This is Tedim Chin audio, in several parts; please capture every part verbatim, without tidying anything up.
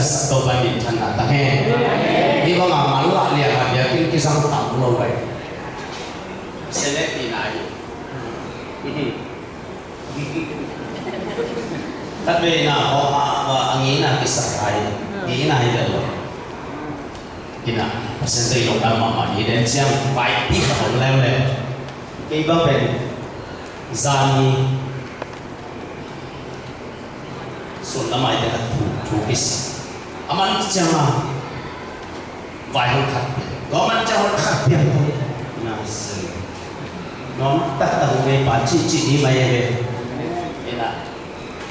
Topa minthanna tang hen. Hih bangah manlah liangah biakinn kizang tam lo vai. Select ina hi. Khat vei ina hawh a, a ngei ina kisak hi. Ngei ina hi vel lo. Ina, Pasian tawh i lungdam mahmah hi den ciang, vaipi khat om leuleu. Kei bang pen zani sun lam a i te khat thu, thu kisa. A man ciang a, vai hong khat pia. Tua man ciang hong khat pia. Na se. Nuam taktak hong ngei pa cih cih ni mai ve. Ina,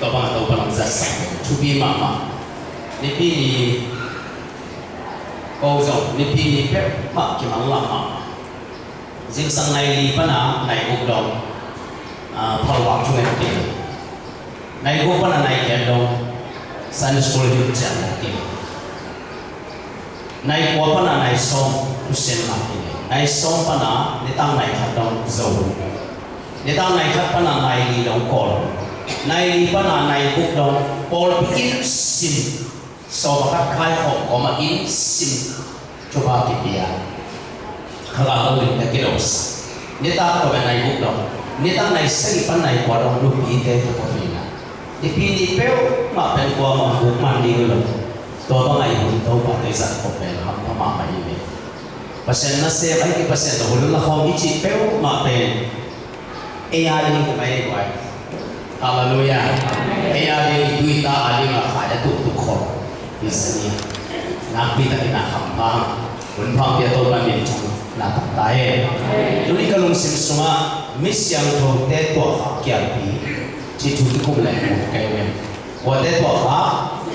tua bang a Topa lam zatsak. Thupi mahmah. Nipi ni ko zong, nipi ni peuhmah kimanlah mahmah. Zingsang nai li pana nai guk dong, ah, phalvak thungen kei. Nai guk pana nai giat dong, Sunday school hilh ciang kei. Nai kua pana nai sawm, Christian kei. Nai sawm pana nitang nai khat dong Zo. Nitang nai khat pana nai li dong Kawl. Nai li pana nai guk dong Kawl pikin sim. Sawm a khat kaikhawm kawmah inn sim thupha kipia. Kha kha lo lim na kidosak. Nitak kawm a nai guk dong. Nitak nai sagih pan nai kua dong nupite thupha pina. Nipi ni peuhmah pen kuamah guk man ding lo. Tua bang a i hun Topa tawh i zat khop pen hampha mahmah i hi. Pasian nasem a i ki Pasian tawh hun la khawm i cih peuhmah pen ei a ding hi mai guai. Halleluiah. Ei a ding i tu i ta a ding a khai a tuktuk khawm. Hi sa ni a. Nakpi takin a hampha. Hun pha pia Topa min thang na tak ta hen. Tuni ka lungsim sungah mi siangthote tuahkhak kiangpi cih thu kikum leh mu kei ve. Kuate tuahkhak?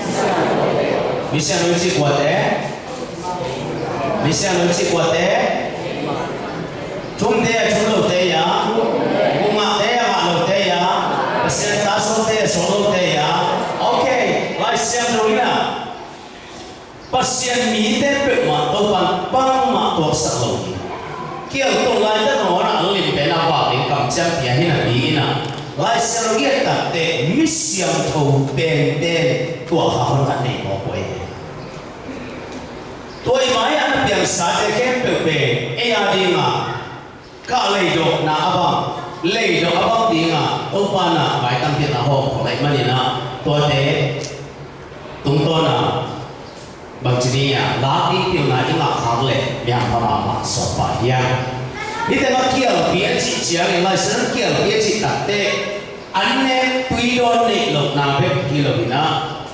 Mi siangtho i cih kuate? Mi siangtho i cih kuate? Thumte a thum lote ia, guk ngahte a ngah lote ia, Pasian ta sawlte a sawl lote ia. Ok, Lai Siangtho in ah Pasian mite peuhmah Topa'n bangmah tuaksak lo hi. Kial tung laita nawn ah a lim pen a vak ding kamciam pia hi napi in ah Lai Siangtho giat takteh mi siangtho pente tuahkhak hun khat nei mawk uh ahi hi. Tua i mai-ah na piangsate khempeuh pen ei a dingah kah leidawhna a bang, leidawh a bang dingah Topa na maitampiakna hawm khawh ahih manin ah tuate tungtawn ah bangci ding a lak ding pilna i ngah khak leh mi hampha mahmah sawm pah hiam? Hih tengah kialpi a cih ciangin Lai Siangtho in kialpi a cih takteh an nek tui dawn neih lohna bek hi lo in ah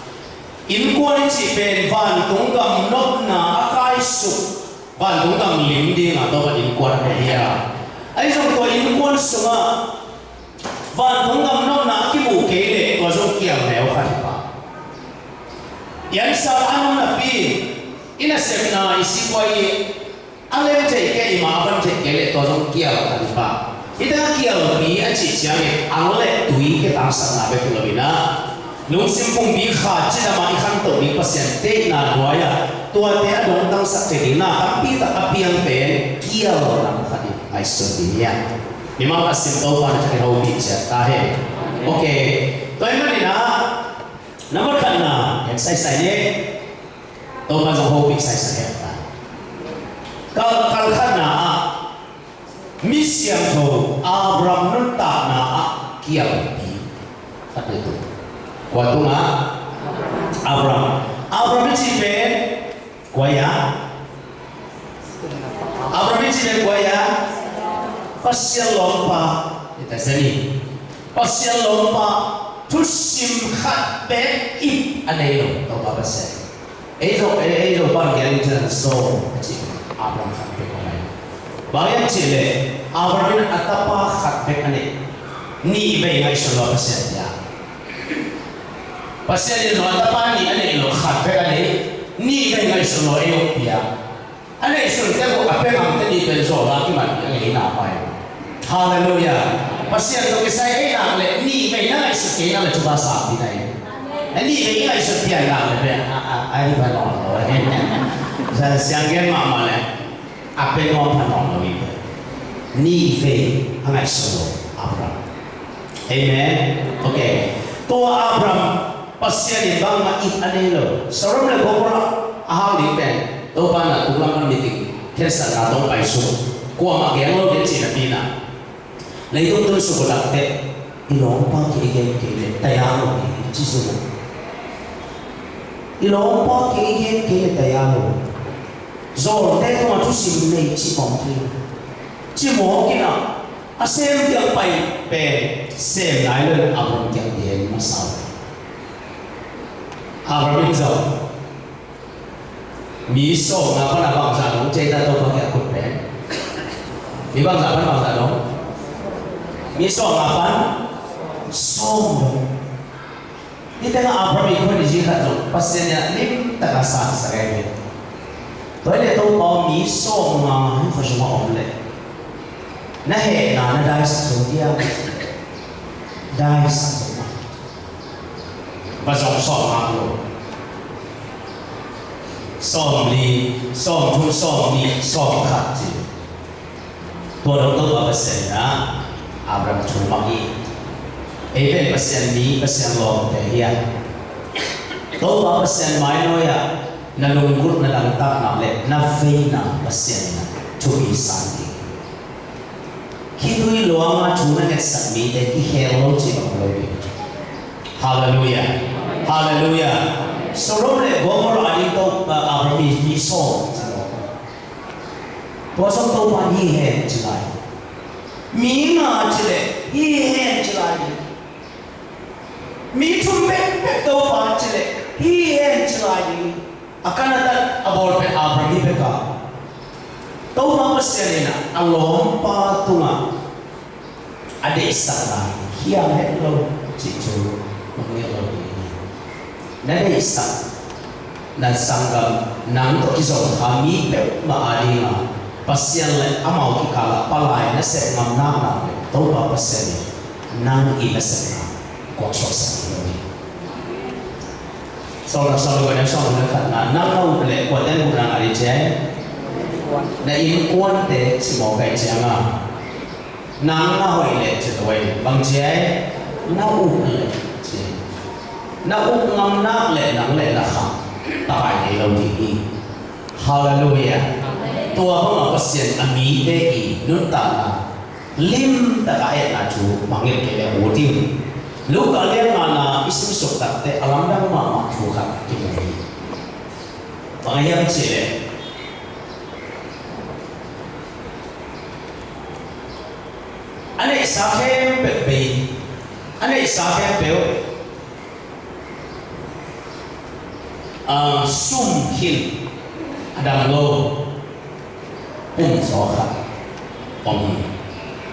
innkuan i cih pen vantung gam nopna a kaisuk, vantung gam lim dingah Topa innkuan a pia hi a. Ahi zong tua innkuan sungah vantung gam nopna a kimu kei leh tua zong kial neu khat hi pah. I ansa a nung napi in i nasepna i sikuai i a lem thei kei, i ma a van thei kei leh tua zong kial khat hi pah. Hih tengah kialpi a cih ciangin ang le tui kitangsakna bek hi lo in ah lungsim pumpi kha cidam a i khantoh ding Pasian deihna nuai-ah tuate a dongtangsak thei ding na tampi tak a piang pen kial nam khat in ngaihsun ding hi a. Mimal khat sim Topa na thei hopih ciat ta hen. Ok. Tua ahih manin ah nambat khatna en saisai ni. Topa zong hopih saisai hen ta. Kal, kal khatna ah mi siangtho Abraham nuntakna ah kialpi khat hi tu. Kua tungah? Abraham. Abraham i cih pen kua ia? Abraham i cih pen kua ia? Pasian lawmpa. Ita zani. Pasian lawmpa thusim khat pek ip a nei lo Topa Pasian. Ei zong, ei, ei zong pan gen in so a ci Abraham khat pek a nei. Bang hiam cih leh Abraham in a tapa khat pek a nei. Nih vei ngaihsun lo Pasian pia. Pasian in lo a tapa nih a nei lo khat pek a nei. Nih vei ngaihsun lo ei hong pia. A neihsun tek uh a pia ngam te nih pen zawl a kiman ding a ngeina pai. Halleluiah. Pasian tawh kisai ei nak leh nih vei na ngaihsut kei nak leh thupha sangpi na hi. A nih vei i ngaihsut pian nak leh pen a, a, a hi pha nawn lo. Sa siang gen mahmah leh a pia nuam pha nawn lo hi. Nih vei a ngaihsut lo Abraham. Amen. Ok. Tua Abraham Pasian in bangmah it a nei lo. Sodom le Gomorrah a hau ding pen Topa in a tuklam pan miting khensatna tawh paisuk, kuamah geng lo ding cih napi in ah, leitung tun suk uh takteh, i lawmpa kiang i gen kei leh taya lo ding ci suk uh. I lawmpa kiang i gen kei leh taya lo. Zawlte tungah thusim nei cih mawk hi. Cih mawk in ah, a sem kiang pai pen sem nai lo in Abraham kiang gen masa uh. Abraham in zong mi sawm nga pan a bangzah dong ci ta, Topa kiang a kut pen. Mi bangzah pan bangzah dong? Mi sawm nga pan sawm dong. Hih tengah Abraham i khuan i zi khat zong Pasian in a limtak a sansak ahi ve. Tua hi leh Topa aw, mi sawm nga hih khua sungah om leh na hehna na daisak zo diam? Daisak zo mah. Va zong sawm nga lo. Sawm li, sawm thum, sawm nih, sawm khat ci. Tua dong Topa Pasian in ah Abraham thu mang hi. Ei pen Pasian mi, Pasian lawmte hi a, Topa Pasian mainawi ah na lunggulh, na dangtak nak leh na veina Pasian in ah thupi san ding. Khitui luang a thu na ngetsak mite kikhel lo ci bang lo hi. Halleluiah. Halleluiah. Sodom le Gomorrah a ding Topa, Abraham mi, mi sawm ci lo. Tua sawm Topa in hi hen ci lai. Mi nga ci leh hi hen ci lai. Mi thum bekbek Topa ci leh hi hen ci lai ding. A kan a dat a bawl pen Abraham hi pek a, Topa Pasian in ah a lawmpa tungah a deihsakna hiam het lo cih thu mangngilh lo ding hi. Na deihsak, na sanggam, nang tawh kizom kha mi peuhmah a dingah Pasian le amau kikal ah palai na sep ngam naknak le Topa Pasian in nang i nasepna kuaksuaksak hi lo hi. Sawltak sawm le kua, neu sawm le khatna, nang na up leh kuate na upna ngah ding ci ai? Na innkuante ci mawk ai ciang a, nang na hoih leh ci lo ai. Bang ci ai? Na up leh ci. Na up ngam nak leh nang leh na khang takai nei lo ding hi. Halleluiah. Tua bangah Pasian a mite i nuntakna limtak a etna thu mangngilh kei leh ut ding. Luka lian ngana i simsuk takteh a lamdang mahmah thu khat kimu hi. Bang hiam cih leh, a neihsa khempeuh bei, a neihsa khempeuh, ah, sum khin a dam lo pumzaw khat om hi.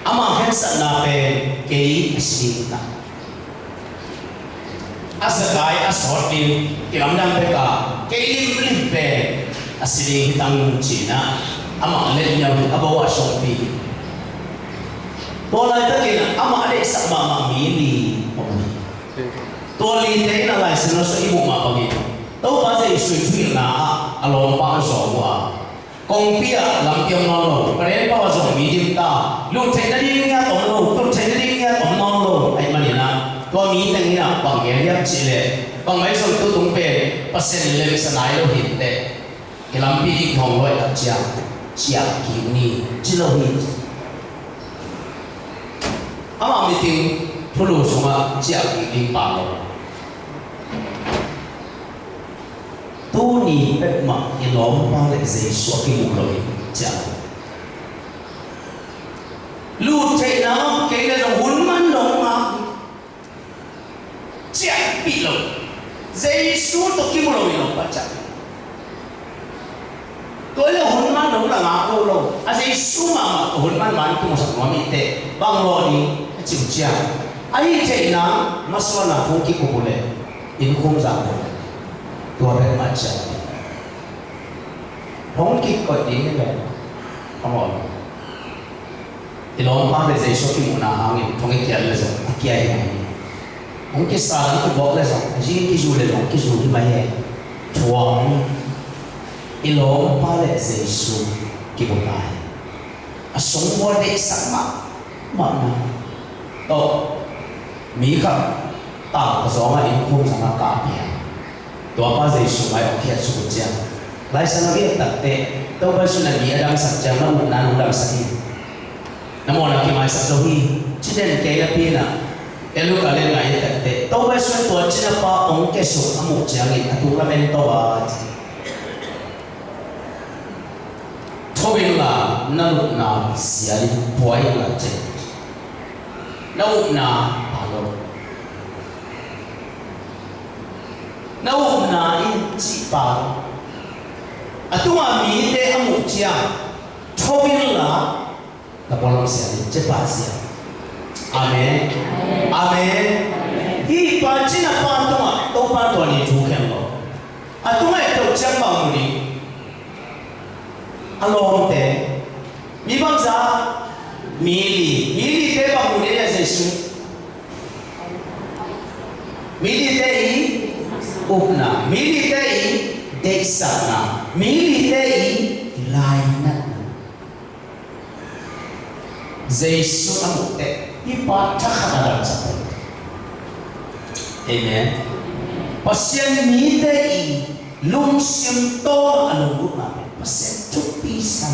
Ama khensatna pen kei a si ding hi ta. A zakai a sawt ding kilamdang pek a, kei limlim pen a si ding hi tang ci-in ah amah let ngiau hi, a bo ah sawngpi hi. Tua laitakin ah amah a deihsak mahmah mi li om hi. Tua lite in a Lai Siangtho sung i muh mah bangin Topa Jesu i thuhilhna ah a lawmpa a zawng uh a, kongpi ah lampi om nawn lo, ka renpa uh a zong mi dim ta, lut theih nading ngiat om lo, tut theih nading ngiat om nawn lo ahih manin ah tua mi teng in ah bang gen hiam cih leh, bangmah i zong tu tung pen Pasian in lemsa nai lo hi teh, i lampi ding hong luai tak ciang ciah kik ni ci lo hi. Amah meeting thulu sungah ciah kik ding pa lo. Tuni pek mah i lawmpa le Jesu a kimuh lo hi ciah lo. Lut theihna kei le zong hun man dong mah ciahpih lo. Jesu tawh kimu lo i lawmpa ciahpih. Tua le hun man lo la ngak lo lo. A Jesu mahmah tawh hun man man kimusak nuam i teh bang lawh ding a cim ciang. A hih theihna masuanna phung kikup uh leh inn khum zang uh leh tua bek mah ciang. Hong kikoih ding hi leh a mawh lo. I lawmpa le Jesu a kimuhna hangin thong i kiat le zong a kia hi mai hi. Hong kisa dang kivawk le zong, a zing kizu le zong kizu hi mai hi. Thuang i lawmpa le Jesu kimuhna hi. A sung vua deihsak mahmahna tawh mi khat Tangka zawng a innkhum zang a kah pian. Tua pa Jesu mai hong khiat suk uh ciang, Lai Siangtho i et takteh, Topa Jesu in a mi a damsak ciang na upna nong damsak hi. Na mawhna kimaisak zo hi. Ci den kei napi in ah, e Luka lian nga i et takteh, Topa Jesu in tua cina pa hong kiasuk a muh ciangin a tung lamen to a ci. Tho inla na lutna zia in pua inla ci. Na upna pha lo. Na upna in cih pha lo. A tungah mite a muh ciang tho inla na pualam zia in ci pah zia. Amen. Amen. Hih pa cina pa tungah Topa tua ni thu khen lo. A tungah et to ciang bang mu ding? A lawmte. Mi bangzah? Mi li. Mi lite bang mu ding a Jesu? Mi lite i upna. Mi lite i deihsakna. Mi lite i lainatna. Jesu a muh teh hih pa thakhat a damsak. Amen. Pasian mite i lungsim tawh a lunggulhna pen Pasian thupi sa.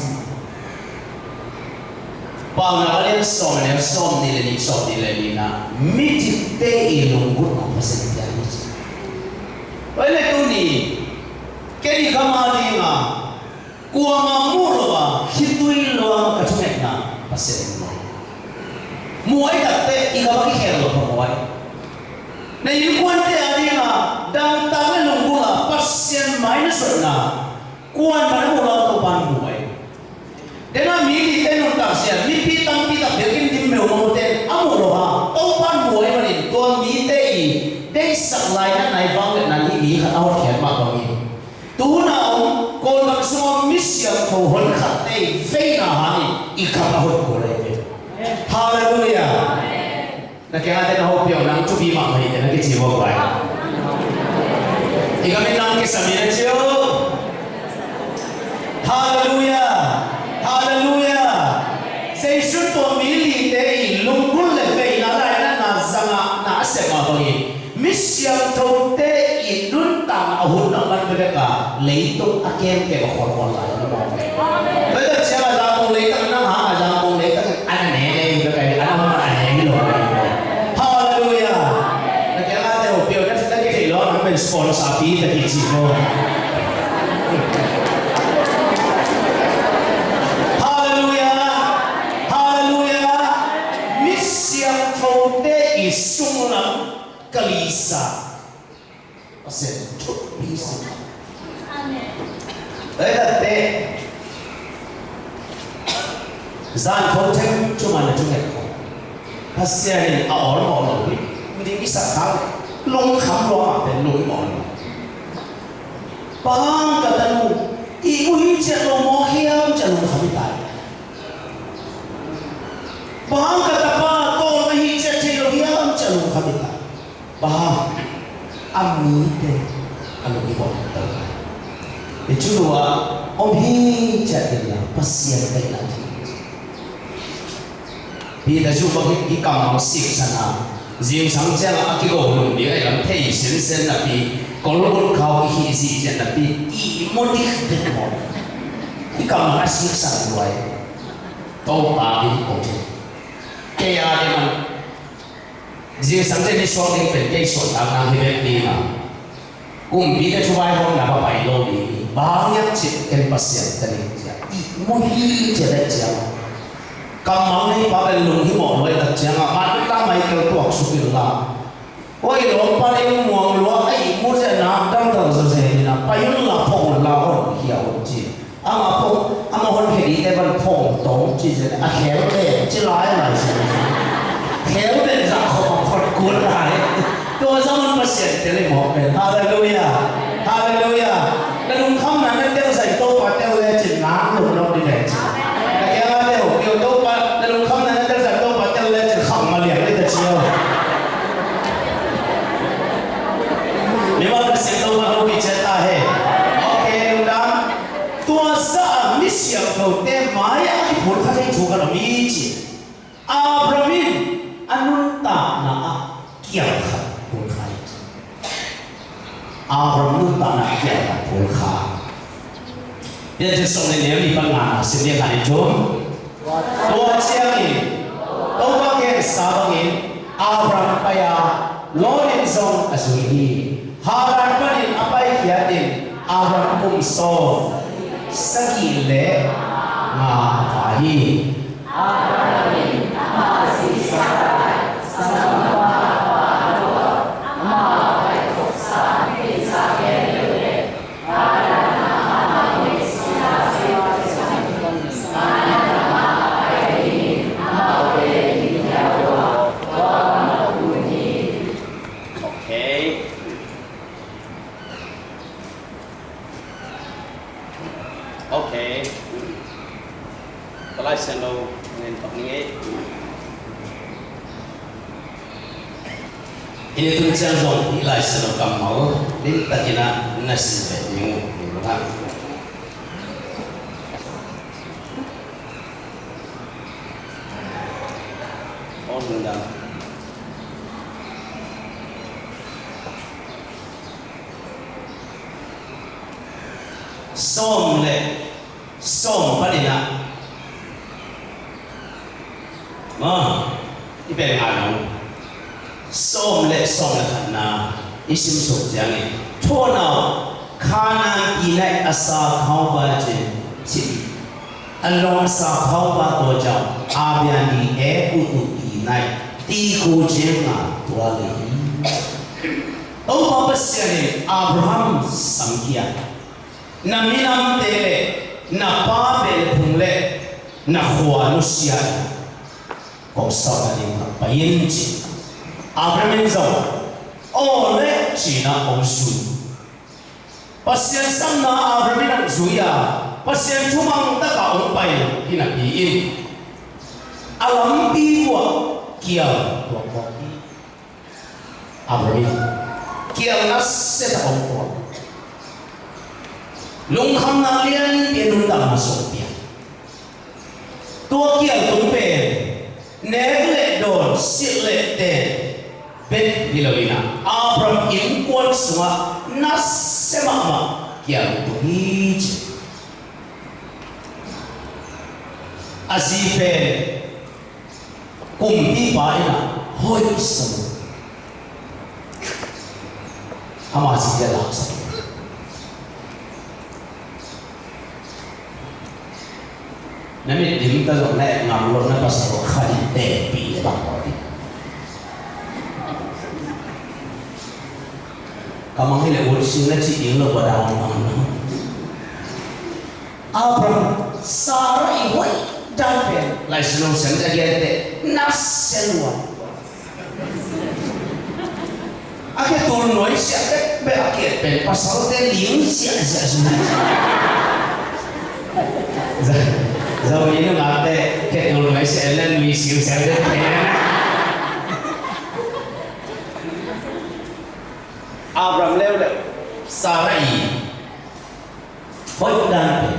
Paunak a lian sawm a neu sawm nih le nih, sawm nih le nih na, midikte i lunggulhna Pasian pia hi ci. Tua hi leh tuni kei i gam a ding a kuamah muh lo a khitui luang ka thungetna Pasian in muai. Muai takteh i gam a kikhel lo phamawh ai. Na innkuante a ding a dangtak le lunggulh a Pasian mai na sotna kuamah na muh lo a Topa in muai. Dena mi lite nuntak zia, mipi tampi tak biakinn dim meuhmah te a muh lo a Topa in muai manin tua mite i deihsak lainatna i vangliatna in hih mi khat a hotkhiat mah bangin, tu hun a om Kawlgam sungah mi siangtho honkhatte i veina hangin i gam a hon kul ahi ve. Halleluiah. Na kiangah te na hopih aw, nang thupi mahmah hi te na kici uh a guai. I gam in nang kisam hi na ci uh. Halleluiah. Halleluiah. Jesu tua mi lite i lunggulh le veina lainatna zangah na a sep mah bangin mi siangthote i nuntakna a hun nang man bekbek a leitung a kemkem a khualkhual lai na mawk. Tua hi tak ciangah Zangkong leitang nang hangah Zangkong leitang in a na ne ne hi bek a hi, a na hong a ne hi lo. Halleluiah. Na kiangah te hopih aw, na thei lo nang pen sponsor pi ta kici ko. Halleluiah. Halleluiah. Mi siangthote i sunglam kalisa Pasian thupi sa. Amen. Tua hi tak teh zan kho theng thuman na thunget kho. Pasian in a awlmawh lo hi. Miding i sak hang lungkham lua mah pen lungmawh lo. Bang hang ka tanu ihmu hi ciat lo mawk hiam ci a lungkham hi ta hi. Bang hang ka tapa tawlnga hi ciat thei lo hiam ci a lungkham hi ta hi. Bang hang? A mite a lung i bawltak to lai. I cu lua om hi ciat inla Pasian deihna thei. Peter cu bang hi, i kam hong siksan a, zingsang ciangah a kigo lum ding a i lam thei sinsen napi, kolbut khau i hih zihziah napi, ihmu dikdek maw? I kam hong a siksan luai. Topa in kong thei. Kei a ding man. Zingsang ciang i suak ding pen kei suahtakna hi bek ding a, kumpite thuvaihawmna va pai lo ding hi. Bang hiam cih ken Pasian ka ning ciah ihmu hi ciah bek ciang kammal nei pa pen lunghimawh luai tak ciangah manlang Michael tuaksuk inla, oi lawmpa ding muang lua a ihmu ciah nak dangdang zawzen inah pai unla phawk unla hon khia un ci. Ama phawk, ama hon khia dingte van phawk tawng ci zen a khel pen ci lai lai zen. Khel pen zah khawh a phawk kul lai. Tua zah man Pasian tel i mawk pen. Halleluiah. Halleluiah. Na lungkhamna na tel zah i Topa tel le cin nak lungdam ding pen ci. Na kiangah tel, kio Topa, na lungkhamna na tel zah i Topa tel le cin kham maliang ding ta ci o. Mimal Pasian Topa hopih ciat ta he. Okay, lungdam. Tua zah a mi siangthote mai-ah a kiphut kha thei thu khat om hi ci. Abraham in a nuntakna ah kiang khat phut Abraham nuntakna kiang a phul kha. Piancil sawm le nih, nih pan nga sim ding khat in thum. Tua ciangin Topa gensa bangin Abraham pai a, Lot in zong a zui hi. Haran panin a paikhiat in Abraham kum sawm sagih le nga a pha hi. Okay. Okay. Ka Lai Siangtho ngen pak ning ei. Hih tun ciang zong hih Lai Siangtho kammal limtakin ah na sim ve ding uh. Awn dang. Sawm le sawm panin ah. Ma, i pen ngai nong. Sawm le sawm le khatna i simsuk ciangin, thuanau Kanaan pi naih a sa khaupa cin cin a lawng sa khaupa tua ciang a bian di e kutu pi naih ti ku ciang nga tua le hi. Topa Pasian in Abraham samkia, na minamte le na pa pen phung le na khua nusia in kong sawlna ding ah pai in ci. Abraham in zong aw le cina hong zui. Pasian samna Abraham in hong zui a, Pasian thumang taka hong pai hi napi in a lampi vuah kial tuak tuak hi. Abraham in kial nasia tak hong tuak. Lungkhamna lianpi a nuntakna sung pia. Tua kial tung pen nek le dawn, silh le ten bek hi lo in ah, Abraham innkuan sungah nasia mahmah kial tung hi ci. A zi pen kumpipa in ah hoih sa lo. Ama zi a laksak. Na mit dim ta zong na et ngam lo, na pasal lo kha dim tepih le bang lo ding. Ka mang hi le ut sin na ci ding lo, ba dang mang lo. Abraham, Sarah i hoih dan pen Lai Siangtho siam a gen teh na sia lua. A khe tul nuai siah bekbek a kiat pen pasalte ling siahsiah zung. Zo, Zomi nungakte khe tul nuai siah le nui siu siah le pen. Abraham leuleu Sarah i hoih dan pen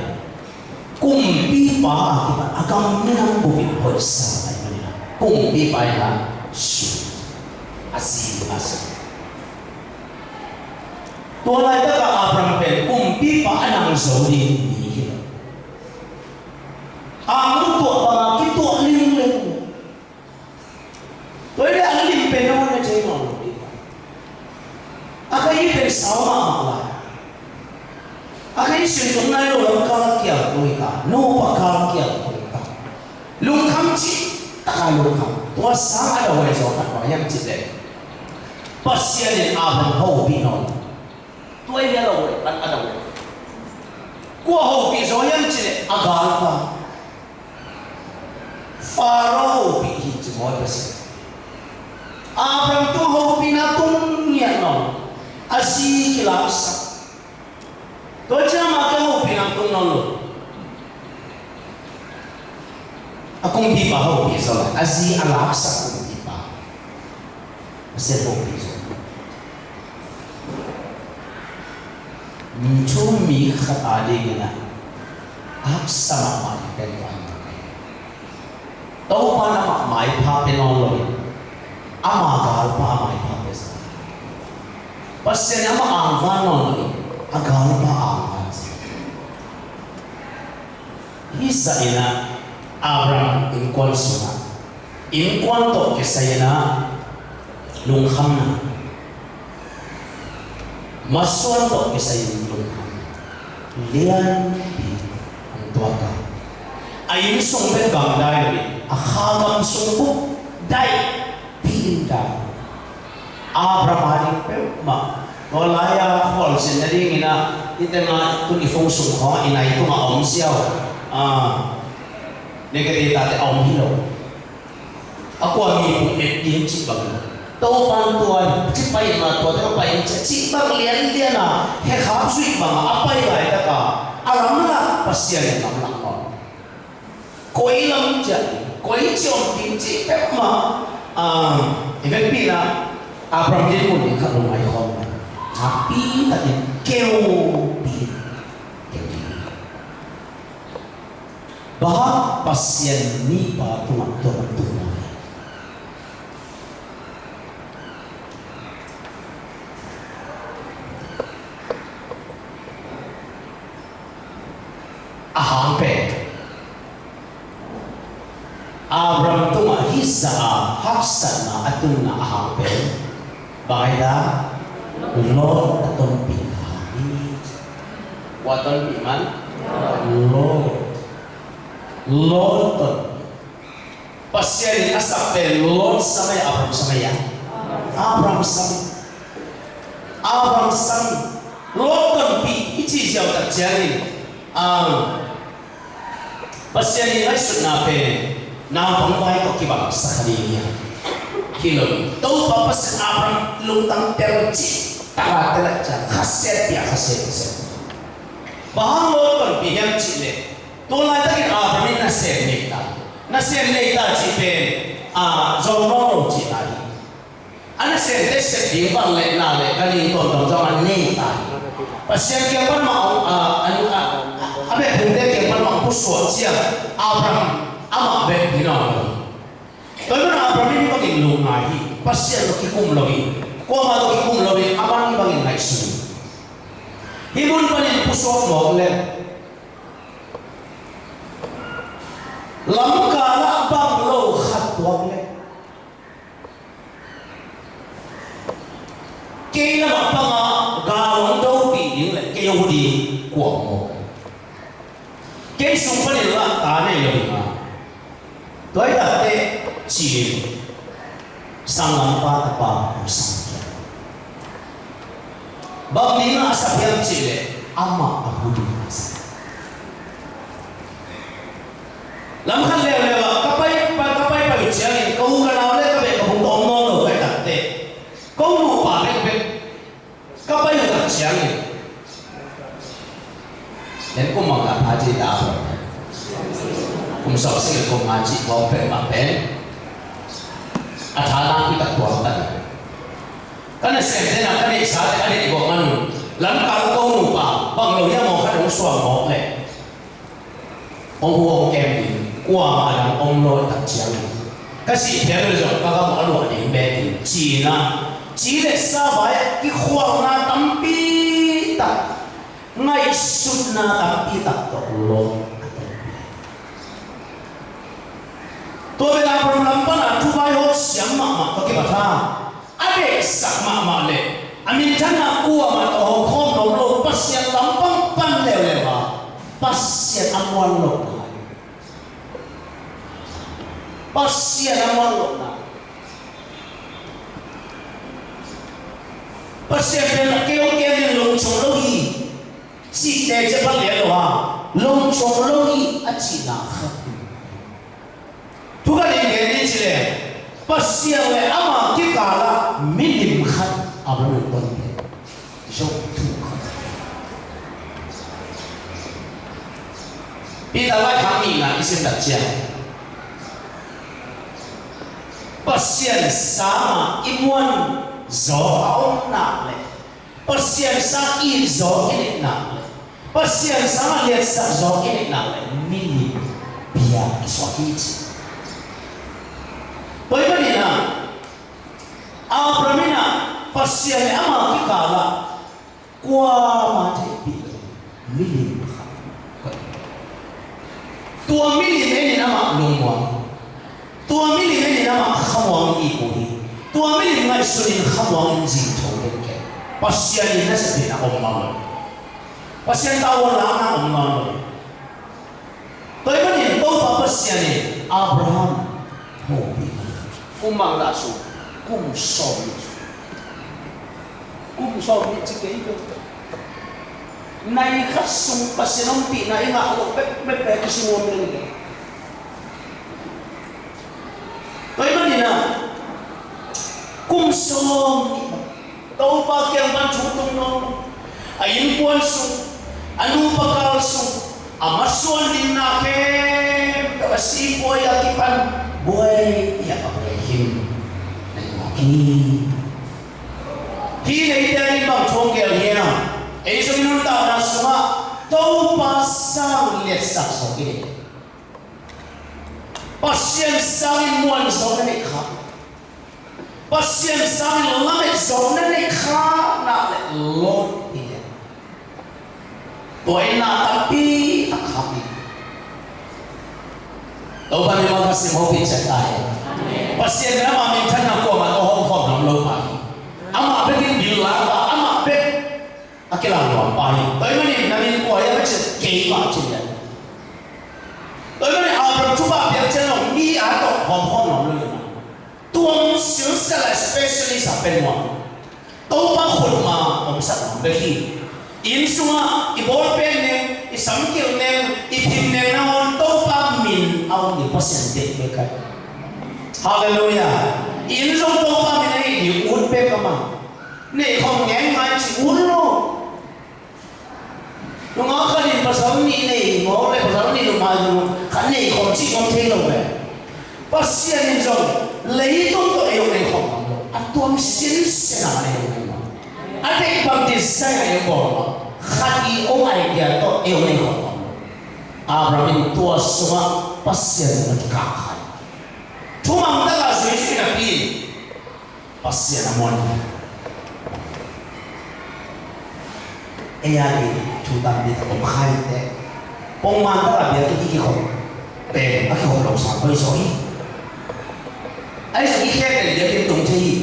kumpipa a kipan a gam minam bupin hoihsa lai manina kumpipa ina su a si a su. Tua laitaka Abraham pen kumpipa a nang zo ding mi hi lo. A mu tuah banga kituah lingling. Tua hi leh a lim pen a hun a thei nawn lo ding. A kha hi pen sau mahmah lai. A kha hi sin tung nai lo lam kal kial tung hi ta. Nupa kal kial tung hi ta. Lungkham cih taka lungkham. Tua sang a dawai zaw khat bang hiam cih leh Pasian in Abraham hopih nawn lo. Tua hi a lo, a dawai. Kua hopih zaw hiam cih leh a galpa. Faro hopih hi ci maw Pasian. Abraham tua hopihna tung ngiat nawn lo. A zi kilaksak. Tua ciang mah kei hopihna tung nawn lo. A kumpipa hopih zaw lai. A zi a laksak kumpipa. A sia pawlpi zong mi thu mi khat a dingin a haksa mahmah ding pen tua hi. Topa in amah maipha pia nawn lo in ama galpa a maipha pia zong. Pasian in amah angvan nawn lo, a galpa angvan. Hih zah in ah Abraham innkuan sungah innkuan tawh kisai in ah lungkhamna, masuan tawh kisai in lungkhamna lianpi hong tuak a, a inn sung pen gamdai lo in, a kha gam sung buk daihpi in dai. Abraham a ding peuhmah. Tua lai-a khualzin nadingin ah, i tengah tun i phone sung khawng ah i nai tungah a om ziau. Ah, negative tate a om hi lo. A kua mi pum et ding cih bang. Topan tua, ci pai ma tua, tua pai in ci, cih bang lianlian a, he khap zuih bang a, a pai laitak a, a lamlak Pasian in lamlak nawn. Koi lam ciah, koi ciah om ding cih peuhmah, ah, i vekpi in ah, Abraham din mun ding khat lo ngai khawm. Happy takin keu ding, keu ding. Bang hang Pasian mipa tungah tua bang tung lo. A hang pen Abraham tungah hih zah a haksatna a tunna a hang pen bang hi ta? Lot a tonpih a hang hi. Kua tonpih man? Lot. Lot tonpih. Pasian in a sak pen Lot sa mah, Abraham sa mah, a? Abraham sa mah. Abraham sa mah. Lot tonpih i cih ziau tak ciangin, ah, Pasian in ngaihsutna pen naupang vai tawh kibang sak ding hi a, hi lo. Topa Pasian Abraham lungtang tel cih tak a tel a ciang khasiat pia, khasiat pia. Bang hang Lot tonpih hiam cih leh, tua laitakin Abraham in nasem nei ta. Nasem nei ta cih pen, ah, zawng nawn lo cihna hi. A nasemte sep ding van le na le ganhing tuamtuam zong a nei ta hi. Pasian kiang pan mah, ah, a, a, a biakpiakte kiang pan mah pusuak ciang Abraham amah bek hi nawn lo hi. Tua ahih manin Abraham in hih bangin lungngai hi. Pasian tawh kikum lo hi. Kuamah tawh kikum lo hi. A man hih bangin ngaihsun hi. Hih mun panin pusuak mawk leh, lamkal ah bang lo khat tuak leh, kei lamah pang a gal hong dopih ding leh kei hong hu ding kuamah mawk. Kei sung panin lah ta nei lo ding a. Tua hi takteh ci-in sanggampa tapa hong sang khia. Bang ding a sak hiam cih leh amah a hu ding a sak. Lam khat leuleu ah ka pai, ka pai pai uh ciangin ka u ka nau le ka beh ka bung ka om nawn lo ka hi takteh, ko nupa bekbek ka pai uh tak ciangin, ken kum bang ka pha ci ta, kum sawm sik le kum nga cih bawng pen mah pen a tha nakpi tak tuam ta hi. Ka nasemte na ka neihsate a neih gawh man un, lamkal ko nupa bang lo hiam aw khat hong suang mawk leh, hong hu hong kem ding, kuamah dang om lo tak ciangin, ka sih phial uh leh zong ka gam uh a luah ding beek in ci-in a, ci le sa vai ah kikhualna tampi tak, ngaihsutna tampi tak tawh Lot a tonpih. Tua bel Abraham lam pan a thu vaihawm siam mahmah tawh kipat a, a deihsak mahmah leh a minthanna kuamah tawh hawmkhawm nuam lo, Pasian lampang pan leuleu a, Pasian a muan lohna. Pasian a muan lohna. Pasian pen a keu keu in lungchung lo hi. Cihte cia pan lian lo a, lungchung lo hi a cihna khat. Thu khat in gen ni ci leh, Pasian le ama kikal ah milim khat Abraham in tonpih. Zong thu khat. Peter laikhak nihna i sim tak ciang, Pasian sangah i muan zaw a om nak leh, Pasian sang it zaw i neih nak leh, Pasian sangah liatsak zaw i neih nak leh, milim bia kisuak hi ci. Tua ahih manin ah, Abraham in ah, Pasian le ama kikal ah kuama theihpih lo milim khat. Tua milim en in amah lungmuang hi. Tua milim en in amah khamuang in ipum hi. Tua milim ngaihsun in khamuang in zingtho den kei. Pasian in na sepna om mah lo. Pasian tawh a lakna om mah lo. Tua ahih manin Topa Pasian in Abraham hopih. Kum bang lah sung? Kum sawm nih sung. Kum sawm nih ci kei bek. Nai khat sung Pasian ompihna i ngah loh bekbek pen kisunuam lel hi. Tua ahih manin ah kum sawm nih bang Topa kiang pan thu tung nawn lo. A innkuan sung, a nupa kal sung, a masuan dinna khempeuh a si buai a kipan buai a buai hi. Na hi mawk hi. Hih leiteng in bang thu hong gel hiam? Ei zong i nuntakna sungah Topa sang liatsak zo hi. Pasian sangin muan zo na neih kha. Pasian sangin lamet zo na neih kha na le Lot hi. Tua in na tampi tak khak hi. Topa mimal kha sim hopih ciat ta hi. Pasian in ama minthanna kuamah tawh hawmkhawm lam lo pah hi. Amah bek in bil lak a, amah bek a kilang nuam pah hi. Tua ahih manin na min kua hiam a cih leh keimah ci hi. Tua ahih manin Abraham thupha piak ciang lo mi a tawh hawmkhawm nuam lo hi. Tuang silsel a specialist a pen nuam. Topa khut ma omsak nuam bek hi. Inn sungah i bawlpen neng, i samkilh neng, i phim neng nangawn Topa min a om ding Pasian deih bek hi. Halleluiah. Inn zong Topa min a hi ding ut bek a man. Nei khawm ngeng ngai ci ut lo. Nungak khat in pasal nih nei mawk le pasal nih nungak zong khat nei khawm cih ngawm thei lo ve. Pasian in zong leitung tawh ei hong nei khawm ngam lo. A tuam sinsen a ei hong nei mawk. A deih bang design a ei hong bawl mawk. Khat i om idea tawh ei hong nei khawm ngam lo. Abraham in tua sungah Pasian in a kikak khai. Thumang takah zuizui napi in Pasian a muan hi. Ei a ding thu tampi tak om kha hi teh. Pongman takah biakinn i kikhop pen a kikhop lo sa hoih zaw hi. Ahi zong i khek pen biakinn tung thei hi.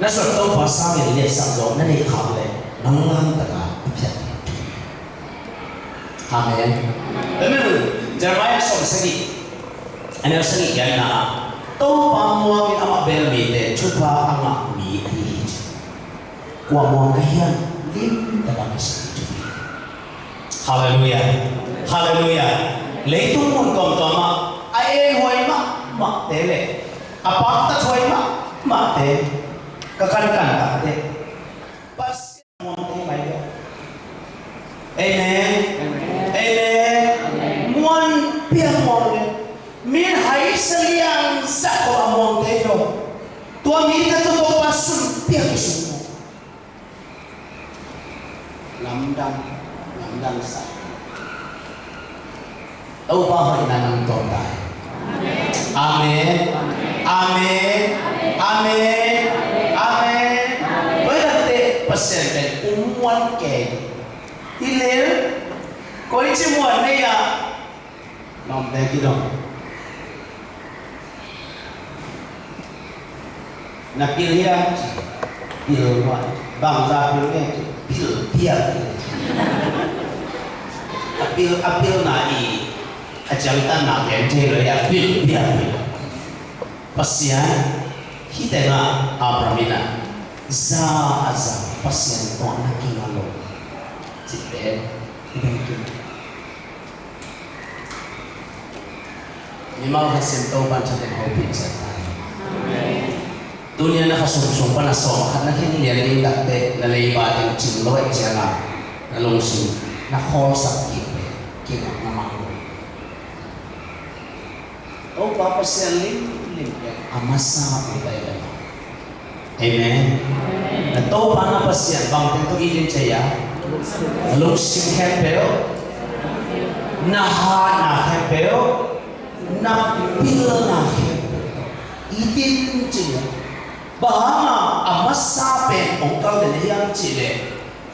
Na suan Topa sangin liatsak zawh na neih khak leh nang lam takah i phiat ding. Amen. Amen. Jeremiah sawm sagih, a neu sagih giatna ah Topa muangin amah bel mite thupha a ngah mi ahi hi ci. Kua muang ka hiam? Lim takah ka sagih thu hi. Halleluiah. Halleluiah. Leitung mun tuamtuam ah a enhuai mahmahte le a paktathuai mahmahte, ka kankan takte, Pasian muangte mai lo. Amen. Amen. Muan piang muang le min hai saliang zah ko a muangte lo. Tua mite tawh Topa sun piang i sun lo. Lamdang, lamdang sa. Topa hoihna nang tawh ta hi. Amen. Amen. Amen. Amen. Amen. Tua hi takte Pasian pen um muan kei. Hi lel. Koici muan nei a. Lawmte kidong. Na pil hiam? Pil mah. Bangzah pil hiam? Pil pial. A pil, a pilna i a ciangtanna gen thei lo hi a, pil pial. Pasian, hih tengah Abraham in a za a za Pasian tawh na kinga lo. Cihte i bengkim. Mimal kha sim Topa'n tha teng hopih ciat ta hi. Tuni-a na kha sumsum pan a sawm a khat na khen lian ding takte na leiba teng cing lo ahih ciangin na lungsim na khawlsak kik ve, kingakna mah lo. Topa Pasian limlim pen a masa uh ahi ve. Amen. Na Topa na Pasian bangteng tawh it in ci a, na lungsim khempeuh, na hatna khempeuh, na pilna khempeuh tawh it in ci a. Bang hanga a masa pen hong kal den hiam cih leh,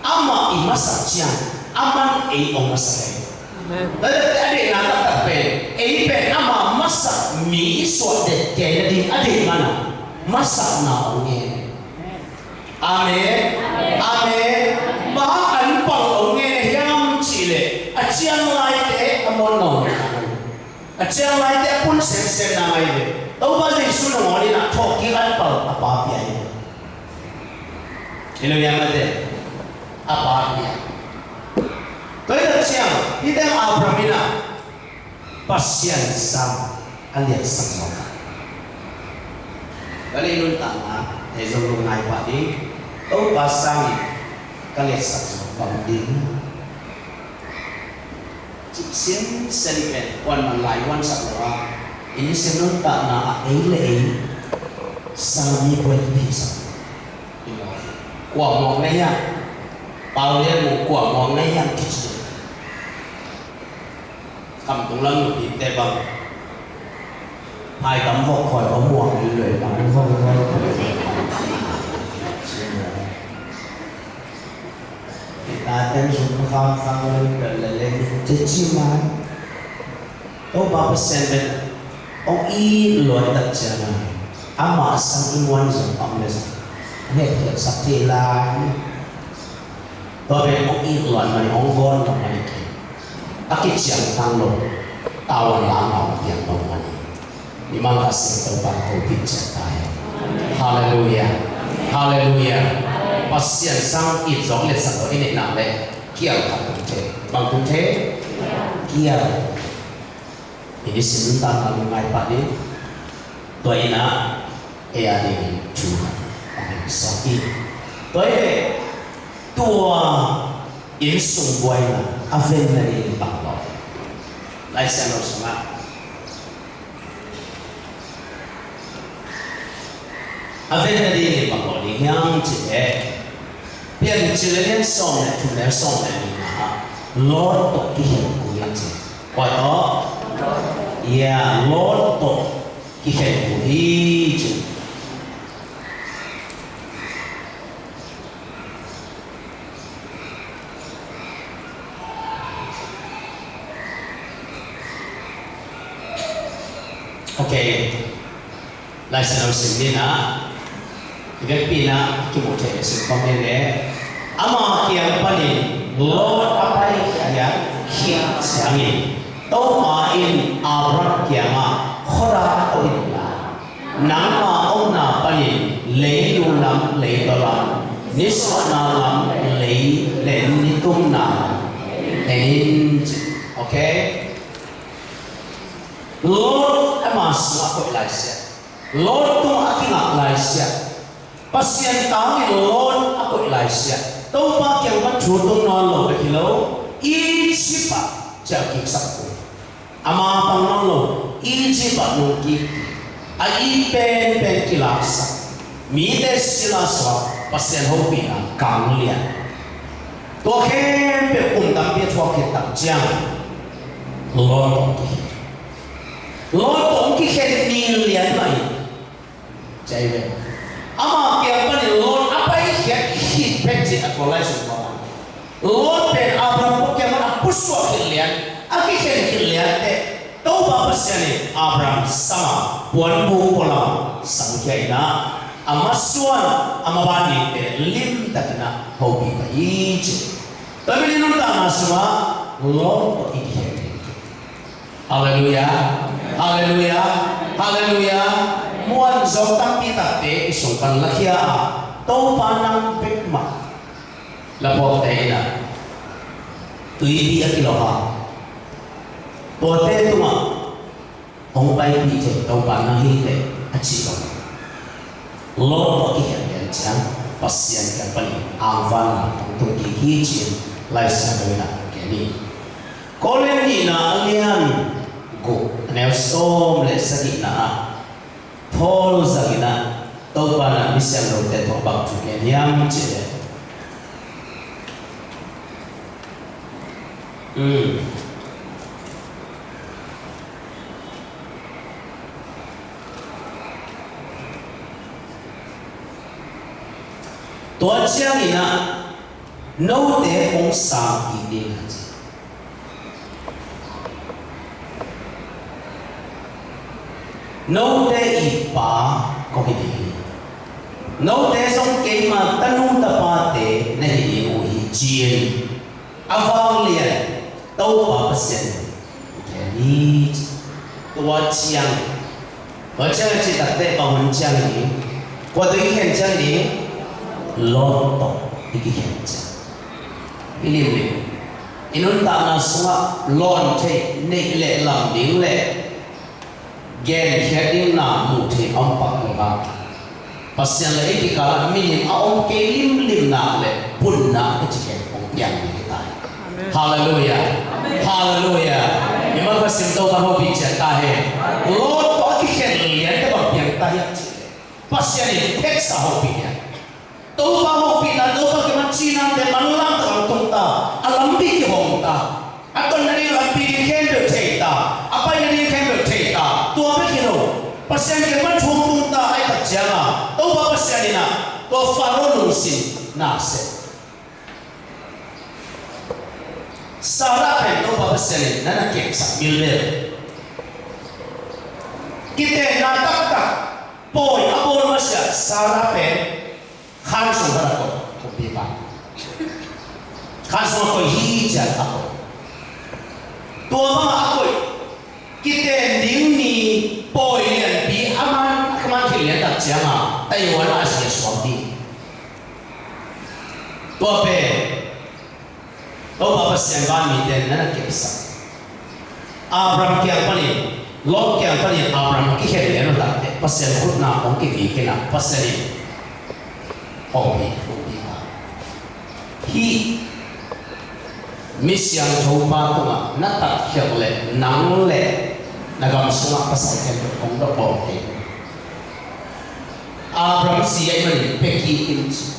amah i masak ciang aman ei hong masak hi. Amen. Tua hi a deihna taktak pen, ei pen ama masak mi i suah det kei nading a deih manin masakna hong ngen. Amen. Amen. Bang hang anpal hong ngen hiam cih leh, a ciang laite a muan nawn, a ciang laite a pun semsem na ngai ve. Topa Jesu nangawn in a thawhkik anpal a Pa pia hi. Hallelujah, mate. A Pa pia. Tua hi tak ciang, hih teng Abraham in a Pasian sang a liatsak zo. Ka lei nuntakna, ei zong lungngai pah ding. Topa sangin ka liatsak zo bang ding. Cih sinsen pen kuaman lai huansak lo a, i nisim nuntakna ah ei le ei sangmi buaipih sak. Kua muang na hiam? Pau Lian Mung kua muang na hiam kici. Kamtung lam nupite bang, phaitam vok khoi a muang luai bang. Kita ten sum kham kham lel lel lel cicima. Topa Pasian pen hong it luat tak ciangin, amah sang i muan zong a om le zong hong hehpihsak thei lai. Tua pen hong it luat manin, hong gawn luat manin, a kiciangtan lo, tavuan lakna hong piang lo manin, mimang khat sin Topa hong hopih ciat ta hen. Halleluiah. Halleluiah. Pasian sang it zong liatsak lo i neih nak leh kial khat tung thei. Bang tung thei? Kial. I nisim nuntakna lungngai pah ding. Tua in a, ei a dingin thu khat hong sawm hi. Tua hi leh, tua innsung buaina a ven nading bang lo. Lai Siangtho sungah a ven nadingin bang lo ding hiam cih leh, Piancil a lian sawm le thum le sawm le nihna ah Lot tawh kikhen kul hi ci. Kua tawh? Ya, Lot tawh kikhen kul hi ci. Ok. Lai Siangtho sim ni na, i vekpi in a kimu thei sim khawm ni le. Ama kiang panin Lot a paikhiat khit ciangin Topa in Abraham kiangah, khuadak a to inla, nangma omna panin leilu lam, leitaw lam, nisuahna lam, lei le nitumna lam en in ci. Ok? Lot ama sungah koih laisiah. Lot tungah a kingak laisiah. Pasian tangin Lot a koih laisiah. Topa kiang pan thu tung nawn lo bek hi lo. Egypt ah ciah kiksak uh. Ama pang nawn lo. Egypt ah nungkik. A it penpen kilaksak. Mite sila suak, Pasian hopihna kang lian. Tua khempeuh kum tampi a thuak khit tak ciang Lot tawh kikhen. Lot tawh kikhen ni lian mah hi. Cai ve. Ama kiang panin Lot a paikhiat khit phet cih a Kawlai sung kawng ah. Lot pen Abraham pawh kiang pan a pusuak khit lian, a kikhen khit lian teh, Topa Pasian in Abraham sang a puanbuk pualam sang khia in a, a masuan, a maban dingte limtakin a hopih pah hi ci. Tua hi a, i nuntakna sungah Lot tawh i kikhen ding. Halleluiah. Halleluiah. Halleluiah. Muan zawk tampi takte i sung pan lakhia a, Topa nang bek mah la phawkte in a, tuipi a kilawh a, tuate tungah hong paipih thei Topa nang hi teh a cih bang. Lot tawh kikhen lian ciang Pasian kiang panin angvanna hong tung kik hi ci-in Lai Siangtho in a gen hi. Korin nihna a lian guk, a neu sawm le sagihna ah Paul zangin a, Topa in a misiangthote tawh bang thu gen hiam cih leh, um, Tua ciangin ah note hong sang kik ding a ci. Note i pa kong hi ding hi. Note zong keima tanu tapate na hi ding uh hi, ci-in a vanglian Topa Pasian in gen hi. Tua ciang, tua ciang a cih takteh bang hun ciang hi ding? Kua tawh i kikhen ciang hi ding? Lot tawh i kikhen ciang. I limlim, i nuntakna sungah lawn theih, neih leh lam ding leh genkhiat ding na muh theih a om pak lo hang, Pasian leh i kikal ah milim a om kei limlim nak leh phunna i ci kei hong piang ding hi ta hi. Amen. Halleluiah. Amen. Halleluiah. Amen. I man Pasian Topa hopih ciat ta hi. Lot tawh a kikhen liante bang piang ta hiam cih leh, Pasian in theksa hopih hi. Topa hopihna, Topa kimat cinate manlang tak hong tung ta, a lampi kihong ta, a tonnak ding lampi ding khempeuh thei ta, a paina ding khempeuh thei ta. Tua bek hi lo, Pasian kimat thu tung ta ahih tak ciangin Topa Pasian in ah tua Faro lungsim na sep. Sarah pen Topa Pasian in na na kepsak milmel. Kitenna taktak pawi a bawl masiah Sarah pen khan sung khat a koih, kumpipa. Khan sung a koih hi ciang a koih. Tua bangah a koih, kiten ding ni pawi lianpi a man, a man thil lian tak ciangin Taiwan ah a zi a suak ding. Tua pen Topa Pasian vanmite na na kepsak. Abraham kiang panin, Lot kiang panin Abraham kikhen lian uh takteh Pasian khutna hong kivik in ah Pasian in hong pi, hong pi ta. Hih mi siangtho pa tungah na tatkhialh leh nang leh na gam sungah pasal khempeuh hong dawh bawl kei. Abraham zi ahih manin pia kik in ci.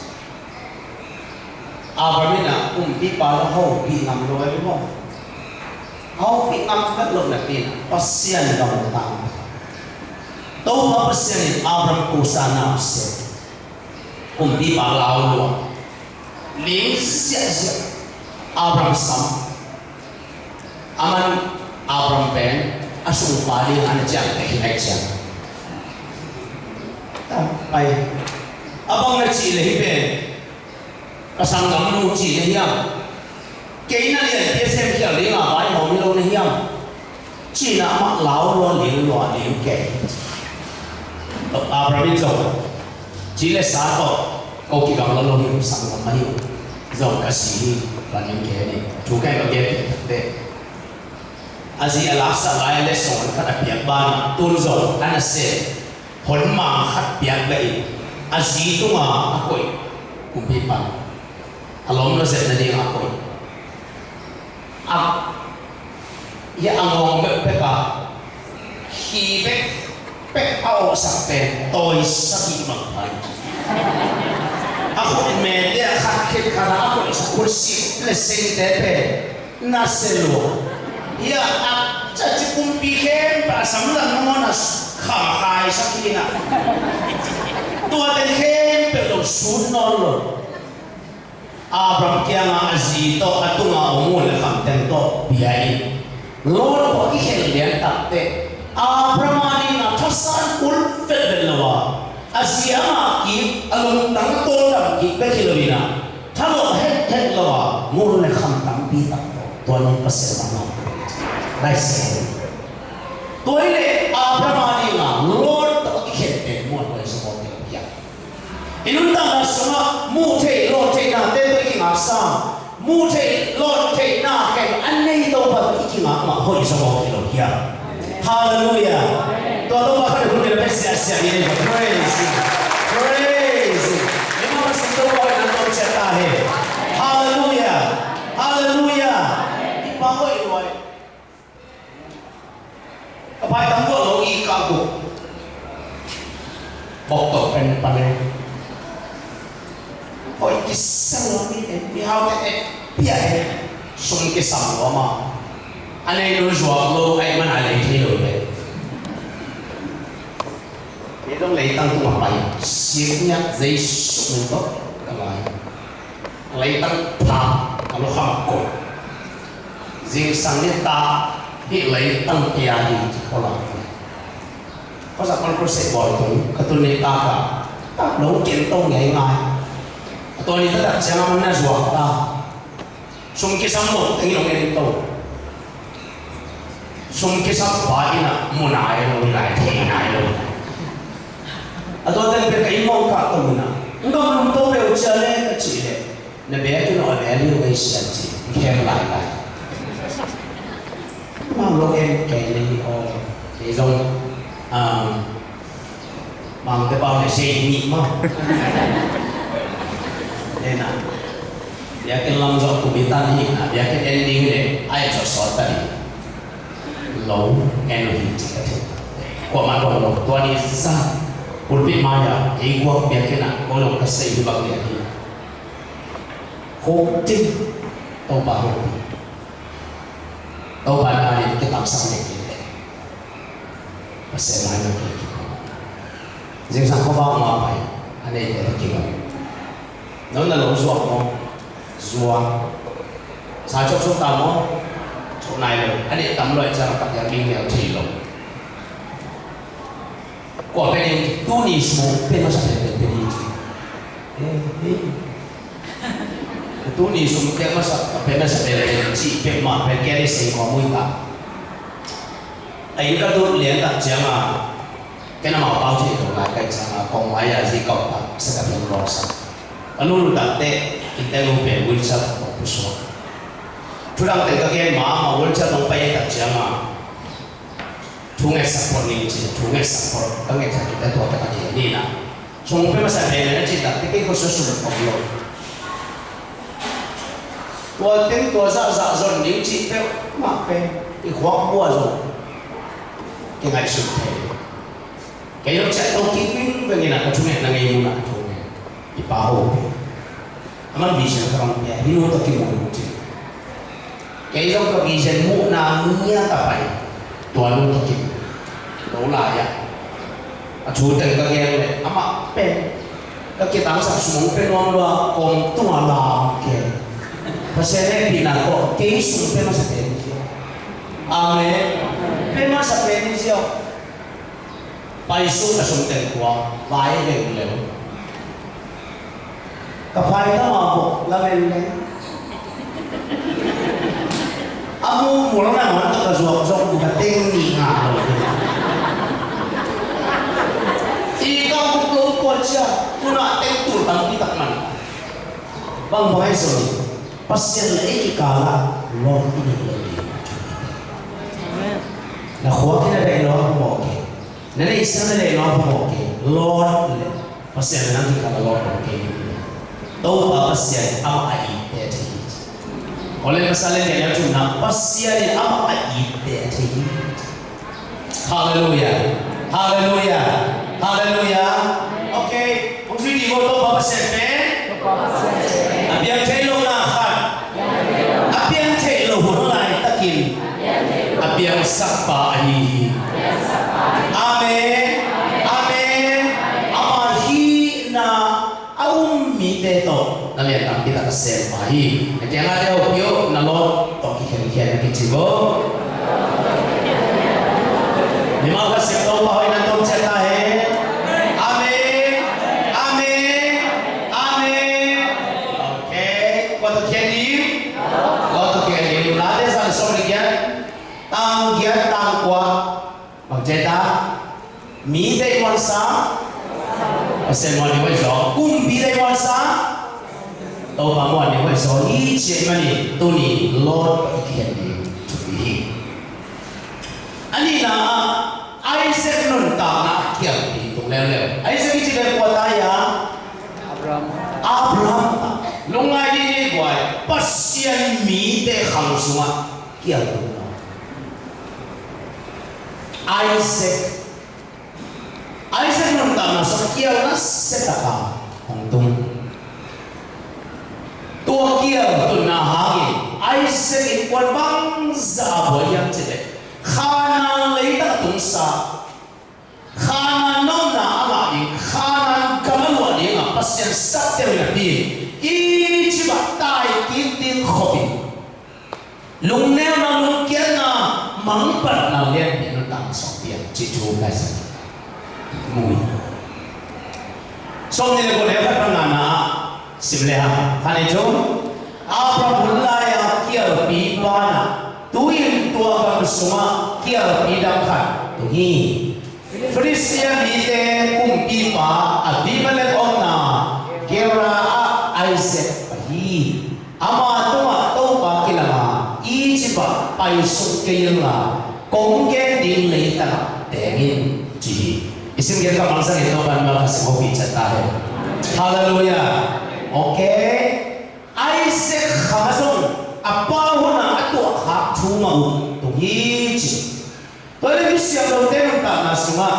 Abraham in ah kumpipa lo hopih ngam lo ahi maw? Hopih ngam vet lo napi in ah Pasian dong tang. Topa Pasian in Abraham kusa na sep. Kumpipa lau lua. Ling ziahziah. Abraham sam. A man Abraham pen a sungpa ding a na ciang, a hi a ciang. Pai. A bang na cih leh hih pen ka sanggamnu cih na hiam? Kei na lianpi a semkhial ding a vaihawm hi lo na hiam? Ci-in amah lau lua, ling lua, ling kei. Abraham in zong ci le sa tawh ko kigamla lo hi, sanggam mah hi. Zong ka si hi, van in gen hi. Thu ka gen hi. A zi a laksak lai le sawn khat a piak banah tun zong a nasem hon mang khat piak beh in a zi tungah a koih, kumpipa. A lawm lo zet nading a koih. A, hia a ngawng bekbek a, khi bekbek a awhsak pen tawi sagih bang pha hi. A khut mete a khat khit khat a, a khut, khut sik le sengte pen na se lua. Hia a, a ci kumpi khempeuh a samzang nangawn a kham khaisak hi na. Tuate khempeuh lo sut nawn lo. Abraham kiangah a zi tawh, a tungah a om uh le khamteng tawh pia in. Lot tawh a kikhen lian takteh Abraham a dingah thasan kul vetvet lo a, a zi a ngah kik, a lungtang tawldam kik bek hi lo in ah, thalawh hekhet lo a, ngul le kham tampi tak tawh tua ni Pasian mah ngah. Lai Siangtho. Tua hi leh Abraham a dingah Lot tawh a kikhen pen muan huai zaw mawk hi lo hiam? I nuntakna sungah muh theih, lawh theih nate tawh i kingaksa, muh theih, lawh theih na khempeuh a nei Topa tawh i kingak mah hoih zaw mawk hi lo hiam? Halleluiah. Tua Topa khat in hun in a pia siahsiah hi. Praise Him. Praise Him. Ei mah Pasian Topa in a tawh ciah ta hen. Halleluiah. Halleluiah. I Pa hoih lua hi. Ka phaitam tuah lo i ka guk. Bok tawh pen pan e. Hoih kisam lo mi e, mihaute e, pia e. Sum kisam lo ma. A nei lo zuak lo, a i man a lei thei lo le. Ei dong leitang tung a pai. Sik ngiat zei suk min tawh. Leitang pha a lo kham ko. Zingsang ni ta hi leitang pia hi ci ko la. Ko sa kon ko se bol tu ka tu ni ta ka. Ta lo ken to ngai ngai. To ni ta dak siang man na zuak ta. Sum kisam lo teng lo ngen to. Sum kisam pa ina mu nai lo, nai thei nai lo. A tua teng pen ka inn mawngkah to ina. N gam lum to ve uh cia le ka cih le. Na bia tu no a bia liu ngai sia ci. N khem lai lai. Mang lo em kei le ni o. Kei zong. Um, Mang te pau le sei ni ma. Nena. Biakinn lam zong kum i tan hi na, biakinn ending le, ai zong sawt ta ni. Lo, en hi ci ka thei. Kua ma dong lo, tua ni sa. Pulpit ma ya, ei guak biakinn a, ko lo ka sei hi bak biakinn. Ho tin, to pa ho tin. To pa na ni ke tam sang le ke. Pasian lai lo kei kiko. Zingsang khuavak ma pai a neite hi kiko. No na lo zuak maw? Zuak. Sa cawk suk ta maw? Cawk nai lo. A nih tam lo i ciang a tak yang ding neu thei lo. Kua pen in tuni sum pen masa pen pen pen in ci. Eh, eh. Tuni sum pen masa pen masa pen pen ci pen ma pen kia ni sei kua mui ta. A inn ka tut lian tak ciang a, ken amau pau thei lo lai kai ciang a, kong mai a zi kau tak, sa ka piang lawng sa. Ka nu lu tak te, inn te lu pen wheelchair ka kong pusuak. Thu dang te ka gen ma, ma wheelchair bang pai tak ciang a, thu ngetsak phot ning ci, thu ngetsak phot, ka ngetsak te tua ka ta ni na. Sum pe masa pen na cih tak, te kei ko sa sum kong lo. Tua teng tua zahzah zon ding cih peuh mah pen i khuak bua zong kingaihsut thei. Kei zong ciah to kik vingveng in a ka thungetna ngei mun ah thungen i pa ho pen. Aman vision ka rong pia hi nu tawh kimu ci. Kei zong ka vision muhna ngia ta pai tua nu tawh kimu. Lo lai ah. A thu teng ka gen le amah pen ka kitangsap sum hong pe nuam lua kawm tungah la hong ken. Pasian hehpihna tawh kei sum pe masa pen hi ziau. Amen. Pe masa pen hi ziau. Pai suk a sum teng tua vai veng leu. Ka phai tama bok lamen le. A mu mul na man ka zuak zong ka teng ni nga lo. I ka buk lo tua cia, tuna teng tul tampi tak man. Bang bang ai zong, Pasian le ei kikala lawm i nei lo ding. Na khua kina dai lawm ku mawk e. Na neihsa na leh lawm phamawh kei, Lord le Pasian le nang kikal a lawm phamawh kei ding hi. Topa Pasian amah a itte a thei hi. Korin masa le lian thumna, Pasian in amah a itte a thei hi. Halleluiah. Halleluiah. Halleluiah. Okay. Hong zui dih ko, Topa Pasian pen a piang thei lo na khat, a piang theih loh hun laitakin a piangsak pa ahi hi. Amen. Amen. Ama hihna a um mite tawh na lian tampi tak a sem pa hi. Na kiangah te hopih uh, na lawm tawh kikhen khian na kici uh. Mimal khat sim Topa hoihna tawh ciat ta hen. Amen. Amen. Amen. Okay. Kua tawh khian ding? Lawm tawh khian ding. Late zan sawm le giat, tang giat, tang kua. Bang ci ta? Mi deih muansa, Pasian muan ding hoih zaw. Kumpi deih muansa, Topa muan ding hoih zaw. Hi ciat manin tuni Lot i khian ding thupi hi. A nihna ah Isaac nuntakna a kiangpi tung leuleu. Isaac i cih leh kua ta hiam? Abraham. Abraham ta. Lungngai dih ni buai. Pasian mite khang sungah kiangtung. Isaac. Isaac nuntakna sungah kial nasia taka hong tung. Tua kial tunna hangin Isaac in kuan bangzah a buai hiam cih leh, Khanaan leitak a tungsa, Khanaan nopna a ngah ding, Khanaan gam a luah dingah Pasian sapte uh napi-in Egypt ah tai kik ding khopin, lungnemna, lungkiatna, mangpatna lian in nuntakna sawm piang cih thu ka sim. Mui. Sawm nih le kua le khat pan ngana sim le hang. Khat nih thu, Abraham hun lai-a kialpi banah tu-in tua gam sungah kialpi dang khat tung hi. Filistia mite kumpipa Abimelek omna Gerar ah Isaac pai hi. Ama tungah Topa kilanga Egypt ah paisuk kei inla kong gen ding leitangah teng in, ci hi. I sim gen ka mangsak in Topa in mal ka sim hopi ciat ta hen. Halleluiah. Okay. Isaac khang ah zong a pa hunah a tuahkhak thu mah uh tung hi ci. Tua leh misiam lote nuntakna sungah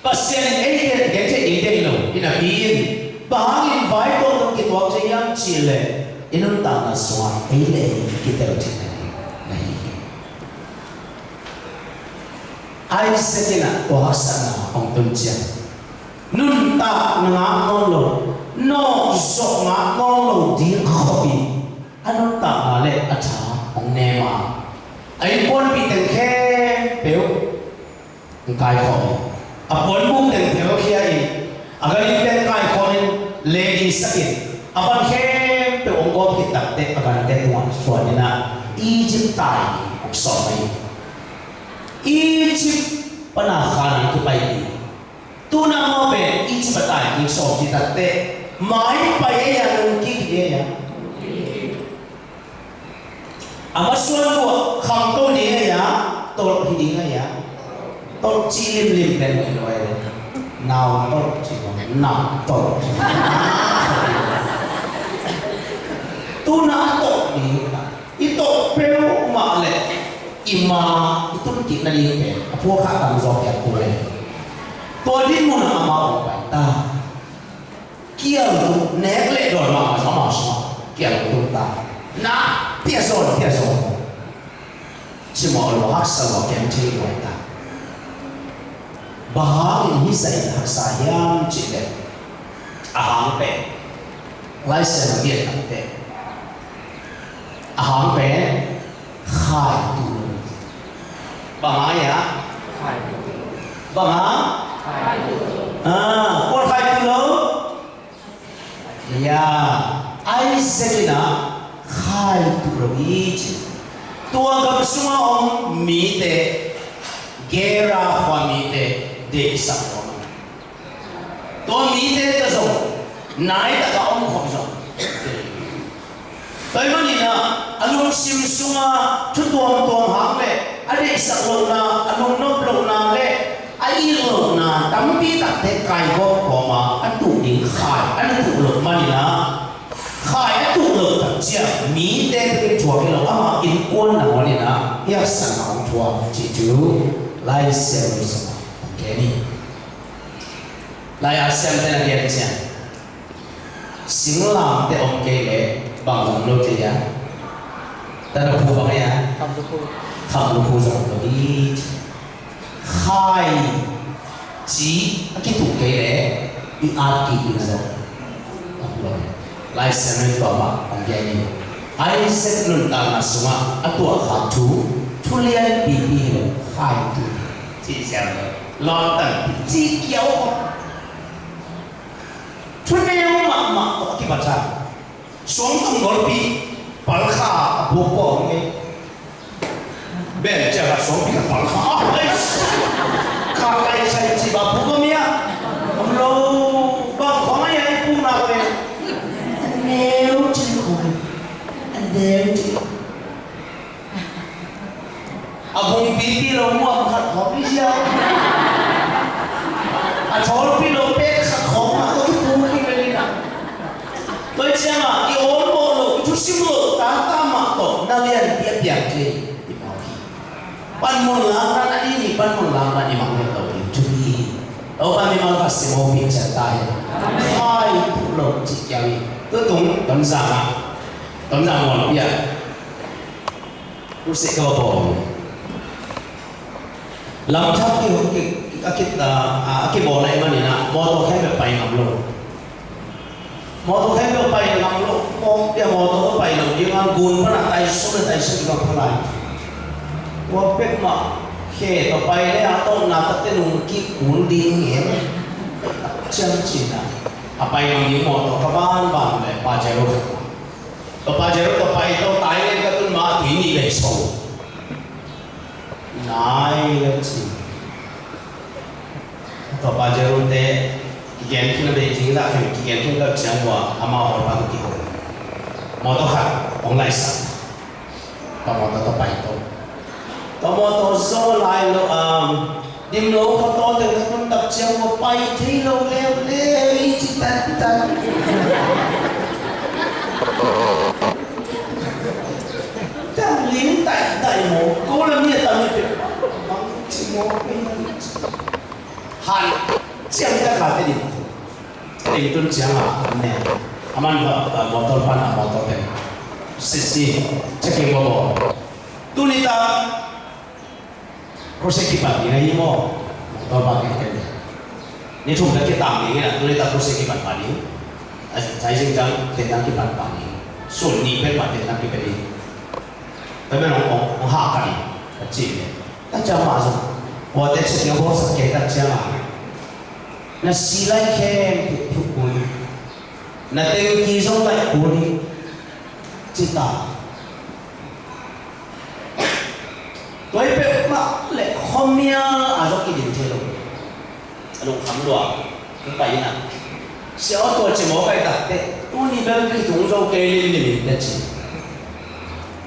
Pasian in ei gen gen thei ding deih lo hi napi-in, bang hangin vai tuak dong kituak thei hiam cih leh i nuntakna sungah ei le ei kitel thei na hi. Isaac in ah tua haksatna hong tun ciang nuntakna ngak nawn lo, nawh zawh ngak nawn lo ding khopin a nuntakna le a tha hong nem a, a innkuanpih teng khempeuh hong kaikhawm in, a puanbuk teng phelkhia in, a ganhing teng kaikhawm in, lei dingsak in, a van khempeuh hong gawp khit takteh a gante tungah suan in ah Egypt tai hong sawm hi. Egypt pana Khanaan kipaipih. Tu-in amau pen Egypt a tai kik sawm khit takteh mai pai ei a, nung kik hi ei a. A masuan uh ah khangto ding ei a, tolh hi ding ei a. Tolh cih limlim pen hi lo ei. Nau tolh cih bang, nau tolh cih bang. Tu-in a tolh ding a, i tolh peuhmah leh i ma i tun kik nading pen a phuakkhak tamzaw piak kul ei. Tua dinmun ah amau hong pai ta. Kiang tung, nek le dawn mahmah zong amau sungah kiang tung ta. Na pia zaw, pia zaw. Cimawh lua, haksa lua, kem thei lua ta. Bang hangin hih zah in haksa hiam cih leh, a hang pen, Lai Siangtho a gen takteh, a hang pen khai tuh lo. Bang hang hiam? Bang hang? Ah, kua in khai tuh lo? Ya, Isaac in ah khai tuh lo hi ci. Tua gam sunga om mite, Gerar khua mite deihsak lo. Tua mite tawh zong nai takin om khop zong. Tua ahih manin ah a lungsim sunga thu tuamtuam hang le a deihsak lohna, a lungnop lohna le a it lohna tampi takte kaikhawm khawm a, a tuh ding khai a na tuh loh manin ah, khai a tuh loh tak ciang mite tawh thuak hi lo, ama innkuan nangawn in ah i haksatna hong thuak cih thu Lai Siangtho sungah hong gen hi. Lai Siangtho in a gen ciang, singlamteh om kei leh bang om lo thei a? Tana phu bang ei a? Khamlukhu. Khamlukhu zong om lo hi. Khai ci a kituh kei leh i at kik ding zong om lo hi. Lai Siangtho in tua mah hong gen hi. Isaac nuntakna sungah a tuahkhak thu, thu lianpipi hi lo, khai tuh. Ci siam lo. Lawmtan ci kiau. Thuneu mahmah tawh a kipatsan. Suangtum golpi palkha a puk kua om ei. Ben cia kha suangpi kha palkha. Ai, kha kai sai ci ba puk om ia. Om lo, bang khong ai ai puk na ko le. Neu ci ko. Neu ci. A bungpipi lo muam khat khawng i ziau. A thawlpi lo pek khat khawng mah tawh kipum khin ve ni na. Tua ciangah i awlmawh loh, i thusim loh tata mah tawh na lianpi a piang thei i mawk hi. Panmun lakna, na dih ni panmun lakna i mangngilh loh ding thupi hi. Topa mimal khat sim hopih ciat ta hen. Khai tuh loh cih kiau hi. Tutung Tonzang ah, Tonzang mualpi ah Crusade ka va bawl. Lamthak ki, ki, a kit, a, a kibawl ahih manin ah mawtaw khempeuh pai ngam lo. Mawtaw thei beuh pai ngam lo, mawtaw, mawtaw tawh pai lo ding a, gun pan a taisun a taisun bang kha lai. Tua pek mah khe tawh pai le a tawh na ka te nung kik kul ding ngen. Ciang cina a pai ngam ding mawtaw ka banban le Pajero. Tua Pajero tawh pai tawh tai ngen ka tun mah tui nih vei so. Nai le ci. Tua Pajero te kigen khin a bei ding dah khin kigen khin ka ciang ua ama hawlpa tu kihol. Mawtaw khat hong laisak. Tua mawtaw tawh pai tawh. Tua mawtaw zaw lai lo, um, dim lo khuataw teng ka tun tak ciang ua pai thei lo leuleu i ci tantan. Tang ling taihtaih maw, ko lam hi a tam hi peuh. Bang ci maw, bang ci. Han ciang tak a te dim. Te dim tun ciang a an ne. A man va, va mawtaw pan a mawtaw pen. Sisi, checking maw maw. Tuni ta crusade kipan ding ahi maw. Mawtaw pan ding pen. Ni thum ta kitam ding ina, tuni ta crusade kipan pan ding. A, a zing ciang, te tang kipan pan ding. Sun ni pen pan te tang kipan ding. Tua men hong, hong, hong hah ka hi, ka ci leh. Ka ciang mah zong, kuate ci kei hong sak kei ka ciang a. Na si lai khempeuh thuk kul. Na tengki zong laih kul. Ci ta. Tua hi peuhmah leh khuamial a zong kidim thei lo. A lungkham lua, hong pai in a. Sia aw tua ci mawk ai tak teh, tuni bel kitung zo kei limlim in teh ci.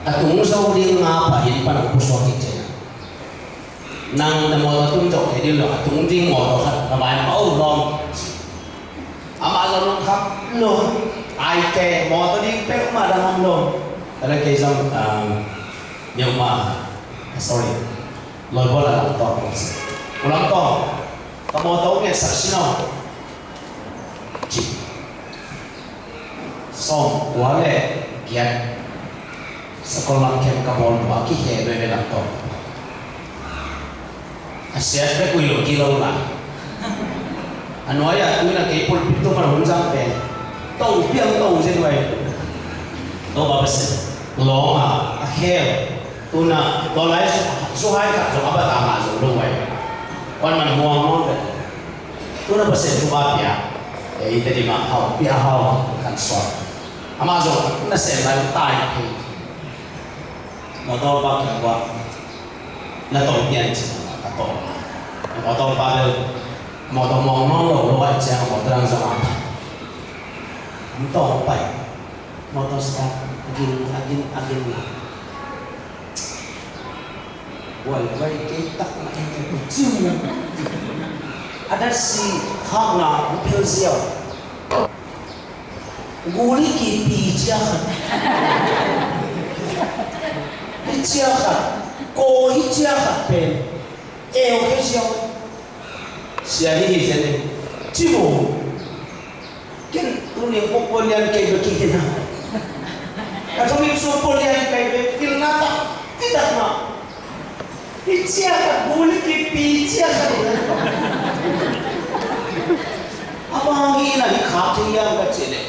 A tung zo ding nga pah in pan hong pusuak in ci. Nang na mawtaw tung zo kei ding lo, a tung ding mawtaw khat na vai pah uh lawm. Amah zong lungkham lua, ai kei mawtaw ding peuhmah dang om lo. Tua leh kei zong, um, Myanmar, sorry. Lawibawl a Lamtawng kong si. U Lamtawng, ka mawtaw ngetsak sin aw. Ci. Sawm kua le giat. Sakol lam khem ka bawl tua kikhe veve Lamtawng. A siat bek ui lo kilo lai. A nuai ah tui na kei pulpit tung a hun zang pen. To piang to zen vai. To ba bese. Lawng a, a khel. Tuna, tua lai zu, zuhai khat zong a bat a ngah zong lo vai. Kuan man muang muang vet. Tuna Pasian thu a pia. Ei te ding a hau, pia hau, kan suak. Amah zong, na sem lai tai thei. Mawtaw pa kiang ua. Na tawh pian ci, na tawh. Mawtaw pa bel, mawtaw muang muang lo, lo ai ciang, mawtaw dang zong a. Mawtaw pai. Mawtaw start, a gin, a gin, a gin. Wai, wai, kei tak na, kei tak na, kei tak na. A dat si khak na, a pil ziau. Guli kipi cia khat. Hi cia khat. Ko hi cia khat pen. Eu kei ziau. Sia hi hi zen ni. Ci mu. Ken tuni pok pon lian kei be ki na. Ka tuni so pon lian kei be ki na ta. Ki ta na. I cia ka bu li ki pi cia ka ni na. A bang hi na hi kha ki yang ka ci le.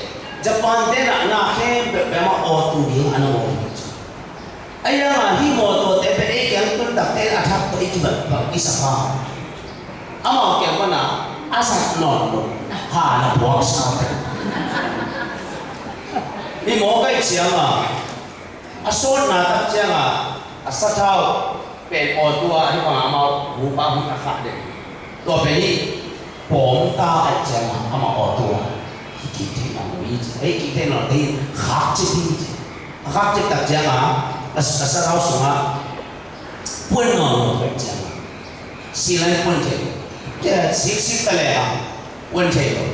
Japan te na na khem be be ma o tu ding ana mo. A yang a hi mawtaw te pen ei kiang tun tak te a thak tawh i kibat bang i sa kha. Amau kiang pana a sat nawn lo ha na buak sa. Hi mawkai ciang a a sawtna tak ciang a a sathau pen aw tua hi bang amau hu pa hun a khah deuh. Tua pen hi pawm ta a ciang a amah aw tua hi kik thei na lo hi ci. Hei kik thei na lo te hi khak ci hi ci. A khak cik tak ciang a, a, a sathau sungah puan nawn lo bek ciang a, si lai puan thei lo. Kia sik sik ta leh a puan thei lo.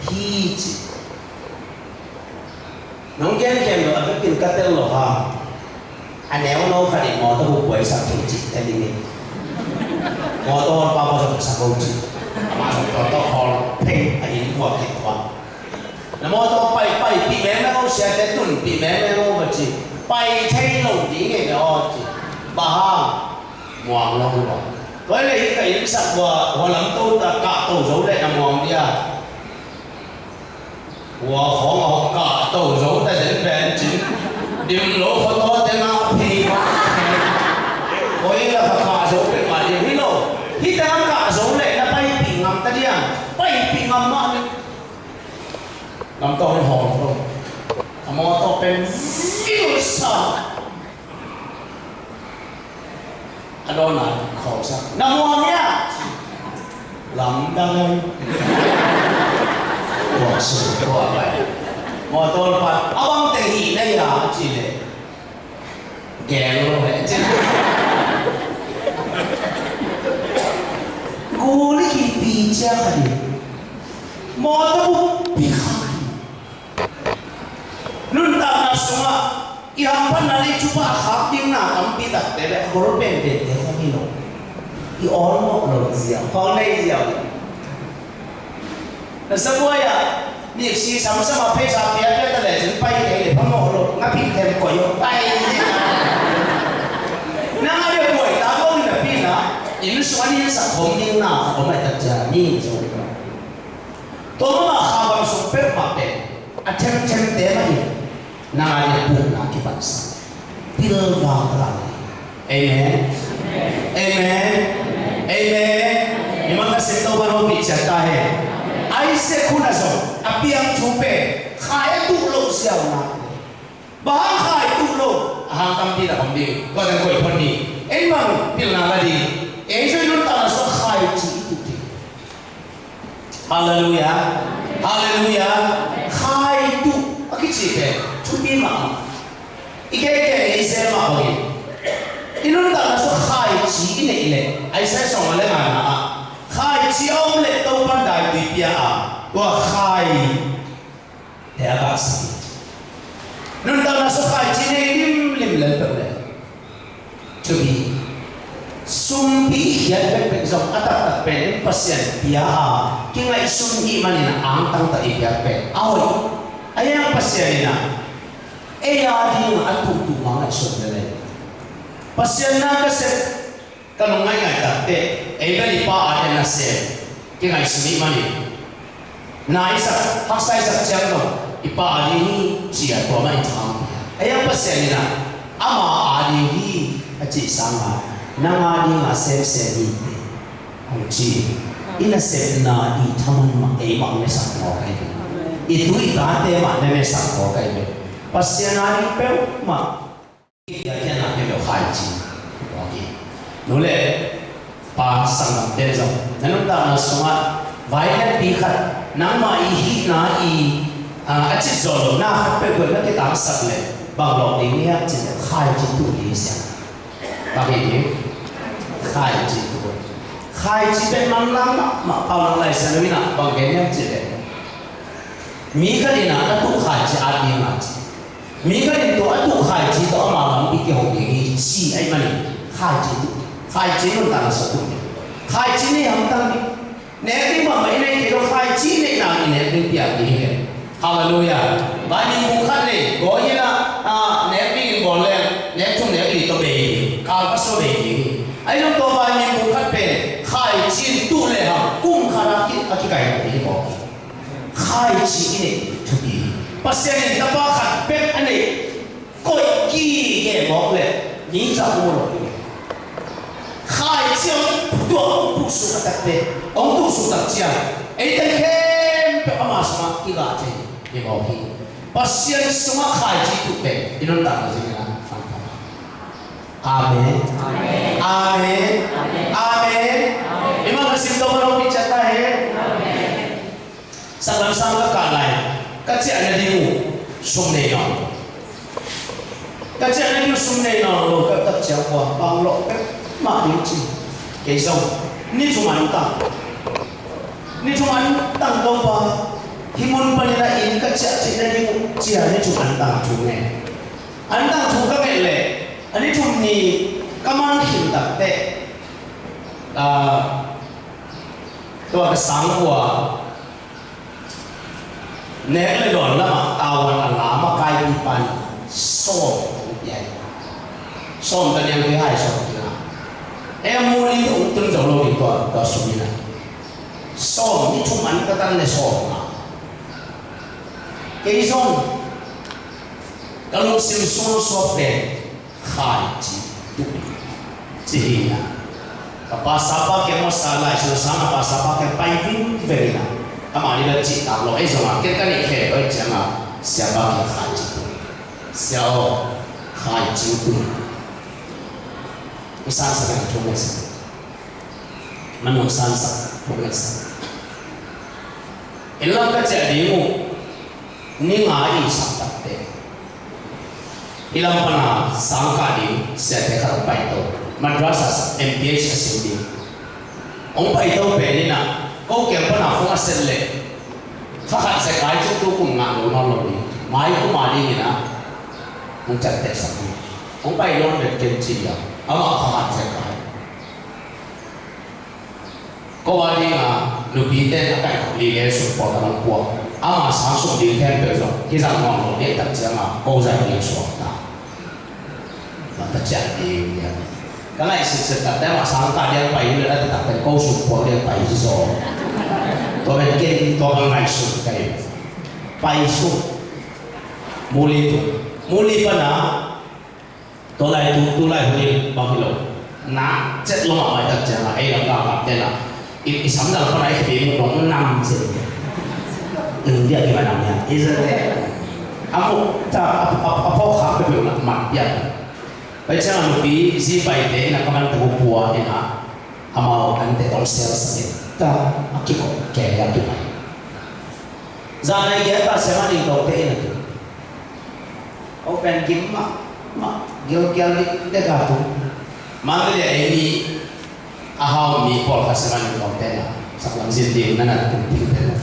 Hi ci. Nong gen gen lo a vekin ka tel lo ha. A neu lo khat in mawtaw hu buai sak thei cik tel in. Mawtaw hawlpa ko zong sak ko cik. Amah zong tawh tawh hawl phei a in buak kik buak. Na mawtaw pai, pai, pi meng na ko siate tun, pi meng na ko ka ci. Pai thei lo ding e na aw ci. Bang hang, muang lo lo. Tua le hi ka inn sak ua, hua lam to ta kah to zo le na muang dia. Kua khawng a hong kah to zo ta zen pen cin. Dim lo photo te ngah phei ngah phei. Koi la ka kah zo pek mah ding hi lo. Hih te a kah zo leh na paipih ngam ta diam. Paipih ngam mah ni. Ngam tawh in hawng to. A mawtaw pen vilsa. A dawn a khawlsak. Na muang hia? Lamdang ai. Tua su tua pai. Mawtaw pan a bang teng hi na hia a ci leh. Gel lo leh ci. Guli kipi cia kha ding. Mawtaw buppi kha ding. Nuntakna sungah i hamphatna le i thupha a khak dingna tampi takte le a gol penpente khong hi lo. I awlmawh lo ziau, khawng nei ziau. Na sabuai ah niksi samsam a pheisa piapia ta lecin pai kei le phamawh lo, nga phit them koih awk pai. Nang a le buai ta lo hi napi na, inn sungah nin sak khawng dingna kha om ai tak cia ni zo. Tua mah kha bang sung peuhmah pen a themthemte mah in nang a diak pukna kipansak pilvang ka lak hi. Amen. Amen. Amen. Mimal ka sim to ban hopih ciat ta hen. Isaac hun a zong a piang thu pen khai a tuh loh siauna. Bang hang khai tuh lo, a hang tampi tak om ding. Tua teng koih phot ni. Ei bang pilna la ding. Ei zoi nuntakna sua khai ci i tuh ding. Halleluiah. Halleluiah. Khai tuh a kici pen thupi mahmah. I keke ei sel mah bangin i nuntakna sua khai ci i neih leh, Isaiah sawm le ngana ah, khai ci a om leh Topan daipih pia a, tua khai te a kah sak hi. Nuntakna sua khai ci nei limlim lel peuh le thupi. Sumpi i khiat pekpek zong a taktak pen in Pasian pia a kingaihsun i hih manin a angtang tak i piak pen a hoih. A hiang Pasian in a ei a dingah a tuhtuh ma ngaihsun lel ei. Pasian na ka sep ka nung ngaingai takte, ei bel i pa a te nasem kingaihsun i hih manin na i sak, haksa i sak ciang lo i pa a ding hi ci a tua mah i thang. A hiang Pasian in a ama a ding hi a cih sangin nang a ding a semsem hi. Hong ci i nasepna i thaman mah ei mah ne sak maw kai. I tu i tate mah ne ne sak maw kai. Pasian a ding peuhmah Piakiatna pia lo khaici. Ok. Nu le pa sanggamte zong na nuntakna sungah vai lianpi khat nangmah i hihna i, a, a cit zawh lohna khat peuhpeuh na kitangsak leh bang lawh ding hiam cih leh khaici tuh ding hi siang. Bang hi ding? Khaici tuh. Khaici pen manlang mahmah Paunak Lai Siangtho in ah bang gen hiam cih leh mi khat in ah a tuh khaici at ding a ci. Mi khat in tua a tuh khaici tawh ama lampi kihong ding hi ci ahih manin khaici tuh, khaici nuntakna sung tuh ding. Khaici nei hamtang ding. Nek ding mahmah i nei kei lo, khaici neihna i nek ding piak ding hi. Halleluiah. Vai mimbu khat nei, gawi in ah, ah, nek ding in bawl leng nek thum nek li tawh bei ding, kal va sua bei ding hi. Ahi zong tua vai mimbu khat pen khaici in tuh lehang kum khat a ki, a kikai ding hi maw. Khaici i neih thupi hi. Pasian in tapa khat bek a neih koih kige mawk leh mi zah um lo hi. Khaici hong tuah hong puhsuk a takte, hong tuksuk tak ciang eite khempeuh ama sungah kigah thei hi mawk hi. Pasian sungah khaici tuh pen i nuntakna zingin a fangtang. Amen. Amen. Amen. I mah ka sim to ka lo pi ciat ta hen. Saklam sang ka kah lai, ka ciah nading uh sum nei nawn lo. Ka ciah nading uh sum nei nawn lo, ka tak ciang kua bang lawh pek mah ding ci. Kei zong ni thum an tang. Ni thum an tang Topa, hih mun panin a inn ka ciah theih nading uh ci-a ni thum an tang thu ngen. An tang thu ka nget leh a ni thum ni ka man khin tak teh, ah, tua ka sang kua nek le dawn lamah tawan a la makaipipa in sawm hong pia hi. Sawm ka niangte hai sawm kina. Ei a muli hong tun zo lo ding tua, tua sum in a. Sawm, ni thum an ka tan le sawm nga. Kei zong ka lungsim sung suak pen khaici tuk hi. Ci hi na. Ka pastor pa kiang masa lai, sung sang a pastor pa kiang pai vingveng hi na. Amah nih bel cih tak lo, ei zong a ken ka neih khe pai ciang a, siapa kiang khaici tuk. Sia aw, khaici tuk. Ka sansak a thung ngai sa. Manung sansak, phung ngai sa. Inn lam ka ciah ding uh, ni nga i sak takte. Hih lam pana sang kah ding siate khat hong paito. Madras a M P H a sim ding. Hong paito pen in ah, ko kiang pana phone a set leh, kha khat zekai cih tu kum ngah lo nawn lo ding. Mai kum a ding in ah, hong ciamtehsak ding. Hong pai lo vet ken ci a, amah kha khat zekai. Ko a ding a, nupite a kaihkhop lileng sum puak a dong puak. Ama sang sum ding khempeuh zong kizang nuam lo ding tak ciang a, ko zat ding suak ta. Mata ciah ding ding. Ka ngaihsutset tak te, ama sang kah ding pai hi lo, a tak te ko sum puak ding pai hi zaw. Tua pen ken tua ka ngaihsut ka hi. Pai suk. Muli tu. Muli pana. Tua lai tu, tu lai hun in bang hi lo. Na cet lo mahmah tak ciang a, ei lam galkapte na, i, i samdal pana i khepih mu dong nam se. India ki manam ya. Israel. Amu ta a, a, a phawk khak peuhpeuh na mat pian. Pai ciang a nupi zi paite in a ka man ta pua in a, amau an te tong sel sa in. Ta a kikop ke ya tu mai. Zanai kia ta siang a ding tawh te in a tu. Open gim mah, mah, gialgial dek a tu. Mangli a ei mi a hau mi pawl kha siang a ding tawh te na. Saklam zin ding na na tum ting te na.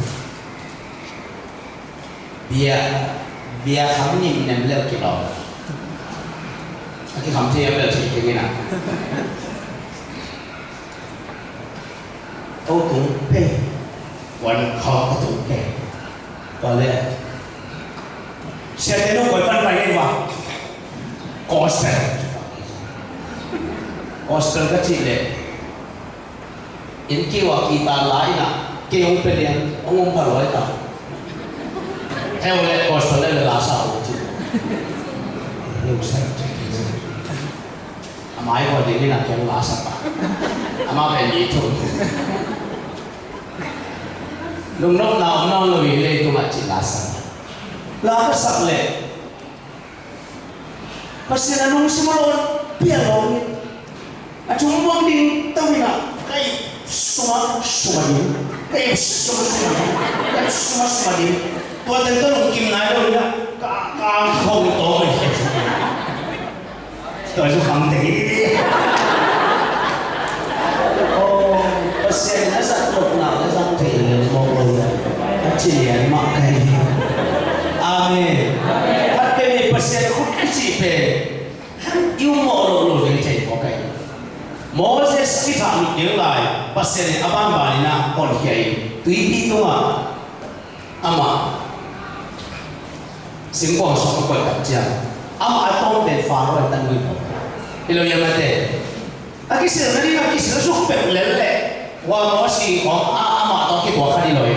Bia, bia kham nim nem lel kilawm. A kikham thei a bel thei keng in a. Ko tung pei. Wan khawng ko tung pei. Tua le. Siate nong koi pan pai ngei wa. Gospel. Gospel ka cih le. In kiu a kita la in a. Kei hong pe lian. Hong hong pha luai ta. Heo le gospel le le la sa hong cih. Heo sa. A mai ko ding in a kiang la sa pa. A ma pen mi thum. Lungnopna om nawn lo hi leitung ah ci la sa. La ka sak leh Pasian a lungsim a lawn piang lo hi. A thum buang ding to hi na. Ka ip suma suma ding. Ka ip suma suma ding. Ka ip suma suma ding. Tua teng ka lungkim nai lo hi na. Ka, ka ang khong to mai. Tua zu khang te hi. Oh, Pasian na zat lok na, na zat thei le mawk lo na. A ci lian mah ka hi. Amen. Khat pen hi Pasian khut i cih pen. I um mawh lo lo zeng thei mawk ka hi. Moses i thah lut ding lai, Pasian in a banban in a honkhia in. Tuipi tungah. Amah singkuang sung a koih tak ciang amah a tawm pen Faro in tanu hi pawh. Hi lo hiam a te. A kisil nading a kisil suk peuh lel leh hua Mosi khawng a, amah tawh kituak kha ding lo hi.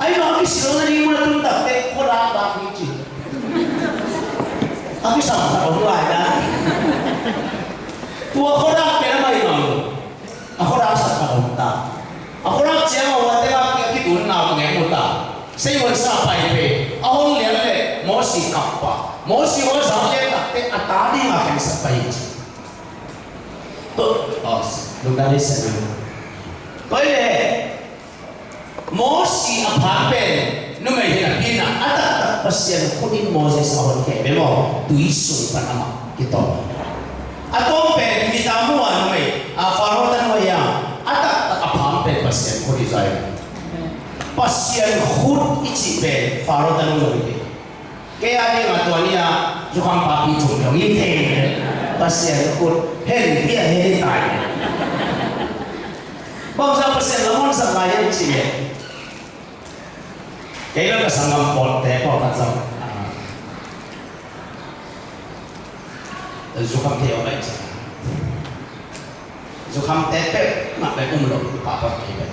Ahi lo a kisil nading mun a tun tak teh khuadak dak hi ci. A kisam khat om lai dah. Tua khuadak pen amah hi lo. A khuadak sak khat om ta. A khuadak ciang a ua teng a ki, a kitun nau ngek mu ta. Seihuan sa pai pe. A hong lian le Mosi kap pa. Mosi hong zak lian tak te a ta ding a khensat pai hi ci. Tua, oh, lungdam hi sa ni. Tua hi le. Mosi a phan pen numei hi napi in a, a taktak Pasian khut in Moses a honkhia hi ve maw, tui sung pan amah kitawng. A tawm pen mita mu a numei, a Faro tanu hi a, a taktak a phan pen Pasian khut hi zaw hi. Pasian khut i cih pen Faro tanu lo hi. Kei a ding a tua ni a, zukham papi thum dong in thei. Pasian khut, hen pia hen tai. Bangzah Pasian lam hon sak lai hiam cih leh. Kei bel ka sanggam pawlte pawlkhat zong. Ah. Zukham thei aw bai cih. Zukhamte peuhmah pen um lo, pahpah kei pen.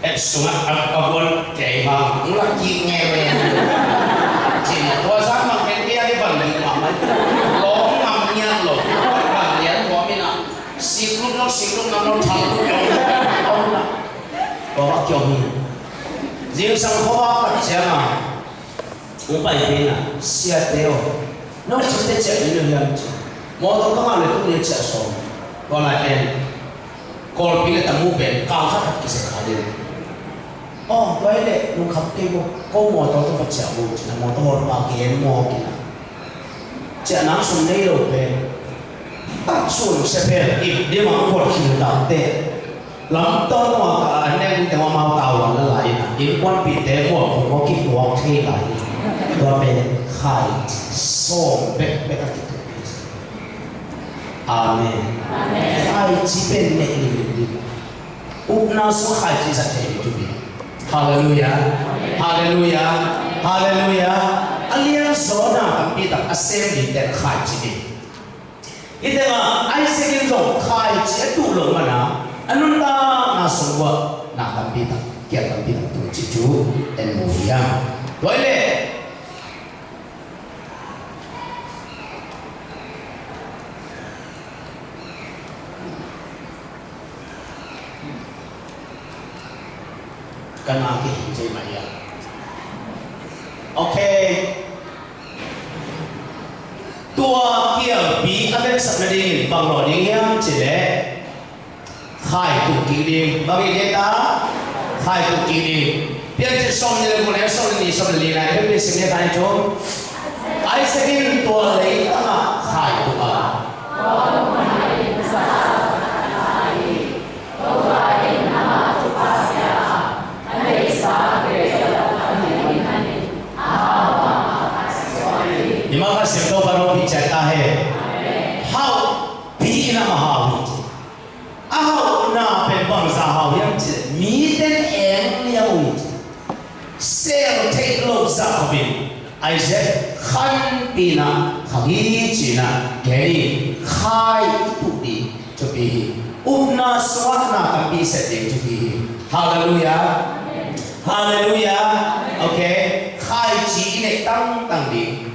App sungah a, a guan kei hang, hong lak kik ngei pen. Thak tuk lo. Tua bang kiom hi. Zingsang khuavak tak ciangin hong pai pen a, "Siate aw, no cihte ciah ding lo hiam?" ci. "Mawtaw ka ngah le tung ni ciah sawm." Tua lai pen Kawlpi le Tamu pen kang khat khat kisai kha ding. "Aw, tua hi leh lungkham kei maw, ko mawtaw tawh va ciah maw," ci-in a mawtaw hawlpa gen mawk in a, ciah nang sum nei lo pen, tak sun sepel ip dim a hong khual khil tak teh, lamtawng tawh a ka an nek ding teng amau tau lam la lai in a, innkuanpihte mual khum aw kituak thei lai in a, tua pen khaici sawm bekbek a kituak hi. Amen. Amen. Khaici pen nek limlim ding. Upna sung khaici zat thei ding thupi. Halleluiah. Halleluiah. Halleluiah. A lianzaw na tampi tak a sem ding ten khaici ding. Hih tengah Isaac in zong khaici a tuh loh manin a nuntakna sung uah na tampi tak, kial tampi tak tung cih thu en mu hiam? Tua hi leh Ka na kihing thei mah hiam? Ok. Tua kialpi a veksak nadingin bang lawh ding hiam cih leh, khai tuh kik ding. Bang hi ding ta? Khai tuh kik ding. Piancil sawmnih le guk le sawmnih, sawmnih le li na, Hebrew sim le khai thum. Isaac in tua leitang ah khai tuh a, Himah ka sim to pa no pi chat ta he. Hauh pi in a ma hau hi ci. A hauhna pen bangzah hau hiam cih leh, mite in eng liang uh hi ci. Sel theih loh zah khop in Isaac khanpih in ah khang hi ci-in ah gen hi. Khai i tuh ding thupi hi. Upna sungah na tampi sep ding thupi hi. Halleluiah. Halleluiah. Ok. Khaici i neih tangtang ding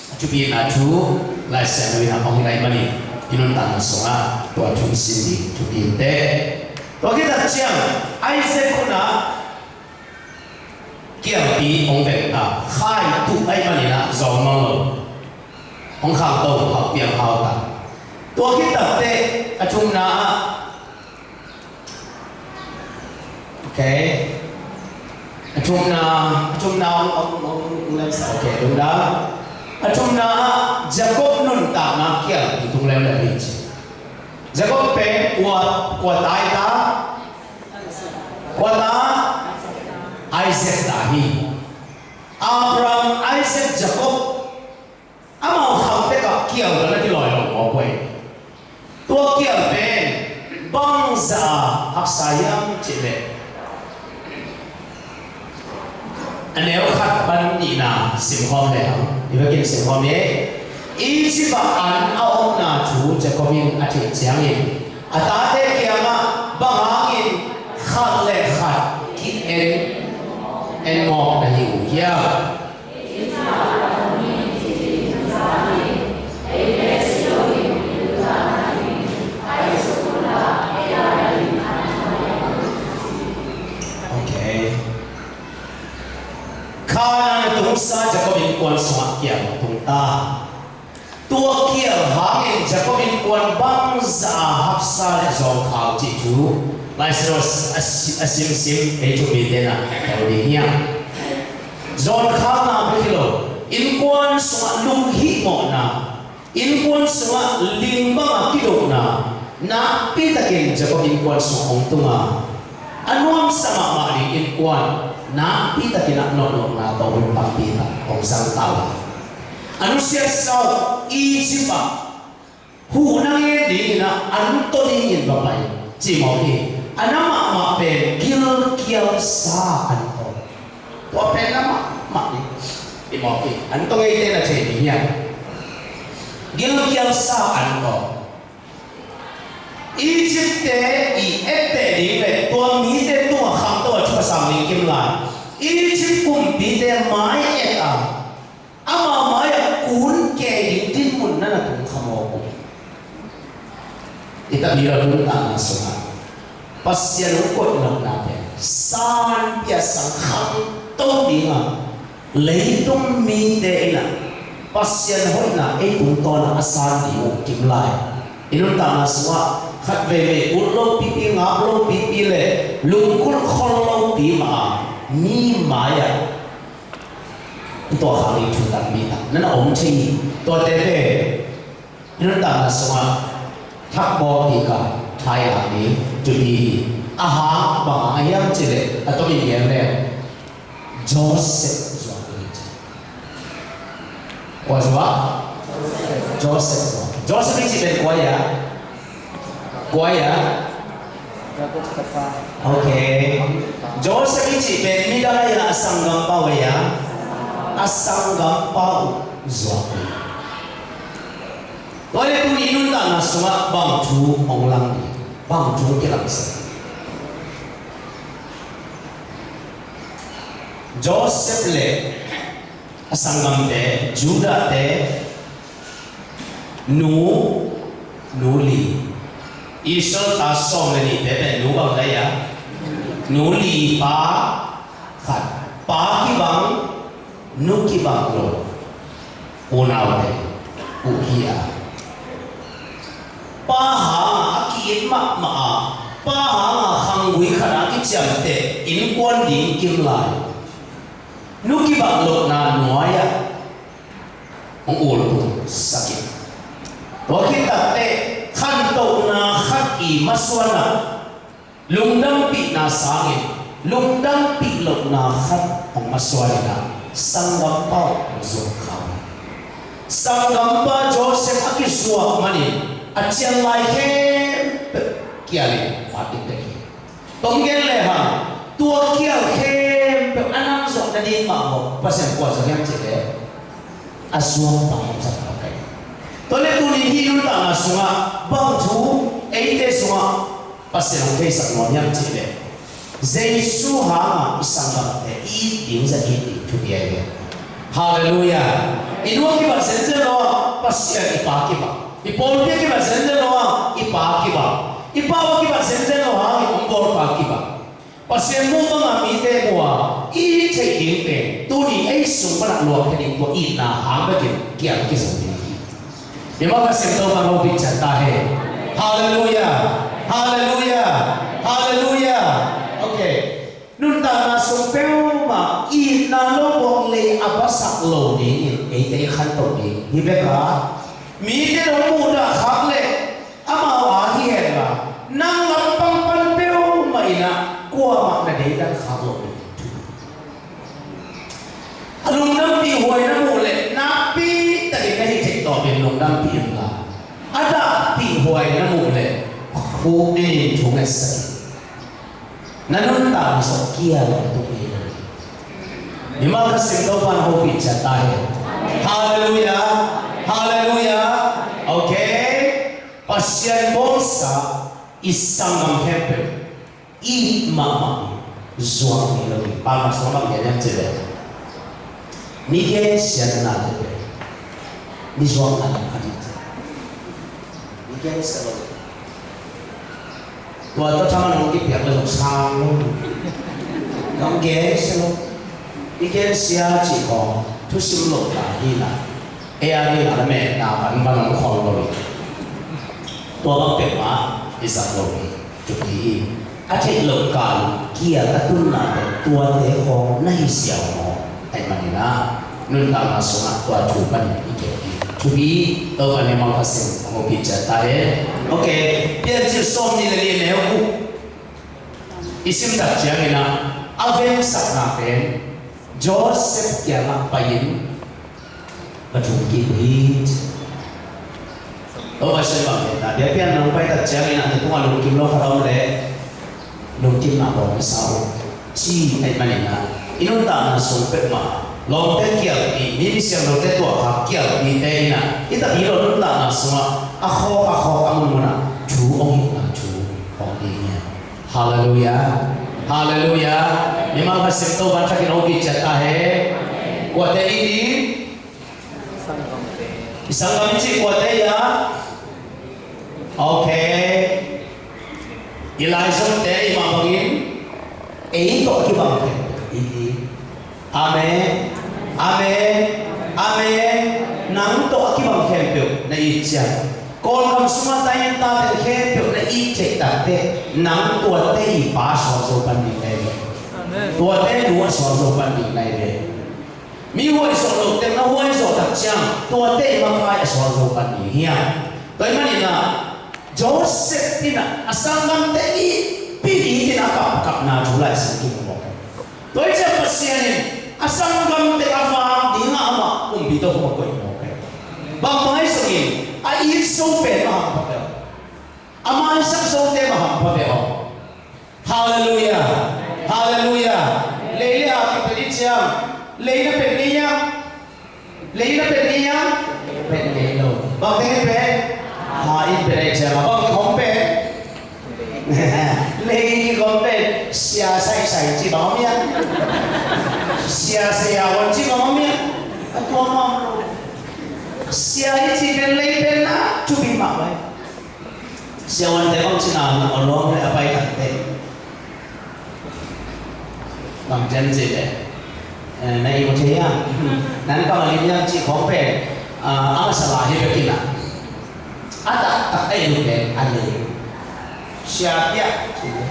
a thupina thu Lai Siangtho in a hong hilh ahih manin i nuntakna sungah tua thu i sim ding thupi hi teh. Tua khit tak ciang Isaac hun ah kialpi hong veng ta, khai tuh ahih manin ah zawng mang lo. Hong khangto, hau piang hau ta. Tua khit tak teh a thumna ah Ok. A thumna, a thumna ong, ong, ong, ong lem sa, ok, lungdam. A thumna ah Jacob nuntakna kial i tung leuleu hi ci. Jacob pen kua, kua ta hi ta? Kua ta? Isaac ta hi. Abraham, Isaac, Jacob, amau khang tek ah kial khat na kilawi lo mawk uh hi. Tua kial pen bangzah a haksa hiam cih leh, a neu khat pan nihna simkhawm lehang, i vekin simkhawm ni. Egypt ah an a omna thu Jacob in a theih ciangin a tate kiangah, "Bang hangin khat le khat ki-en, en mawk na hi uh hiam?" Ok. Kanaan a tungsa Jacob innkuan sungah kial tung ta. Tua kial hangin Jacob innkuan bangzah a haksa le zawngkhal cih thu Lai Siangtho a si-, a simsim ei thumite in ah tel ding hiam? Zawngkhalna bek hi lo, innkuan sungah lunghihmawhna, innkuan sungah ling banga kidona nakpi takin Jacob innkuan sungah hong tung a, a nuamsa mahmah ding innkuan nakpi takin ah nawhlohnate tawh hun tampi tak hong zang ta uh a. A nusiatsa uh, Egypt ah huhna ngen dingin ah an tawh dingin va pai ci mawk hi. A na mahmah pen gilkialsa an tawh. Tua pen na mahmah ding i mawk hi. An tawh ngeite na thei ding hiam? Gilkialsa an tawh. Egypt-te i etteh ding le tua mite tungah khangto a thu a sang ding kim lai. Egypt kumpite mai et a, ama mai-ah kun kei ding dinmun na na tung kha mawk uh. I tabila nuntakna sungah Pasian hong koih nopna pen sanpia sang khangto dinga, leitung mite in ah Pasian hoihna ei tungtawn ah a san ding uh kim lai. I nuntakna sungah khat veivei ut lopipi, ngap lopipi le lungkul khol lopi mah a, mi mai-ah tua khang i thutak mi tak na na om thei hi. Tuate pen i nuntakna sungah thakbawk ding ka thailak ding thupi hi. A hang bang hang a hiam cih leh a tomin gen leng Joseph zuak ding hi ci. Kua zuak? Joseph zuak. Joseph i cih pen kua hia? Kua hia? Ok. Joseph i cih pen midang a hia, a sanggampa uh a hia? A sanggampa uh zuak hi. Tua leh tuni i nuntakna sungah bang thu hong lang ding, bang thu kilangsak? Joseph le a sanggamte, Judahte, nu, nu li. Israel ta sawm le nihte pen nu bang ta hia? Nu li, pa khat. Pa kibang, nu kibang lo unaute uh hi a, pa hanga a ki-it mahmah a, pa hanga khanggui khatah a kiciamteh innkuan ding kim lai. Nu kibang lohna nuai-ah hong ultung sak hi. Tua khit takteh khantohna khat i masuan ah lungdampihna sangin lungdampih lohna khat hong masuan in ah sanggampa uh hong zuak kha hi. Sanggampa Joseph a kizuak manin a cianglai khempeuh kialin fak ding tek hi. Tawm gen lehang tua kial khempeuh a nang zuak nading mah maw, Pasian kua zuak hiam cih leh a zuak bang hong zat mah hi. Tua leh tuni hih nuntakna sungah bang thu eite sungah Pasian hong theisak nuam hiam cih leh Jesu hanga i sanggamte i it ding zah i it ding thupi ahi ve. Halleluiah. I nu a kibat zenzen lo a Pasian i pa kibang. I pawlpi a kibat zenzen lo a i pa kibang. I pau a kibat zenzen lo hangin hong bawlpa kibang. Pasian muh banga mite muh a i it theih ding pen tuni ei sung panah luang thei ding tua itna hang bekin kiang kizom ding hi. Mimang ka sim Topa'n hopih ciat ta hen. Halleluiah. Halleluiah. Halleluiah. Ok. Nuntakna sung peuhmah itna lo buak lei a basak lo dingin eite i khantoh ding hi bek a, mite in hong muhdah khak leh amau a hi hen la, nang lampang pan peuhmah in ah kuamah na deidan khak loh ding. A lungdampih huai na muh leh nakpi takin na hih theih tawpin lungdampih inla, a dahpih huai na muh leh khuk dingin thu ngetsak in. Na nuntakna sung kial tung hi. Mimang ka sim Topa'n hopih ciat ta hen. Halleluiah. Halleluiah. Ok. Pasian bawlsa i sanggam khempeuh i it mahmah hi. Zuak ngei lo hi. Bang hang sung bang gen hiam cih leh mi gensia na te pen mi zuakna lam khat hi ci. Mi gensia lo. Tua tawh thaman hong kipiak le zong sang lo. Hong gensia lo. Mi gensia cih khawng thusim lo ta hi na. Ei a ding a na mehna vanvan hong khol lo hi. Tua bang peuhmah i zat lo hi. Thupi hi. A theih loh kal kial a tunna pen tuate khawng na hi siau maw? Ahih manin ah nuntakna sungah tua thu panin i kep hi. Thupi, Topa mimang Pasian hong hopih ciat ta hen. Ok, Piancil sawmnih le li neu guk i sim tak ciangin ah a vensakna pen Joseph kiangah pai-in va thum kik uh hi. Topa Pasian bang hi ta, biakpiak nong pai tak ciangin ah na tungah lungkim lo khat a om leh lungkimna bawl masa uh ci. Ahih manin ah i nuntakna sung peuhmah lawmte kialpi, mi misiam lote tuahkhak kialpite in ah i tak hi lo nuntakna sungah a khawk a khawk a munmun ah thu hong hilhna thu hong hi hi. Halleluiah. Halleluiah. Mimang kha sim Topa'n thakin hong hopih ciat ta hen. Kuate i it ding? I sanggam i cih kuate ia? Ok. I Lai Siangtho i mah bangin ei tawh a kibang khempeuh i hi. Amen. Amen. Amen. Nang tawh a kibang khempeuh na it ciang, Kawlgam sungah tainta ten khempeuh na it theih takteh, nang tuate i pa suak zo pan ding na hi ve. Amen. Tuate nu a suak zo pan ding na hi ve. Mi huai zawh loh teng na huai zawh tak ciang, tuate i makai a suak zo pan ding hiam? Tua ahih manin ah Joseph in ah a sanggamte i pi i tin a kapkapna thu Lai Siangtho kimu mawk hi. Tua ahih ciang Pasian in a sanggamte a vak dingah amah kumpi tawh hong koih mawk hi. Bang bang ahi zongin a it zo pen mah hampha peuh, a maisak zote mah hampha peuh. Halleluiah. Halleluiah. Lei le ha kipet i ciang, lei na pet ngei hiam? Lei na pet ngei hiam? Pet ngei lo. Bang teng in pet? Ha in pet i ciang a bang khong pet? Lei khong pet. Sia saisai ci bang om hiam? Sia sia wan ci bang om hiam? A tua mah om lo. Sia i ci pen lei pen na thupi mah vai. Siavuante bang ci na, a luang le a pai takte bang cian ci le, eh, na i mu thei hiam? Nan bang a lim hiam ci khong pen, ah, a masa lai hi bek in ah, a taktak a i lu pen a lei. Sia piak ci le,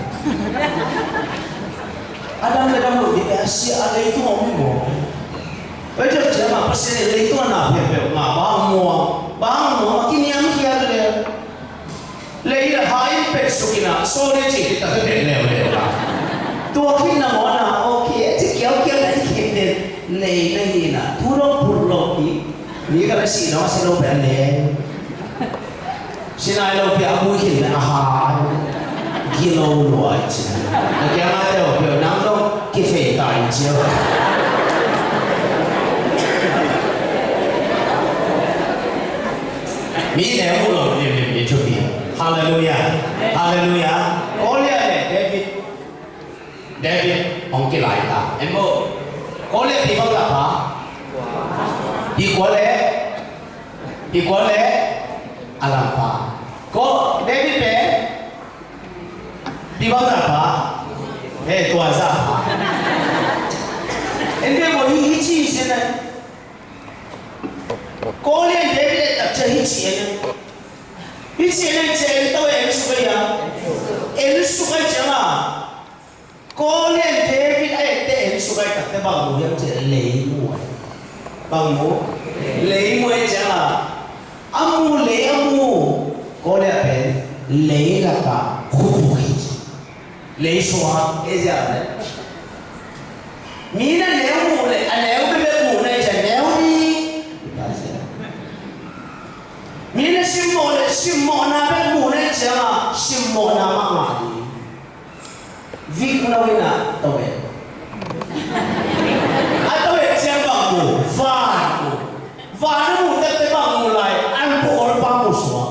a dam le dam lo ding pen a sia a leitung a om hi maw? Tua ciang ciang mah Pasian in leitung a na peuhpeuh mah bang muang, bang muang a kiniamkhiat le. Lei le ha in petsuk in ah, sorry ci, hita ka pet leuleu la. Tua khin na mawh na, okay, ci kiaukiau na i khin den. Lei na hi na, thu dong phut lo ki. Mi ka la si dong a si lo pen lei. Si nai lo pia a bui khin na a ha. Gilo lo ai ci. Na kia nga teo pia nang dong kithei ta in ci. Mi neu mu lo limlim i thupi. Halleluiah. Halleluiah. Goliath le David. David hong kilai ta. En maw. Goliath pi bang zahpa? Pi kua le? Pi kua le? A lampa. Ko David pen pi bang zahpa? He, tua zahpa. En pen maw hi hi ci sin a. Goliath David et tak ciang hi ci en. Hi ci en, en ci en to en suk a hi a. En suk a hi ciang a. Goliath David a et teh en suk a hi tak teh bang mu hiam ci en, lei mu a. Bang mu? Lei mu a hi ciang a. A mu lei a mu. Goliath pen lei lak a khupuk hi ci. Lei suak e zia le. Mi na neu mu le, a neu bebek mu na i zia neu ni. Mi na simmawh le, simmawhna bek mu na i zia ma, simmawhna mah ngah ni. Vik lo in a tawh e. A tawh e ciang bang mu, van mu. Van a mu tete bang mu lai, an pawl pa mu suak.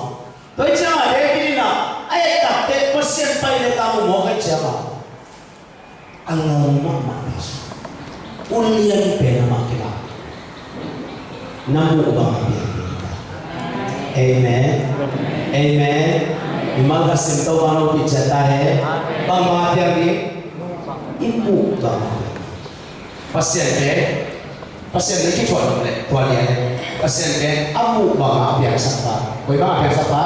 Tua hi ciangin David in a, a et takteh Pasian pai le ta mu mawk ahih ciangin a ngal mahmah Pasian. Ulian pen amah kilak. Na muh bang a piang ding ta. Amen. Amen. Mimal khat simto bang lo pichat ta he. Bang bang a piang ding. I muh bang a piang. Pasian pen, Pasian pen kithuah dong leh tua lian. Pasian pen a muh bangah a piangsak pa. Koi bangah a piangsak pa?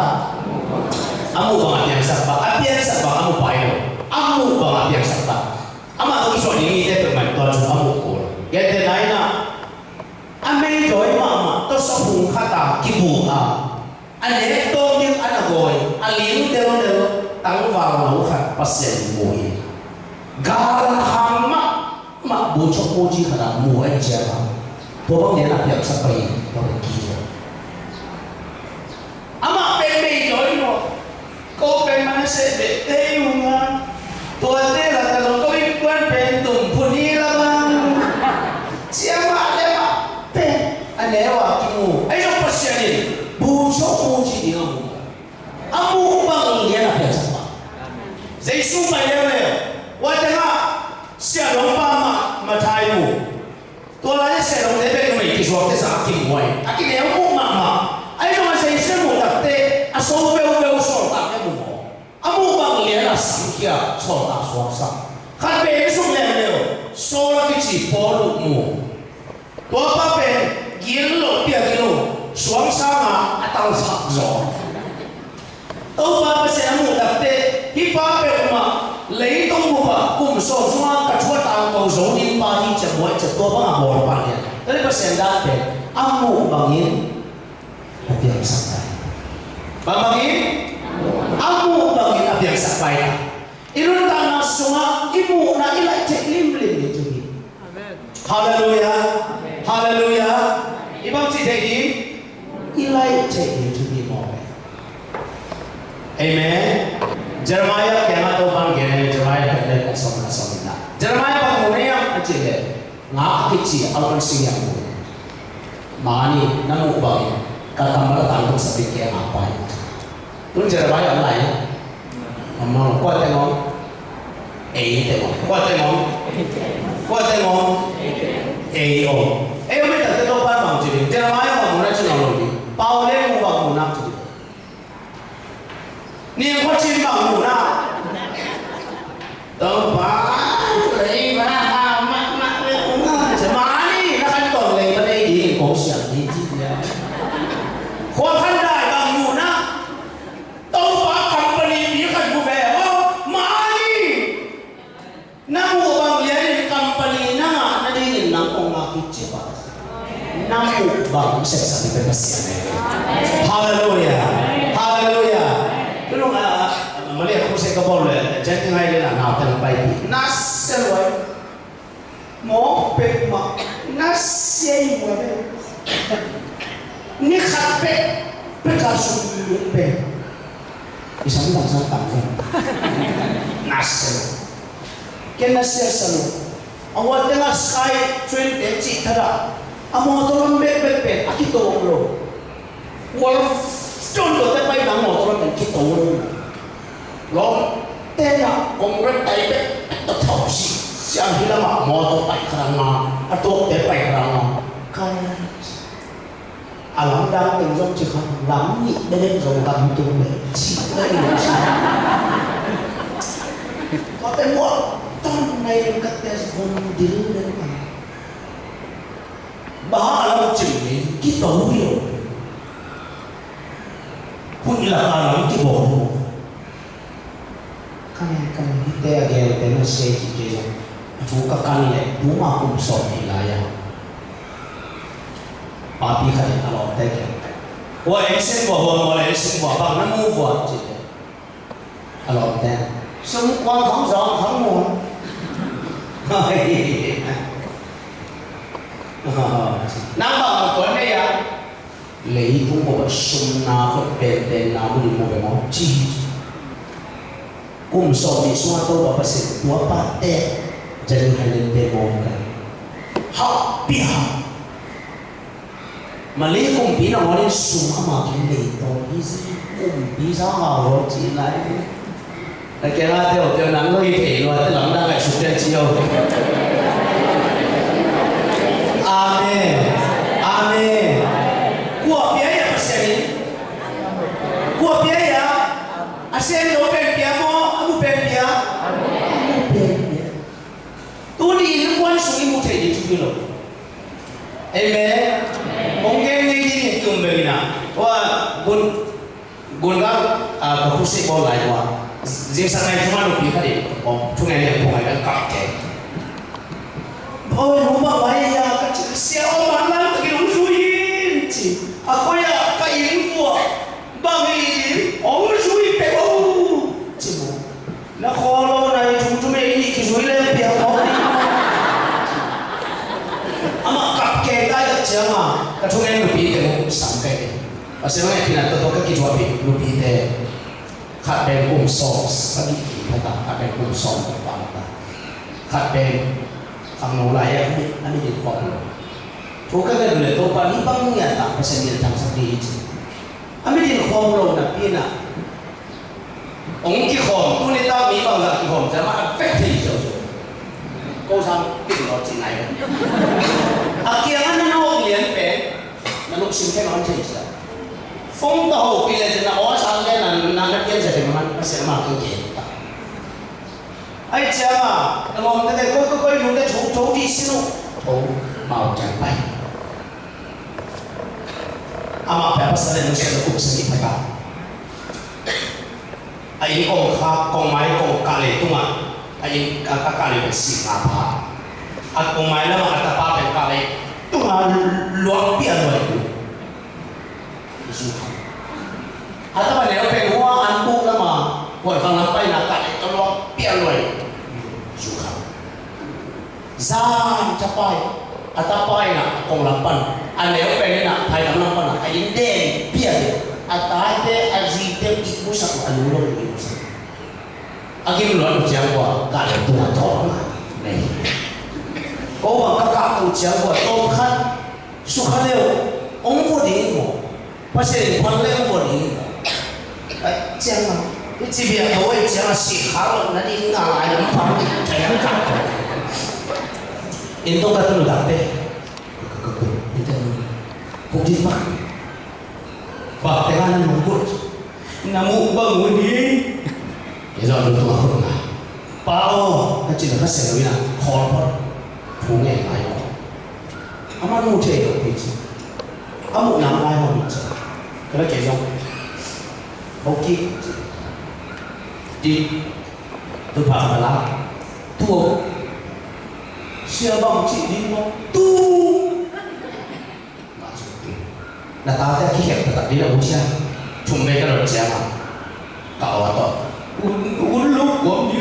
A muh bangah a piangsak pa. A piangsak bangah a muh pa hi lo. A muh bangah a piangsak pa. Amah tawh kithuah ding mite peuhmah in tua thu a muh kul. Gentehna in ah, a meidawi mahmah tawh saphung khat a kibuk a, a nek tawm ding a na gawi, a ling deldel tangval no khat Pasian in mu hi. Gal a khang mahmah, bu chawk bu ci khat a mu ahih ciangin, tua bang lian a piangsak pai hi, tua pen Gideon. Amah pen meidawi lua. Ko pen Manasseh beh tei ung a, tuate lak a zong ko innkuan pen tum phun hi la bang. Cia mah le mah pen a neu a kimu. Ahi zong Pasian in bu chawk bu ci ding a mu. A muh bang lian a piangsak pa. Jesu pai leuleu. Ua tengah siahlawm pa mah Matthai mu. Tua lai-ah siahlawmte bek numei kizuakte zah a kimuai, a kineu muh mahmah. Ahi zongin Jesu muh takteh a so veuveu sawltakte mu maw? A muh bang Lian a samkhia sawltak suaksak. Khat vei in suk leuleu, Saul a kici Paul uh mu. Tua pa pen gil lo, pia gil lo, suang sangin a talsak zaw. Topa Pasian a muh takteh, hih pa peuhmah leitung bup ah kum sawm sungah ka thu a tangko zo ding pa hi ci-a buai ciang tua bangah bawl pah lian. Tua leh Pasian dan pen a muh bangin a piangsak pai. Bang bangin? A muh bangin a piangsak pai ta. I nuntakna sungah i muhna i laih theih limlim ding thu hi. Halleluiah. Halleluiah. I bang ci theih ding? I laih theih ding thu hi maw. Amen. Jeremiah kiangah Topa'n gen, Jeremiah kiangah sawm na sawm na. Jeremiah bang mu na hiam a cih leh, ngak a kici a kan sing hiam mu. Mani na muh bangin ka kammal a tangko sa pi kei ngak pai. Tun Jeremiah lai. Amang, kua teng om? Ei teng om. Kua teng om? Kua teng om? Ei om. Ei om, ei teng om, bang ci ding. Jeremiah bang mu na ci na lo ding. Pau le mu bang mu na ci ding. Ni kua ci bang mu na. Topa, lei ma, ma, ma, ma, lei ma. Mani na kan tong lei ma lei ding kong siam ni ci dia. Kua kan dai bang mu na. Topa company pi khat mu ve aw, mani. Na muh bang lianin company na ngah nadingin nang kong ngak hi ci a, na muh bang sepsak ding pen Pasian hi. Halleluiah. Halleluiah. Tunung a, a, Malaysia khose ka bawl leh, Genting Highland ah naute hong paipih. Na sia luai. Mawk peuhmah na sia hi mawk peuh. Ni khat peuh, peuh ka sum lung peuh. I sam dang sam dang sam. Na sia. Ken na sia sa lo. A hua teng a Sky Train te cih thadah a mawtaw lam bekbek pen a kito lo. Wall Stone tawh te pai nang mawtaw lam pen kito lo. Lawm tena Congress tai bek ta thau si siang hi lamah mawtaw pai kha rang a, a tuakte pai kha rang a. Kai a lamdang teng zong ci kha, lam nih belek zong lam tung le ci na nih ci. Tua teng muak ton nai len ka tes von dil len ka. Ba a lam cim ni kito hi lo. Hun i lak a lam kibawl hi lo. Kan, kan, hihte a gelte na sia kik kei zong. A thu ka kan leh, tuma kum sawm nih lai a. Papi khat in a lawmte kiang. Hua eng sing vua, hua mawl eng sing vua, bang na mu vua, ci te. A lawmte. Sum kuang khang zawng khang mu. Nang bang na tuan nei a. Leitung bup ah sumna khut penpenna bunin mu ve maw ci hi. Kum sawm nih sungah Topa Pasian tua pate Genting Highland te maw ka hauh pia. Malay kumpi nangawnin sum ama kin leitaw hi zi kumpi sa ngau lo ci lai. Na kiangah te aw, te aw, nang lo hi thei lo, te lamdang ngaihsut te ci aw. Amen. Amen. Kua pia ia Pasian in? Kua pia ia? A sem lo pen pia maw, a mu pen pia? A mu pen pia. Tuni in kuan sung i mu thei ding thupi lo. Amen. Hong gen ngei ding in ki um bek in a. Tua gun Gunvang, ah, ka khusik bawl lai ua. Zingsang nai thuma nupi khat in, om, thungen liang phung ai kan kap ke. Bawi nu bang lai ia ka ci, sia om an lang takin hong zui in ci. A koi ah ka inn vua bang hi in hong zui pe o ci mu. Na khaw lo nai thum thum ei nih kizui leng piang mawk ding. Amah kap keng kai tak ciang a ka thungen nupi teng uh sam kei. Pasian ngaihpihna tawh ka kithuahpih nupite. Khat pen kum sawm sagih kipha ta, khat pen kum sawm kipha ta. Khat pen khangno lai a mit, a mit in khawm lo. Thu ka gen leh Topa ni bang ngiat ta Pasian min thangsak ding hi ci. A mit in khawm lo napi in a Hong kikhawm, tuni ta mi bangzah kikhawm ciang mah a vek thei ziauziau. Ko sang kin lo ci nai. A kiangah na nawk lian pen na lungsim khen hong thei cia. Phone ta hopih le cin na aw sang le na na na pian cia thei man Pasian mah kin ke. Ahih ciangin a, na lawmte, koi koi koi, nute tho tho dih sin uh. Tho, amau ciang pai. Amah pen a pasal in nusia na kum sagih pha ta. A inn kong kha, kong mai kong kah lei tungah, a inn a kah lei pen sing nga pha. A kong mai lamah a tapa pen kah lei tungah luang pian luai. Zu kha. A tapa neu pen hua an buk lamah, huai khang lam paina kah lei tawh luang pian luai. Zu kha. Zan tapa in, a tapa in a kong lam pan, a neu pen in a phailam lam pan a, a inn den pian, a taite, a zite ihmusak, a nu lo ihmusak. A gim luat uh ciang kua, kah lei tungah tawm a nei. Ko bang ka kah uh ciang kua, tawm khat, sukha leu, ong vua ding maw. Pasian in phat leng vua ding. Ai, ciang a, i ci biak tho, ai, ciang a, sik khak loh na ding ngal ai lam pang ding. Inn tawh ka tun uh takte. Ka, ka, ka, inn tawh ka tun. Kuk ding bak. Bak te ka na nung kut. Na muh bang uh ding. Inn tawh ka tun uh a kut na. Pa aw, ka ci na ka sel uh ina. Khawl phot. Thu ngen ngai aw. Amah muh thei lo pi ci. A muh nang lai hong ci. Ka la kei zong. Ho kik ci. Di. Tu pha ka la. Tu. Sia bang ci di mo. Tu. Na tate a kikhelh taktak di na uh cia. Thum vei ka dot ciang a. Ka aw tawh. Un, un luk guam di.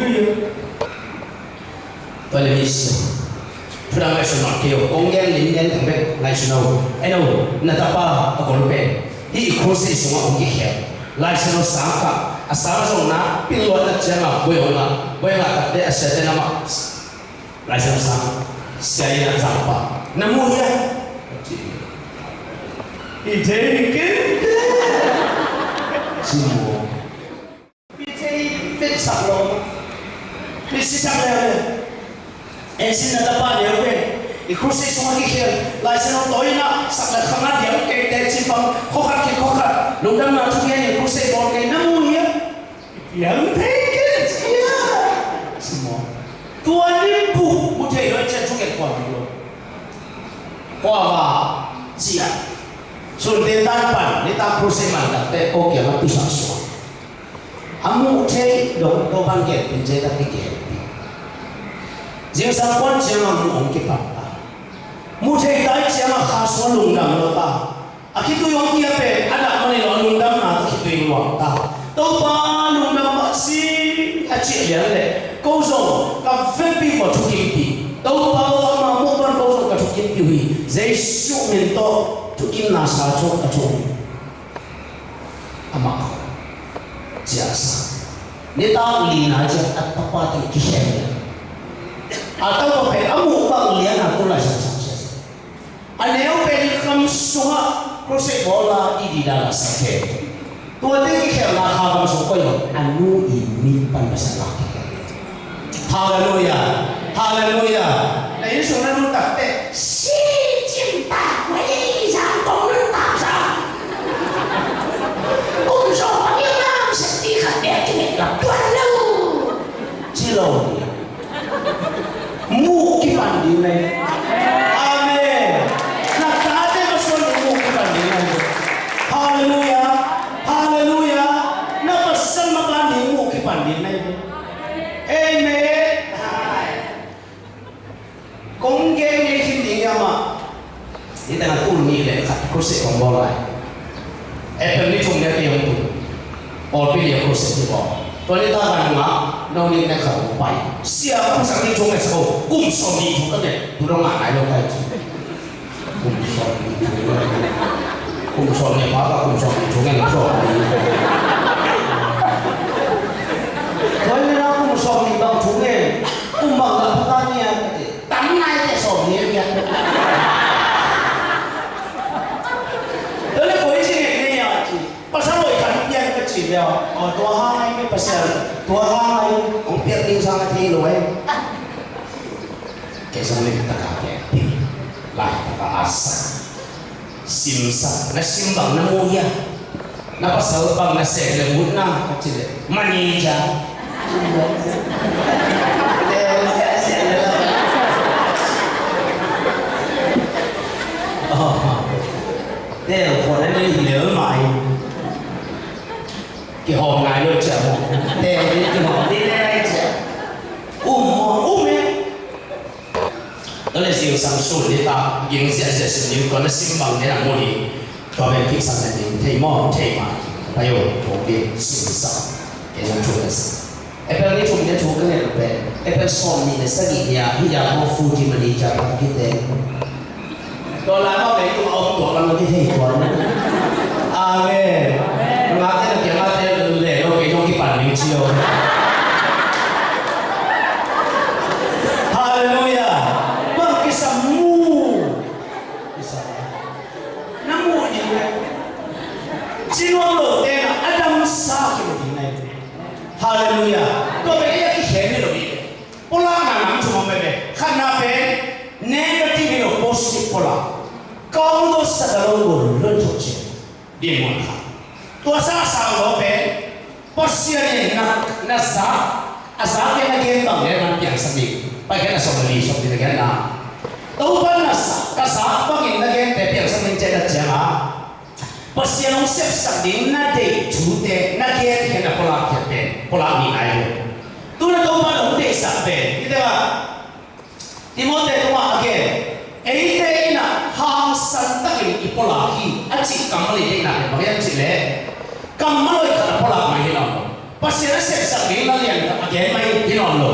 Tua le mi sia. Thudang ngaihsun mah kei uh, kong gen limlian thang bek ngaihsun uh. En uh, na tapa a gol pen hih i crusade sungah hong kikhel. Lai Siangtho sang kah, a sang zong na pil luatna ciangah, buai hong ngah, buai ngah takte a siate namah. Lai Siangtho sang, sia in a zang pah. Na mu hia? I thei kei. Ci mu. Mi thei pen sak lo. Mi sisak leuleu. En sin na tapa neu pen. I crusade sungah kikhel. Lai Siangtho tawh in a sak le khang a diam kei te ci pang. Khua khat khit khua khat. Lungdamna thugen in crusade bawl kei na mu hia? Piang thei kei cia. Ci maw. Tua ni bu, bu thei lo cia thugen khua lo. Khua va cia. Sunte tan pan, nitak crusade man takte ko kiang a tusak suak. A muh thei dong ko pan gen pin, zeitak i gen pin. Zingsang kuan ciang a muh hong kipan ta. Muh thei tai ciang a kha sua lungdam lo ta. A khitui hong kia pen a dak mani lo a lungdamna a khitui luang ta. Topa lungdam mah si a cih lian leh ko zong ka vekpi ko thukimpih. Topa aw, ama muh pan ko zong ka thukimpih uh hi. Jesuh min tawh thukimna sa thawh ka thawh hi. Amah khawng ciahsa. Nitak lina ciah a tapa teng kikhen. A tapa pen a muh bang lian a tu lai sang sang sia. A neu pen i kam sungah crusade bawl a i didal a sak khen. Tuate kikhelna kha kam sung koi lo a nu i min pan masa lak kikhen. Halleluia. Halleluia. Na inn sung na nuntakte si cin ta huai zang kong nuntak zang. Kum sawm bang i ngang sek ti khat bek kinek lak tuan lo. Ci lo ni. Muh kipan ding na hi. Amen. Na tate masuan ding muh kipan ding na hi. Halleluia. Halleluia. Na pasal mapan ding muh kipan ding na hi. Amen. Kong gen ngei khin ding hiam ah. Hih tengah tul nih le khat crusade kong bawl lai. April ni thum ni a kei hong tul. Pawlpi ni a crusade hi bawl. Tua ni ta kan ngah, no ni ne khat hong pai. Sia kong sak ni thum e sa ko. Kum sawm ni thum ka ne. Tu dong ngah nai lo kai. Kum sawm ni thum. Kum sawm ni pa ka kum sawm ni thum e sawm ni. Tua ni na kum sawm ni bang thum e. Kum bang la pa ka ni a. Tam nai te sawm ni a. Tua le koi ci ngei ngei a ci. Pasal loi khat pian ka ci leh. Aw, tua hang ai mi pasal. Tua hang ai hong pian ding sang a thei lo ai. Kei sang le taka ke. Lai taka asa. Simsak, na sim bang na mu hia? Na pasal bang na seh le mut na, ka ci le, manager. Teel khawh na nei hi lel mah in. Kihawm ngai lo ciah maw. Teel ding kihawm ding le ngai ciah. Um maw, um e. Tua le zingsang sun ding ta, ging ziahziah sun ding, tua na sim bang ding a mu ding. Tua pen kipsak na ding, thei maw, thei mah. Pai o, tua ding, sim sak. Kei zong thu na sak. April ni thum ni a thu ka ngen pen April sawm nih le sagih ni a, hih Yakob Futi Mani Japa kite. Tua lai mah pen tua a om tua lam na kithei tua ni. Amen. Ngakte na kia ngakte le lo kei zong kipan ning cio. Halleluiah. Bang kisam mu. Kisam. Na mu ni le. Ci nuam lo te na a damsa ki mu ni le. Halleluiah. Tua pen ei a kikhen hi lo hi. Pulakna nam thum om veve. Khatna pen negative hi lo, positive pulak. Kawng lo sa ka lo gol lo tho che. Din mun khat. Tua sa sang lo pen Pasian in na, na zak, a zak pen na gen bang le man piangsak ding. Pai gen a sawm le li sawm ding na gen na. Topa na zak, ka zak bangin na gente piangsak ding cih na ciang a. Pasian hong sepsak ding na deih thute na gen khen a pulak khiat pen pulak nih nai lo. Tu na Topa hong deihsak pen i te a Timote tungah a gen, eite in a hangsan takin i pulak hi a cih kammal i deihna pen bang hiam cih leh kammal hoih khat a pulak mai hi nawn lo. Pasian a sepsak ding na lian khat a gen mai hi nawn lo.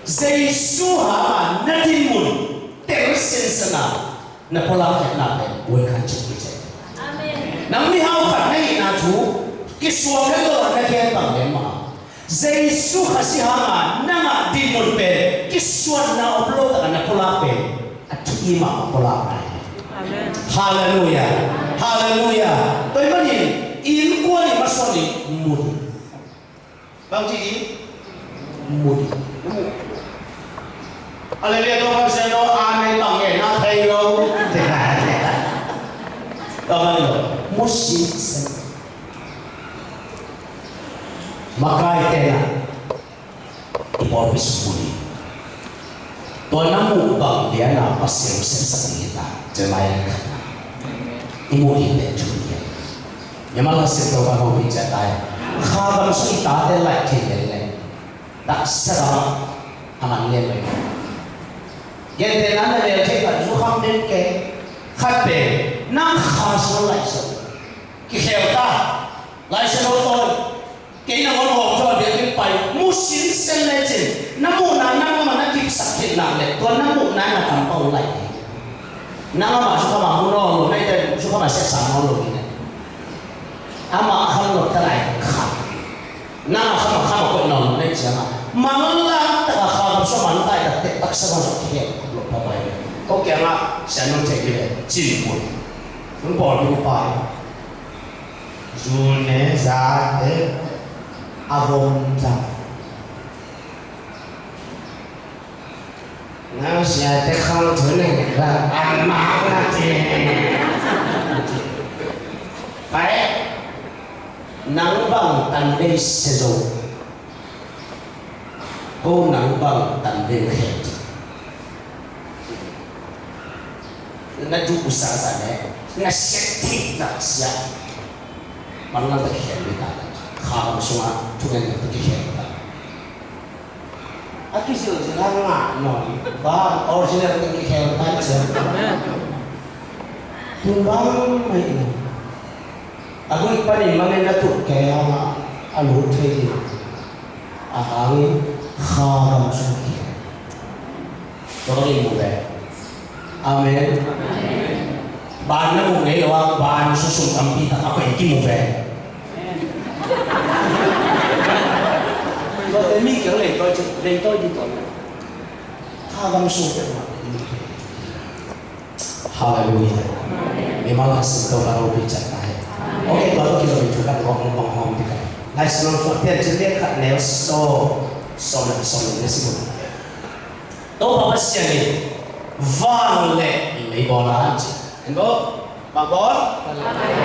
Jesu hanga na dinmun tel sinsen a na pulak khiatna pen buai khan cih hi cia. Amen. Nang mihau khat na hihna thu kisuang het lo a na gen bang lian mah a, Jesu Khazih hanga na ngah dinmun pen kisuanna om lo taka na pulak pen a thu i mah a pulak nai. Amen. Halleluiah. Halleluiah. Tua ahih manin i innkuan i masuan i mu ding. Bang ci ding? Mu ding. Halleluiah, tua kan sia lo, amen bang ngen na thei lo. Tua bang lo, mu sinsen. Makai te na i pawlpi sung mu ding. Tua na muh bang lian a Pasian sepsak ding hi ta. Jeremiah khatna. I muh ding pen thu hi a. Myanmar Kha Siangtho ka hong hi ciat lai. Kha gam sung i tate laih thei lel leh, taksa gam a man lian mai. Gentehna na lel thei khat zukham den kei. Khat pen nang kha sung laih sung kikhel ta. Laisiangtho tawi. Kei nangawn hawm zaw a biakinn pai, mu sinsen lecin, na muhna nang amah na kipsak khit nak leh, tua na muhna na kampau lai. Nang amah zukham a mu nawn lo, na ite zukham a siatsak nawn lo hi ne. Amah a kham lo ta lai kha. Nang a kham a kham a koih nawn lo na ih ciangah, manlang taka kha gam sua man tai tak teh taksa bang zong kikhen lo pa pai. Ko kiangah sian nong thei hi le, cin pun. Nong pawl ding pai. Zu ne za te a vom zang. Nang sia te khang thu ne ba an ma na ti. Pai nang bang tan dei se zo. Ko nang bang tan dei khe. Na duh uh sasa le na siat theih tak sia. Manlang tak kikhen dih ta. Kha gam sungah thungen tak kikhen ta. A kizilzil a ngah nawn ba original tak kikhen ta sia. Tun bang mai in a gui panin mamen na tut kei a lut thei dih. A hangin kha gam sung kikhen. Tua bangin mu ve. Amen. Ban na mu ngei lo a, ban susum tampi tak a koih kimu ve. Tua te mi kiang lei tawi ci, lei tawi di tawi. Kha gam sung peuhmah. Halleluiah. Mimal kha sim to na ropi ciat na he. Ok, tua tua kilometer kan ngawk ngawk ngawk ngawk ti kan. Lai Siangtho Piancil lian khat neu sawm, sawm le sawm le si mun. Topa Pasian in van le lei bawl a, ci. En bawl? Bang bawl?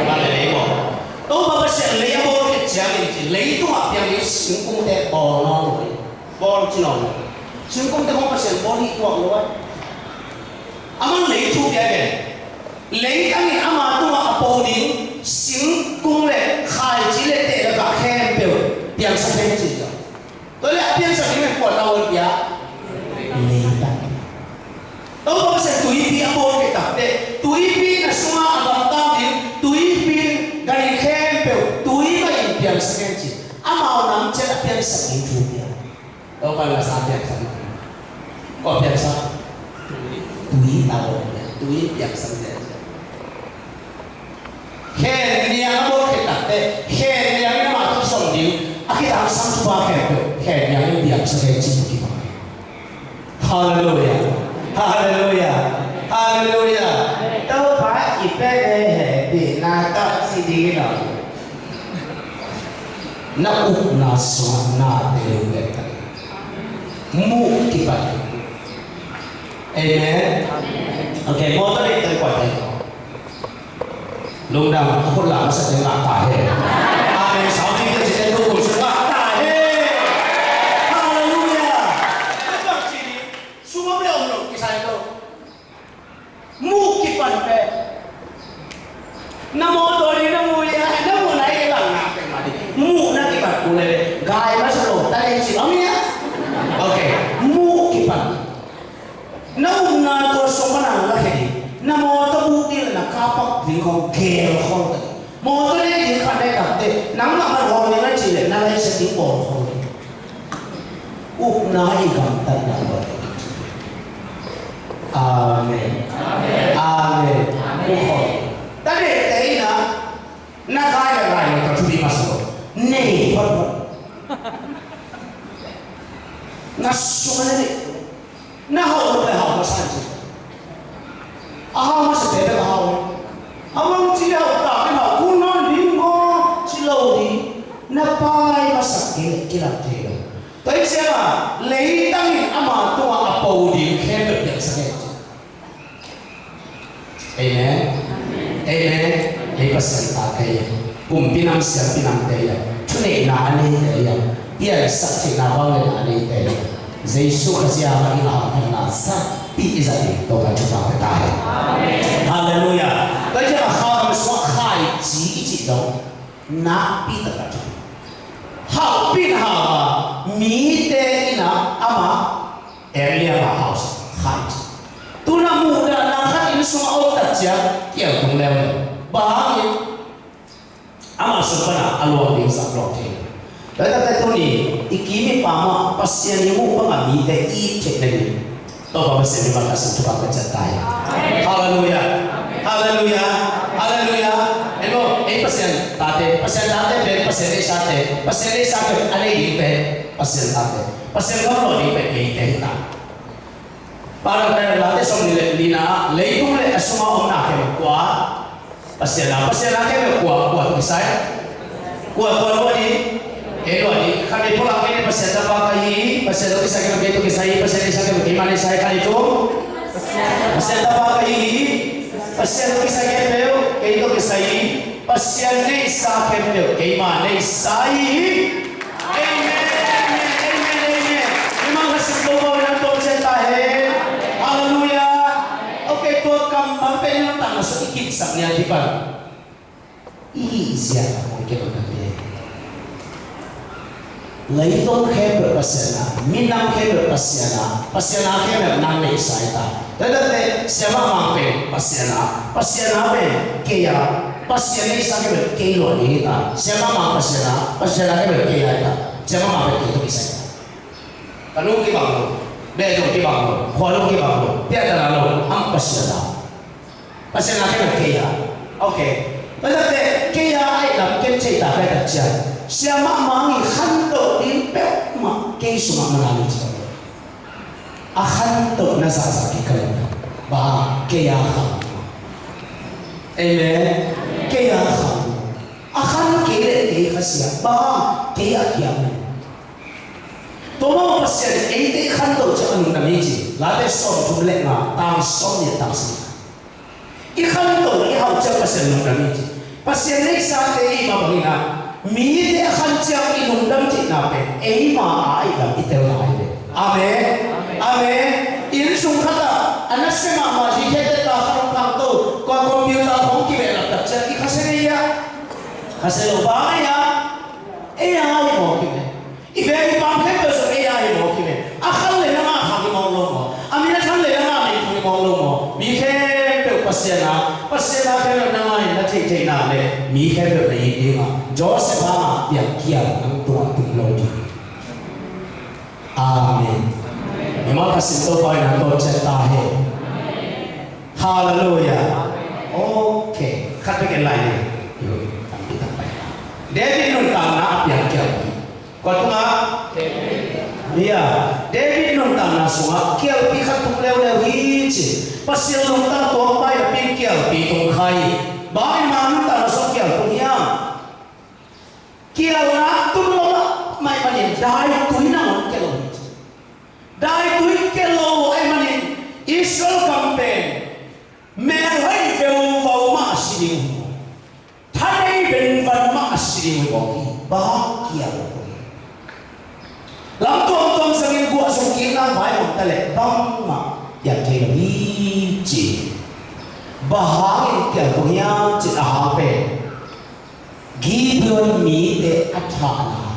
Van le lei bawl. Topa Pasian lei a bawl khit ciangin ci, leitungah piang ding singkungte bawl nawn lo hi. Bawl ci nawn lo. Singkungte hong Pasian bawl hi tuak lo ai. Amah lei thu pia ve. Leitangin ama tungah a po ding singkung le khaici le tehlakah khempeuh piangsak hen ci. Tua le a piangsak ding pen kua tawh a pia? Leitang. Topa Pasian tuipi a bawl khit takteh, tuipi na sungah a gamtang ding, tuipi gan khempeuh tui mah in piangsak hen ci. Amau nam ciat a piangsak ding thu pia. Topa la sa piangsak. Kua piangsak? Tui tawh a bawl pia. Tui piangsak hen ci. Khen niang a bawl khit takteh, khen niang in amah tawh kisong ding a kitangsam thupha khempeuh khen niang in piangsak hen ci-in kibang. Halleluiah. Halleluiah. Halleluiah. Topa i pen he hehpihna tawh ci ding in aw. Na upna sungah na teel uh pen muh kipan. Amen. Okay, mawtaw neih teng kuate. Lungdam, a khut la masa teng ngah ta hen. Amen. Sau ding teng ci teng tu kum sung ngah ta hen. Halleluiah. Sum om le om lo kisai lo. Muh kipan pen. Na mawtaw ding na muh ia, na muh na i lang na pen mah ding. Muh na kipan ku le le. Gai masa lo, ta ding ci om ia. Okay. Muh kipan. Na upna tua sung pan a na lakhia ding. Na mawtaw buk ding le na car park ding khong geel khol ta ding. Mawtaw ne ding khat ne takteh nangmah man hawl ding a cih leh na laisia ding bawl khol ding. Upna i gamtatna tua ding. Amen. Amen. Amen. Muh khol. Ta ding te in a na kai a kai lo ta thupi masa lo. Nei phot phot. Na sung a na nei. Na hauh lo le hauh masa ci. A hauh masa te bek a hauh. A mang ci le hauh tak le hauh kul nawn ding maw ci lo ding. Na pai masak kei le kilang thei lo. Tua hi ciangin leitang in ama tungah a po ding khempeuh piangsak e ci. Amen. Amen. Ei Pasian tate ia, kumpi nam siampi namte ia, thuneihna a neite ia, piansak theihna vangliatna a neite ia, Jesu Khazih a i ngah hamphatna zakpi i zat ding Topa in thupha pia ta hen. Halleluiah. Tua ciangin a Kha kam sungah khaici i cih dong nakpi taktak thupi. Hauhpih hau a mite in a amah Elia house khat. Tuna muhdahna khat inn sungah a om tak ciang kial tung leuleu. Bang hangin amah sung pan a luang ding zak luang thei. Tua takte tuni i kim i pam ah Pasian i muh bang a mite i theih nading Topa Pasian i makasan thupha ka ciat ta hi. Halleluiah. Halleluiah. Halleluiah. Eno, ei Pasian tate, Pasian tate pen Pasian ei sate, Pasian ei sate a nei ding pen Pasian tate. Pasian gam luah ding pen eite hi ta. Paul in Late sawmnih le nihna ah leitung le a sungah omna khempeuh kua, Pasian a, Pasian a khempeuh kua, kua tawh kisai? Kua, kua luah ding? Kei luah ding. Khat vei pulak kei le Pasian tapa ka hi, Pasian tawh kisai khempeuh kei tawh kisai hi, Pasian neihsa khempeuh keima neihsa hi, khat vei thum. Pasian tapa ka hi hi, Pasian tawh kisai khempeuh kei tawh kisai hi, Pasian neihsa khempeuh keima neihsa hi. Amen, amen, amen, amen. Hih mah ka sik lo bawina tawh cian ta hen. Halleluiah. Okay, tua kammal pen i nuntakna sung i kipsak nia kipan i hihzia a kong kidon a pia. Leitung khempeuh Pasian a, minam khempeuh Pasian a, Pasian a khempeuh nang neihsa hi ta. Tua hi ta teh siamah Mang pen Pasian a, Pasian a pen kei a, Pasian neihsa khempeuh kei luah ding hi ta. Siamah Mang Pasian a, Pasian a khempeuh kei a hi ta. Siamah Mang pen kei tawh kisai hi ta. Ka nu kibang lo, beh zong kibang lo, khua zong kibang lo, piahtana lo, am Pasian a. Pasian a khempeuh kei a. Okay. Tua hi ta teh kei a a i lam ken thei ta ka hi ta ciang, siamah Mang i khantoh ding peuhmah kei sungah man a lut ci. A khantohna zahzah kei ka lem. Bang hang? Kei a khang. Amen. Kei a khang. A khan kei leh kei kha sia. Bang hang? Kei a kiam. Tua mah Pasian in eite i khantoh ciang a lungdam hi ci. Late sawmthum le nga, tang sawmnih, tang sawmnih. I khantoh i hauh ciang Pasian lungdam hi ci. Pasian neihsate i hih mah bangin ah, mite a khan ciang i lungdam theihna pen eima a i lam i telna hi ve. Amen. Amen. Inn sung khat ah a nasia mahmah zi khete ta khat hong khangto, kua computer hong kibehlap tak ciang i khasia ngei a, khasia lo bang ngei a, ei a i mawk hi ve. I veng i paam khempeuh zong ei a hi mawk hi ve. A khan le nang a khang hi mawk lo maw? A min a thang le nang a min thang hi mawk lo maw? Mi khempeuh Pasian a, Pasian a khempeuh nang a in na theih theihna le mi khempeuh na it ding a, Joseph hang a piang kial nang tungah tum lo ding. Amen. Mimal khat sim Topa in a tawh ciat ta hen. Halleluiah. Ok. Khat bek en lai ni. David nuntakna a piang kialpi. Kua tungah? Ya. David nuntakna sungah kialpi khat tung leuleu hi ci. Pasian lungtang tuakpai a piang kialpi tung kha hi. Bang in mah nuntakna sungah kial tung hiam? Kialna tun lo mah ahih manin daitui nangawn kia lo hi ci. Daitui kia lo ahih manin Israel gam pen melhoih veuvau mah a si ding uh hi. Thanei venvan mah a si ding uh hi. Bang kial uh hi. Lam tuamtuam sangin guah zong kikna vaihawm ta leh bangmah piang thei lo hi ci. Bang hangin kial uh hiam cih a hang pen Gideon mite a thahna.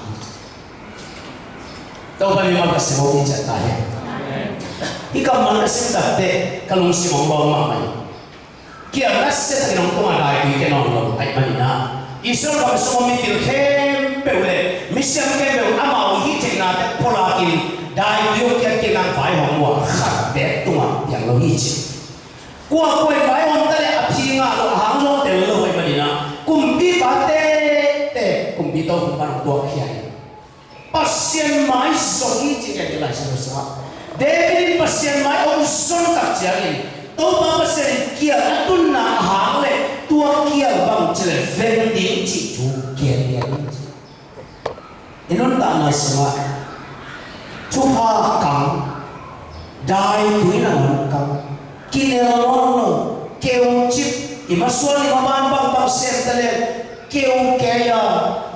Topa mimal ka sim aw, i ciat ta hen. Hih kammal ka sim takteh ka lungsim hong lawm mahmah hi. Kial nasia takin hong tungah daitui kia nawn lo ahih manin ah, Israel gam sungah mipil khempeuh le misiam khempeuh amau i hih theihna teng phulakin daitui hong kiat kik nang vaihawm uh a, khat bek tungah piang lo hi ci. Kuakua in vaihawm ta leh a phi ngah lo, a hang zong tel lo ahih manin ah, kumpipa teitei, kumpi tokhom pan hong tuakkhia hi. Pasian mai zong hi ci, ka hi Lai Siangtho sungah. David in Pasian mai hong zon tak ciangin Topa Pasian in kial a tunna a hang leh tua kial bang ci leh veng ding cih thu gen lian hi ci. I nuntakna sungah thupha kang, daitui nangawn kang, kinel nawn lo, keucip, i masuan i maban bangbang sem ta leh keu kei a,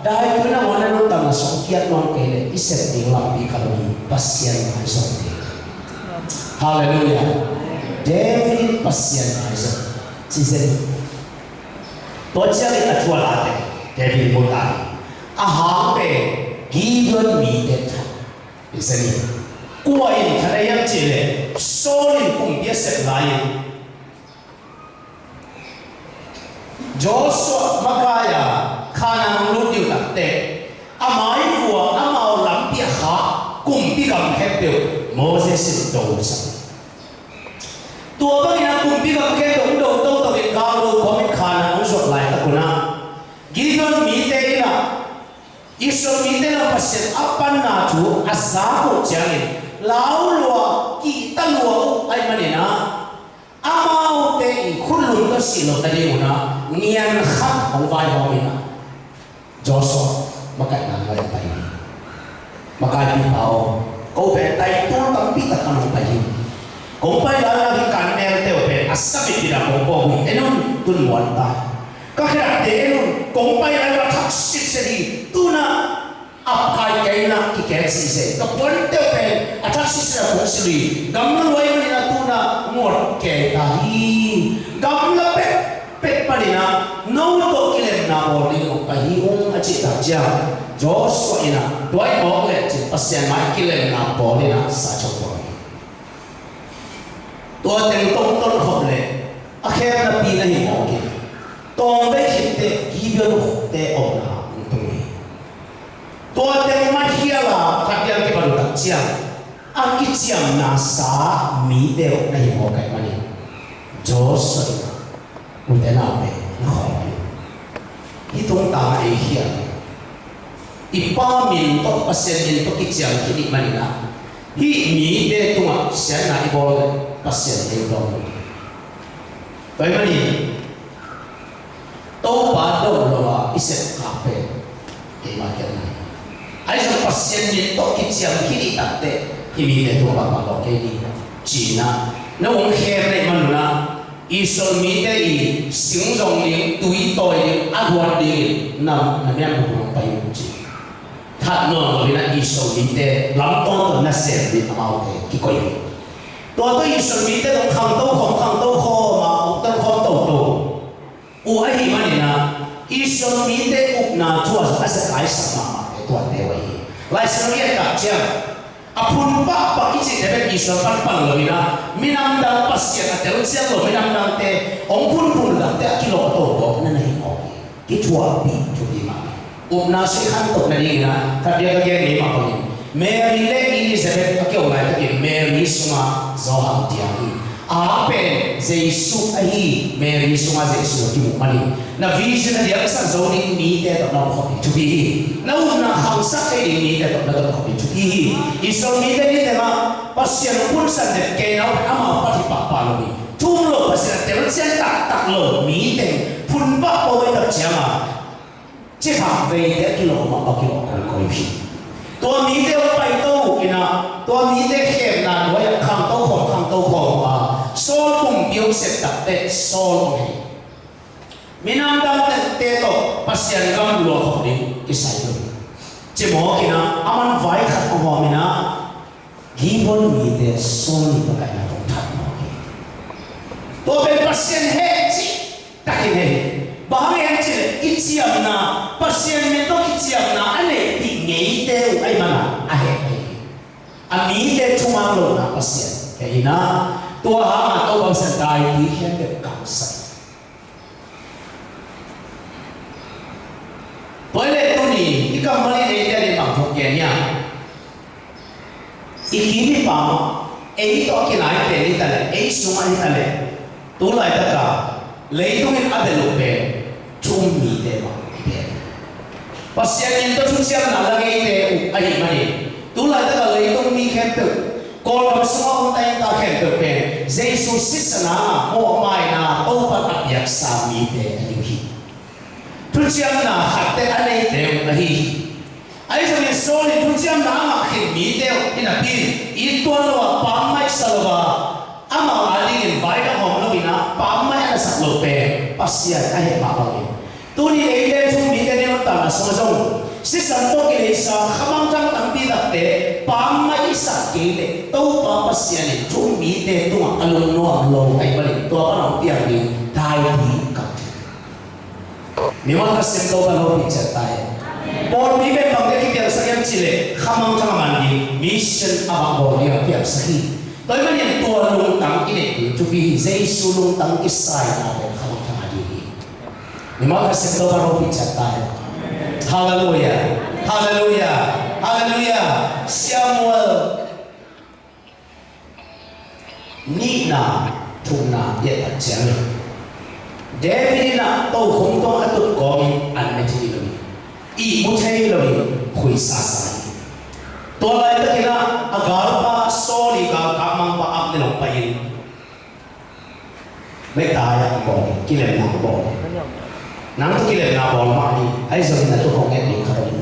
daitui nangawn a nuntakna sungah kiat nawn kei leh i sep ding lampi kha lo hi. Pasian mai zong ding. Halleluiah. David Pasian mai zong ci zen. Tua ciangin a thual a teng David mu ta hi. A hang pen Gideon mite that. I zen hi. Kua in that a hiam cih leh Saul in kumpi a sep lai-in Joshua makai a Kanaan hong lut ding uh takteh a maivua amau lampi a khak kumpi gam khempeuh Moses in do sak. Tua bangin a kumpi gam khempeuh hong do toto in gal lo kawmin Kanaan hong zuat laitak un ah Gideon mite in ah Israel mite in ah Pasian a panna thu a zak uh ciangin lau lua, kihta lua uh ahih manin ah amaute i khut lum tawh sih loh nading un ah ngian khat hong vaihawm in ah Joshua makaihna nuai-ah pai hi. Makaipipa aw, ko pen taitul tampi tak a nong pai hi. Kong pai lai-a hih ka anmelte uh pen a sa bitbit a kong pawk uh hi. En un, tun muan ta. Ka khedapte en un, kong pai lai-a thak sitset hi. Tu-in ah ap kai kei in ah kiken sitset hi. Ka puante uh pen a thak sitset a kong silh hi. Gamla lua ahih manin ah tu-in ah ngot kei ta hi. Gamla pek pek panin ah no tawh kilemna bawl dingin hong pai hi ung, a cih tak ciang Joshua in ah tua i mawk leh cin Pasian mai kilemna bawl in ah sa chok bawl hi. Tua teng tongton khop leh a khemna pi na hi mawk in tawmvei khitteh Gibeon khutte omna hong tung hi. Tua teng mahial a khat diang kipan uh tak ciang a kiciamna sa mite uh na hi mawk ahih manin Joshua in ah ute naute na khawm hi. Hih tungtang ah ei khial hi. I Pa min tawh Pasian min tawh kiciam khit ahih manin ah hih mite tungah siatna i bawl Pasian ei dawng hi. Tua ahih manin Topa dawng lo a i sepkhak pen keima kiatna hi. Ahi zong Pasian min tawh kiciam khit i takteh hih mite tungah pakpak lawh kei ni. Ci-in ah na hong khem na hih manun ah Israel mite i sing zong ding, tui tawi ding, a guat ding in na, na miam bubu hong pai un ci. That nawn lo in ah Israel mite lamtawn tawh nasem ding amaute kikoih hi. Tua tawh Israel mite tawh khangto khawm, khangto khawm a, hong ton khawm toto uh ahih manin ah Israel mite upna thu ah zong a zekai sak mahmahte tuate uh ahi hi. Lai Siangtho i et tak ciang a phun pahpah i cihte bek Israel pan pan lo in ah, minam dang, Pasian a telcian lo minam dangte hong phunphun dangte a kilawhto gawp na na hi mawk hi. Kithuahpih thupi mah. Upna sui khantoh nading in ah, khat bia ka gen ngei mah bangin, Mary le Elizabeth a kiho laitakin Mary sungah Johan diang hi. A pen Jesu ahi, Mary sungah Jesu a kimuh manin na vision a diangsak zo ding mite tawh na om khop ding thupi hi. Na upna khangsak thei ding mite tawh na om khop ding thupi hi. Israel mite ni tengah Pasian hong phunsan den kei na uh, amau pat hi pahpah lo hi. Thu um lo, Pasian a telcian taktak lo mite phun pah pawh i tak ciangin, cithak veite a kilawh mah, a kilawh kawikawi uh hi. Tua mite hong paito uh in ah, tua mite khemna nuai ah khangto khawm, khangto khawm uh a, Saul kumpi hong sep tak teh Saul hong hei. Minam dangte tawh Pasian gam lua khawm ding kisai lo hi. Cimawk in ah, aman vai khat hong hawm in ah, Gibeon mite Saul ii makaihna tawh that mawk hi. Tua pen Pasian heh cih takin heh hi. Bang hang hiam cih leh kiciamna, Pasian min tawh kiciamna a neihpih ngeite uh ahih manin a heh hi. A mite thuman lohna Pasian heh in ah, tua hangin Topa Pasian daipih khempeuh kangsak hi. Tua hi leh tuni i kammal in eite adingin bang thu gen hiam? I kim i pam, ei tawh a kinai pen hi ta leh, ei sungah hi ta leh, tu laitak a leitung in a bel uh pen thu um mite mah hi pen. Pasian min tawh thuciamna la ngeite uh ahih manin, tu laitak a leitung mi khempeuh, Kawlgam sungah om ta, i ta khempeuh pen Jesu sisan a mawhmaina Topa a piaksa mite ahi uh hi. Thuciamna khat teh a neite uh ahi hi. Ahi zongin Saul in thuciamna a ngah khin mite uh hi napi in, it tuan lo a, pammaih sa lo a, amau adingin vai dang hawm lo in ah, pammaih a na sak lo pen Pasian a heh mah bangin, tuni eite thu um mite neu tanna sungah zong sisan tawh kileisa khamangthang tampi takte pammaih i sak kei leh, Topa Pasian in thu um mite tungah a lungnuam lo ahih manin, tua pan hong piang ding daipih kang thei. Mimal Kha Siangtho pan hopih ciat ta hen. Pawlpi pen bang dia kipiangsak hiam cih leh, khamangthang a man ding, mission a bang bawl ding a piangsak hi. Tua ahih manin tua lungtang i neih ding thupi hi. Jesu lungtang i saina pen khamangthang a ding hi. Mimal Kha Siangtho pan hopih ciat ta hen. Halleluiah. Halleluiah. Halleluiah. Samuel nihna, thumna i et tak ciangin, David in ah tokhom tawh a tut kawmin an ne thei lo hi. Ihmu thei lo hi, khuisasa hi. Tua laitakin ah a galpa Saul ii galkapmangpa Abner hong pai-in, Maitai ah bawl, kilemna bawl. Nang tawh kilemna bawl mah ni, ahi zongin na tawh kong nget ding khat om hi.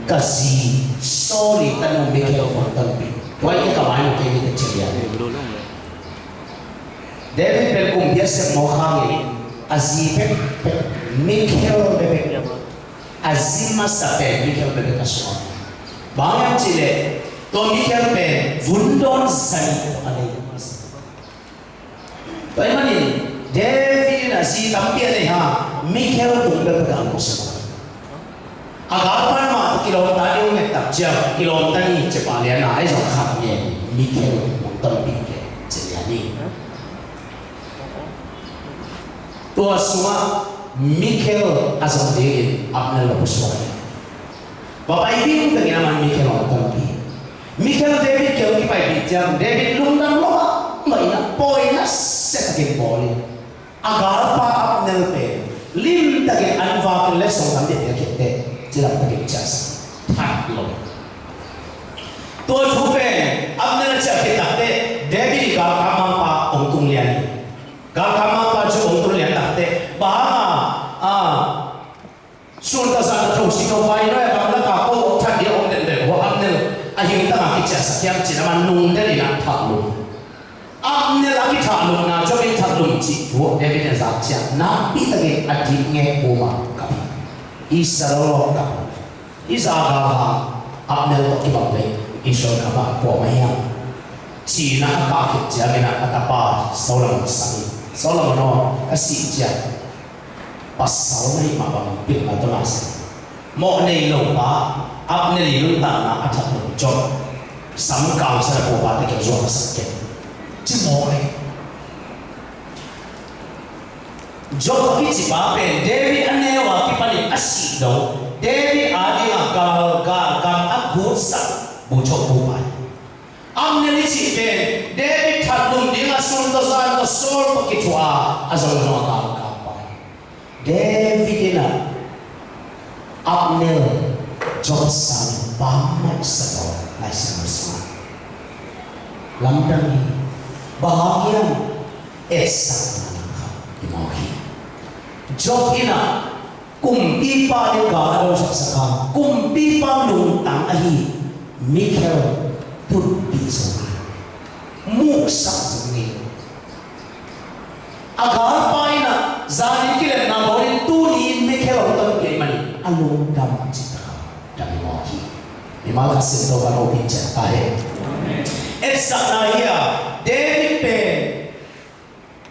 Ka zi Saul ii tanu Mikhal hong tonpih. Tua i ka mai mah kei ni ka ci lian. David pen kumpi a sep mawk hangin a zi pekpek Mikhal bekbek, a zi masa pen Mikhal bekbek a suak. Bang hang hiam cih leh tua Mikhal pen vun dawn za nih a nei masa. Tua ahih manin David in a zi tampi a nei hang, Mikhal tung bekbek a hong suak. A galpa in amah tawh kilawmta ding hong nget tak ciang, kilawmta ni, ci pah lian a, ahi zong khat ngen, Mikhal hong tonpih kei, ci lian hi. Tua sungah Mikhal a zong dingin Abner hong pusuak hi. Va pai ding vengin amah in Mikhal hong tonpih. Mikhal David kiang kipaipih ciang, David lungdam lo mahmah in a, pawi nasia takin bawl in, a galpa Abner pen limtakin an vakin letsong tam deuh a khiat teh, cidam takin ciahsak, that lo. Tua thu pen Abner a ciah khit tak teh, David ii galkapmangpa hong tung lian hi. Galkapmangpa cu hong tung lian tak teh, bang hang a, a, Sultan zahtak tho si tho vai nuai a gamlak a ko awk that ding a om den bek uh a, Abner a hing tangah kiciahsak hiam cin amah nungden in a thah lo. Abner a kithah lohna zong in thah Lungcih thu David in a zak ciang nakpi takin a dip ngek pum ah kap hi. I sa lo lo kap hi. I za galhang Abner tawh kibang lei Israel kha bang pua mah hiam? Ci-in a kah khit ciangin a tapa Solomon sang hi. Solomon aw, ka sih ciang pasal na hih mah bangin pilna tawh na sa. Mawh nei lo pa Abner i nuntakna a that lo Job, sam kangsa na pua pa te kiang zuak a sak kei, ci mawk hi. Job a kici pa pen David a neu a kipanin a sih dong, David adingin gal, gal, gam a khutsak bu Job bu pa hi. Abner i cih pen David that lum dingin sun tawh zan tawh Saul tawh kithuah a, a zong zong a galkap pa hi. David in a Abner Job sang pammaih sa tawh Lai Siangtho sungah lamdang hi. Bang hang hiam? Etsakna lam khat i mawk hi. Job in a kumpipa ding gal a dosaksak a, kumpipa lungtang ahi Mikhel tutpih zo hi. Muhsak zo hi. A galpa in a zan in kilemna bawlin tuni in Mikhel hong tonpih ahih manin a lungdam cihtak a dam hi mawk hi. Mimal khat sin Topa'n hopih ciat ta hen. Etsakna hi a, David pen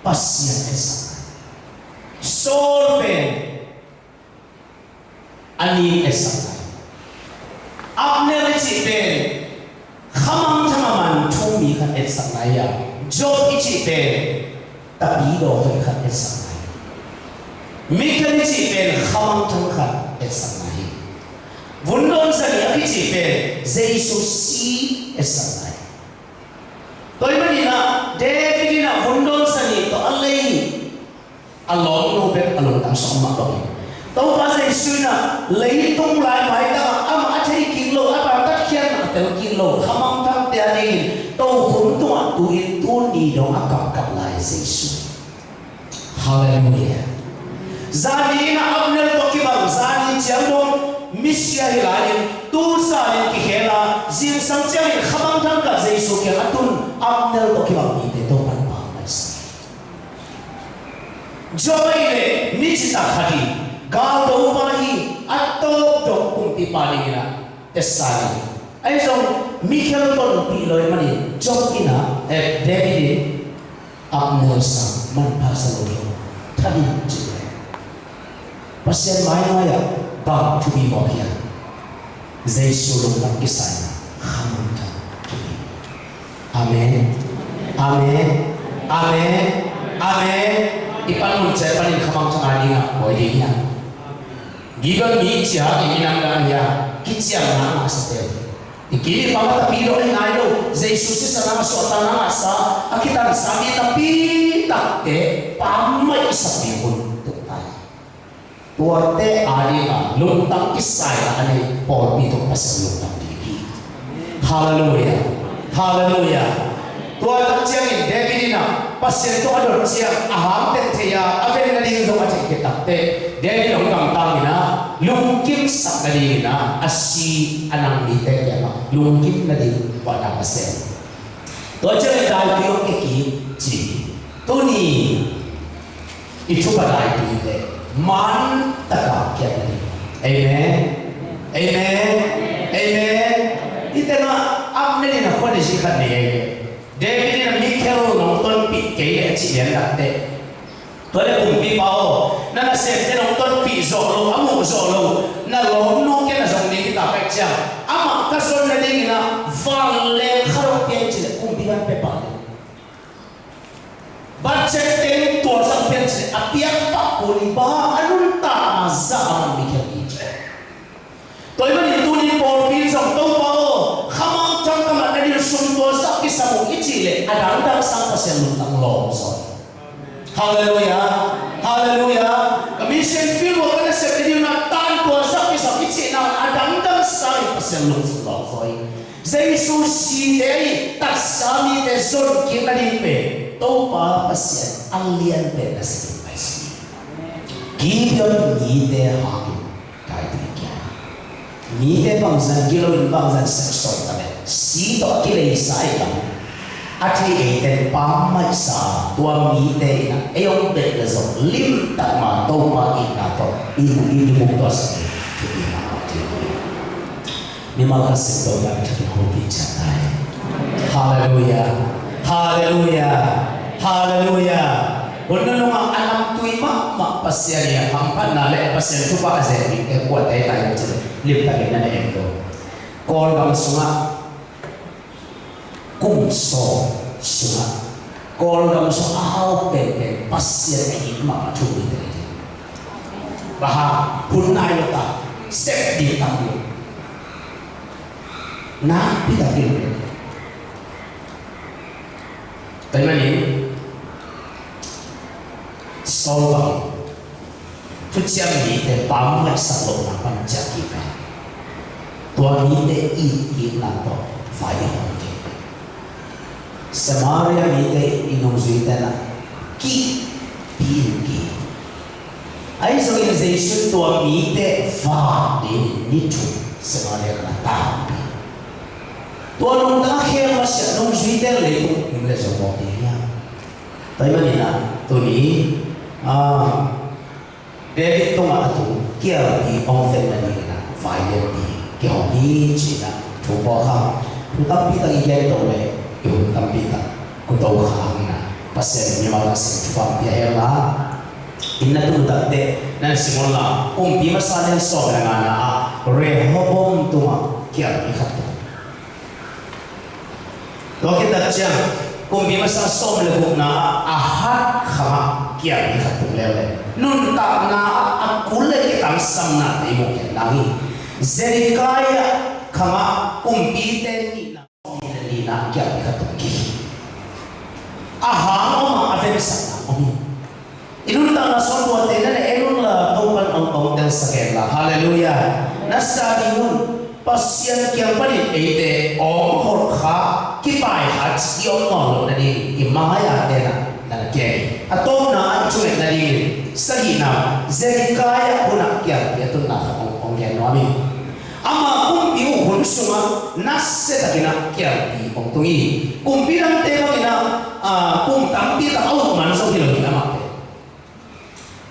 Pasian etsakna, Saul pen a nin etsak lai. Abner i cih pen khamangthang a man thu mi khat etsak lai a, Job i cih pen tapidaw hoih khat etsak lai. Mikhel i cih pen khamangthang khat etsak lai hi. Vundawn zanih a kicih pen Jesu si etsak lai. Tua ahih manin a David in a vundawn zanih tawh a lei a lawmnu bek a lungtang sawm mah bangin Topa Jesu in a leitung lai maitang ah amah a thei kik lo, a taktatkhiatna a tel kik lo khamangthangte a dingin tokhom tungah tu-in tuni dong a kapkap lai Jesu. Halleluiah. Zani in a Abner tawh kibang, zani ciang dong misia hi lai-in tu zanin kikhel a, zingsang ciangin khamangthang khat Jesu kiang a tun Abner tawh kibang mite Topa'n pammaih sa. Job ahih leh mi citak khat hi, galtopa hi, a tawp dong kumpipa dingin a etsakna hi. Ahi zong Mikhel tonpih lo ahih manin Job in a, eh, David in Abner sang manpha sa lo hi. Tha ding ci leh Pasian mai ngai ah bang thupi mawk hiam? Jesu lungdam kisaina khamangthang thupi. Amen. Amen. Amen. Amen. I panmun ciat panin khamangthang a dingah bawi ding hiam? Gibeon mi ciat i minam dan hiam? Kiciamna a ngahsate. I kini pang a tapi dong i ngai lo. Jesu sisan a suahtakna a ngahsa, a kitansa mi tapi takte pammaih i sak ding hun tung ta hi. Tuate a dingin lungtang kisaina a nei pawlpi tawh Pasian lungdam ding hi. Halleluiah. Halleluiah. Tua tak ciangin David in a Pasian tawh a dot ciang a hang tek thei a, a ven nading zong a theih khit takteh David hong gamtang in a lungkimsak nadingin a, a si a nang mite kiangah lungkim nading guahna Pasian. Tua ciangin daipih hong kia kik ci. Tuni i thupha daipih leh man taka kiat na ding. Amen. Amen. Amen. I tengah Abner in a khuan i si khat nei ahi leh, David in a Mikhel nong tonpih kei leh a cih lian takteh, tua leh kumpipa aw, na nasemte nong tonpih zawh lo, a muh zawh lo, na lawmnu ken a zong ding hi ta pek ciang, amah ka zon nadingin a vanleng khat hong pia in ci leh kumpipa in pia pah ding. Budget teng tualzak pian ci a piak pah kul hi, bang a nuntakna zah a man Mikhel hi ci. Tua ahih manin tuni pawlpi in zong Topa aw, khamangthang ka mat nading sum tualzak kisam ung i cih leh a dangdang sang Pasian lungtang lawm zaw hi. Halleluiah. Halleluiah. Ka mission field work ka nasep nading na tan tualzak kisam i cihna a dangdang sang Pasian lungtang lawm zaw hi. Jesu site ahi taksa mite zon kik nading pen Topa Pasian a lianpen na si ding pai si. Gideon mite hangin daipih kia. Mite bangzah gilo in bangzah sek sawm ta leh si tawh a kileisa ahi lam. A thei eite pammaihsa tua mite in ah ei hong bek le zong limtak ma Topa itna tawh i, i, i muktuahsak hi. Mimal khat sem Topa in thupha hong pia ciat ta hen. Halleluiah. Halleluiah. Halleluiah. Hun nunung ah a namtui mahmah Pasian in a hamphatna le Pasian thupha a zen ding te kuate ta hiam cih leh limtakin na na en lo. Kawlgam sungah kum sawm sungah Kawlgam sung a hau penpen Pasian a it mahmah thu mite hi. Bang hang, hun nai lo ta, sep ding tam lo. Nakpi takin lo. Tua ahih manin Saul bangin thuciam mite pammaihsak lohna pan ciah kik a, tua mite it itna tawh vai a hong kik. Samaria mite i nungzuite na kihpi in kihpi. Ahi zongin Jesu in tua mite vak dingin ni thum Samaria gam ah tangpi. Tua nungta khel masiah nungzuite leitung um le zong mawk ding hiam? Tua ahih manin ah tuni, ah, David tungah a tung kialpi hong vet nadingin ah vai lianpi kihong hi ci-in ah thu puak a, thu tampi tak i gen to leh i hun tampi tak kuto kha hangin ah Pasian in mimal khat sem thupha pia hen la. Inn na tun tak teh na na sim un la, Kumpi Masa lian sawm le ngana ah Rehoboam tungah kialpi khat tung. Tua khit tak ciang Kumpi Masa sawm le gukna ah Ahaz khangah kialpi khat tung leuleu, nuntakna ah a kul le kitangsamnate i muh khiat nang hi. Zedekiah khangah kumpite nihna, sawmnih le nihna ah kialpi khat tung kik hi. A hang om a, a vensakna om hi. I nuntakna sung tuate na na en un la, Topa'n hong, hong telsak hen la. Halleluiah. Na sa ding un, Pasian kiang panin eite awng holh kha, kipai kha cih i om nawn loh nading i mai-ate na na gen hi. A tawpna ah i thungetna dingin sagihna, Zedekiah hunah kialpi a tunna khat hong, hong gen nuam hi. Ama kumpi uh hun sungah nasia takin ah kialpi hong tung hi. Kumpi dangte bangin ah, ah, kum tampi tak a uk man zong hi lo hi amah pen.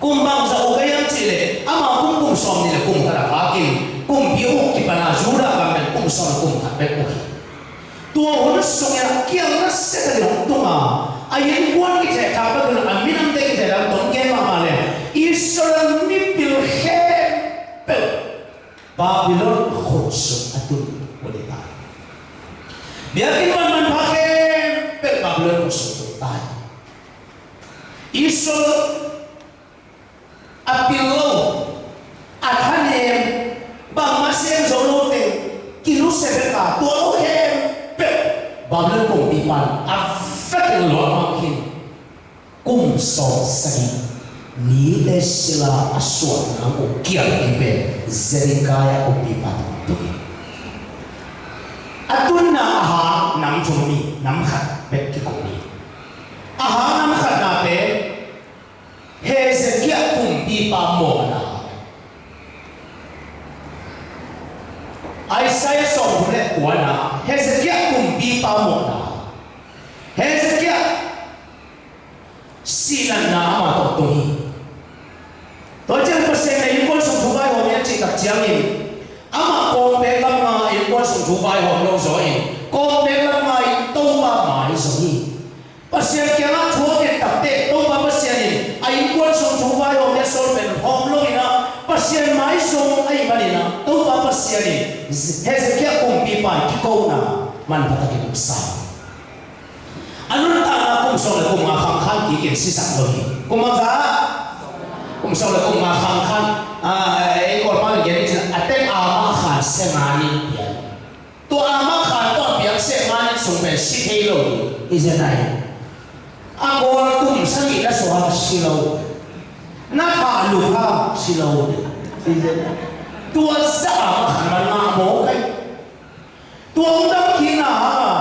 Kum bangzah uk a hiam cih leh ama kum, kum sawmnih le kum khat a pakin kumpi a uk kipan a Judah gam pen kum sawm le kum khat bek uk hi. Tua hun sungin ah kiang nasia takin hong tung a, a innkuan kithehthang bek hi lo, a minamte kithehthang tawh gen mahmah leh Israel mipil khempeuh Babylon khut sung a tun uh hi ta hi. Biakinn manpha khempeuh Babylon khut sung tun ta hi. Israel a pil lo, a thanem, bangmah sem zo lo teng kinusia bek a, tua lo khempeuh Babylon kumpipa'n a vekin luah mang khin. Kum sawmsagih nite sila a suahna uh kialpi pen Zedekiah kumpipa tungah tung hi. A tunna a hang nam thum hi, nam khat bek kikum hi. A hang nam khatna pen Hezekiah kumpipa mawhna. Isaiah sawmthum le kuana, Hezekiah kumpipa mawhna. Hezekiah sihnatna amah tawh tung hi. Tua ciang Pasian in innkuan sung thu vaihawm hi a cih tak ciangin, amah kawmpek lam nga innkuan sung thu vaihawm lo zaw in, kawmpek lam nga in Topa mai zong hi. Pasian kiangah thu a nget tak teh Topa Pasian in a innkuan sung thu vaihawm hi a, Saul pen hawm lo in ah, Pasian mai zong ahih manin ah, Topa Pasian in Hezekiah kumpipa in kikona manpha takin hong sa. A nuntakna kum sawm le kum nga khangkhan kikin sisak lo hi. Kum bangzah? Kum sawm le kum nga khangkhan. Ah, ei Kawlpau in gen ding cih leh, a tek a mah khan sia nga nin pian. Tua a mah khan tua piang sia nga nin sung pen si thei lo hi. Hi zen ai. A Kawl kum sagih na suak si lo. Na thah luk ha si lo hi. Hi zen. Tua zah a mah khan man nga mawk ai. Tua hong dam kikna hangah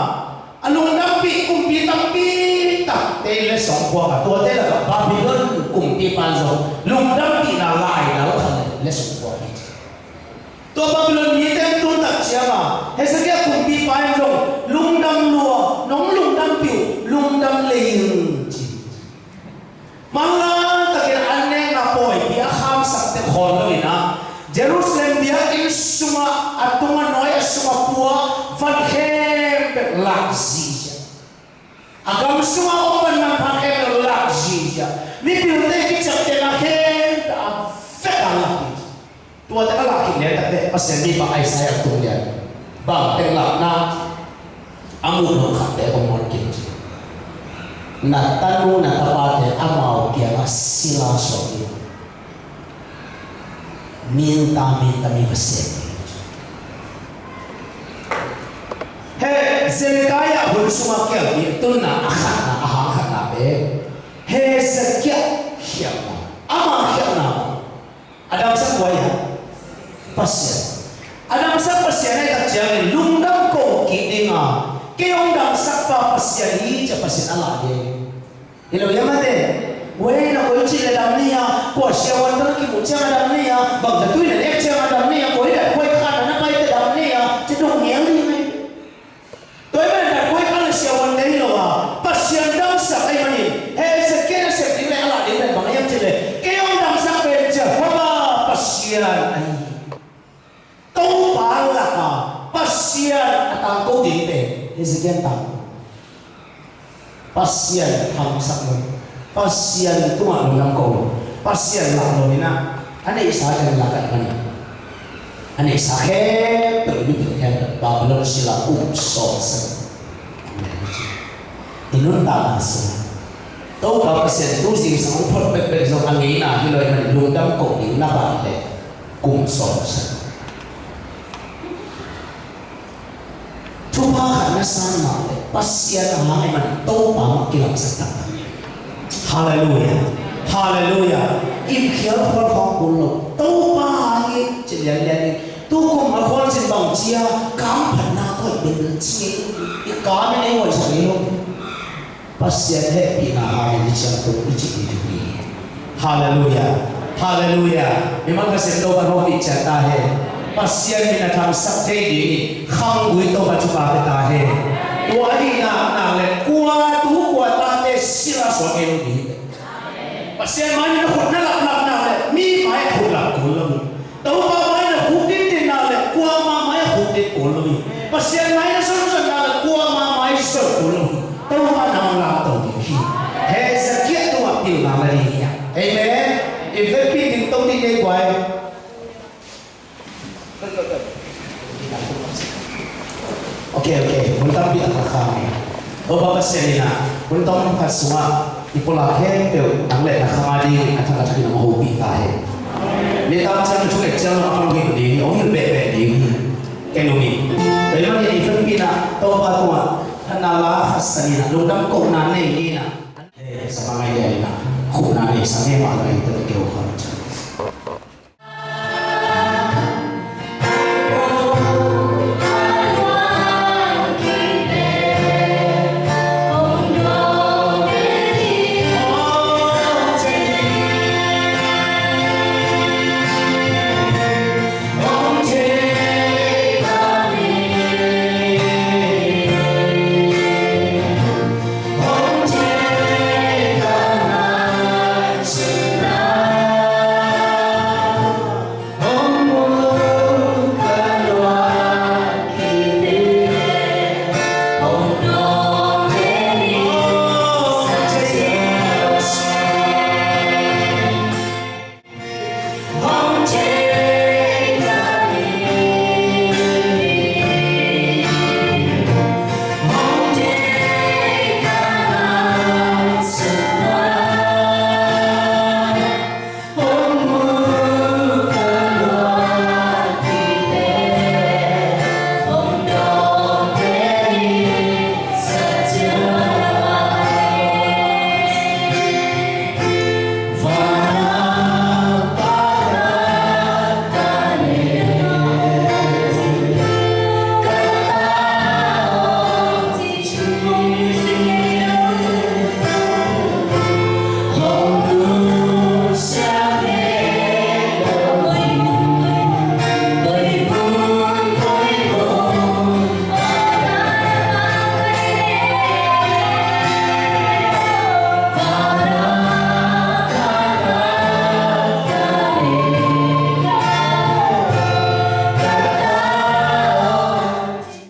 a lungdampih kumpi tampi takte letsong puak a, tuate lakah Babylon kumpipa in zong lungdampihna lailai khat letsong puak hi. Tua Babylon mite tun tak ciangah Hezekiah kumpipa in zong lungdam lua, nong lungdampih uh, lungdam lei ing ci. Manlang takin an nekna pawipi a khamsakte khawl lo in ah, Jerusalem biakinn sungah a tung a nuai a sung a pua van khempeuh lak zihziah. A gam sungah om van manpha khempeuh lak zihziah. Mipilte kiciamtehna khempeuh a vek a lak hi. Tuate a lak khit lian takte Pasian mi bang Isaiah tung lian bang teng lakna a muh lo khatte kong muan kik ci. Na tanu na tapate amau kiangah sila suak in, minta minta mi va sem. He Zedekiah hun sungah kiang mi tunna a khatna a hang khatna pen Hezekiah khialhna, ama khialhna. A damsak kua hi a? Pasian. A damsak Pasian ahih tak ciangin lungdam ko kik ding a, kei hong damsakpa Pasian hi ci-a Pasian a lah ding. Hi lo hiam mate? Wei na koi cih le dam ni a, kua siavuan tawh na kimuh ciang a dam ni a, bang na tui na nek ciang a dam ni a, koi na koi khan na na paite dam ni a, ci dong ngial ding hi. Tua ahih manin koi khan le siavuante hi lo a, Pasian damsak ahih manin Hezekiah nasep ding le a lah ding pen bang hiam cih leh, kei hong damsak pen Jehovah Pasian ahi. Topa laka Pasian a tangko ding pen Hezekiah tangko. Pasian hamsat lo, Pasian tungah lungdam ko lo, Pasian lah lo in ah, a neihsa teng lak ahih manin a neihsa khempeuh, mipi khempeuh Babylon sila kum sawm seh. I nuntakna sung Topa Pasian tu zingsang hong phot bekbek zong a ngeina hi lo ahih manin lungdam ko ding na ban leh kum sawm seh. Thupha khat na san mah leh Pasian a hang ahih manin Topa mah kilangsak taktak. Halleluiah. Halleluiah. Ip khial khual khawng kul lo, Topa hang hi ci lianlian hi. Tukum a khualzin bang ci a, kamphatna tawh i bel ci ngei, i kam in ei huaisak ngei lo. Pasian hehpihna hangin i ciangtung i cih hi. Halleluiah. Halleluiah. Mimal Pasian Topa hopih ciat ta hen. Pasian min a thangsak thei ding i khanggui Topa thupha pia ta hen. Tua ahih nak nak leh kua tu kua tate sila suak ngei lo ding hi. Pasian mai na khut na laplap nak leh mi mai khut lap kul lo hi. Topa mai na khuk dintin nak leh kuama mai khuk din kul lo hi. Pasian mai na zonzon nak leh kuama mai zon kul lo hi. Topa nang lamto ding hi. Hezekiah tungah pilna la ding hi. Amen. I vekpi ding to ding ei guai. Ok, ok. Mun tampi a ka khang. Topa Pasian in ah mun tam khat sungah i pulak khempeuh nang le na khang a ding a thak a thak in hong hopih ta hen. Nitak ciang thunget ciang a hong hilh ding hi, hong hilh behbeh ding hi. Ken ung hi. Tua ahih manin i vekpi in ah Topa tungah phatna la khat san in ah, lungdam kohna nei ni in ah. He, sa ma ngai lian in ah, khupna nei sa nge mah lo in tawh keu khawm ciang.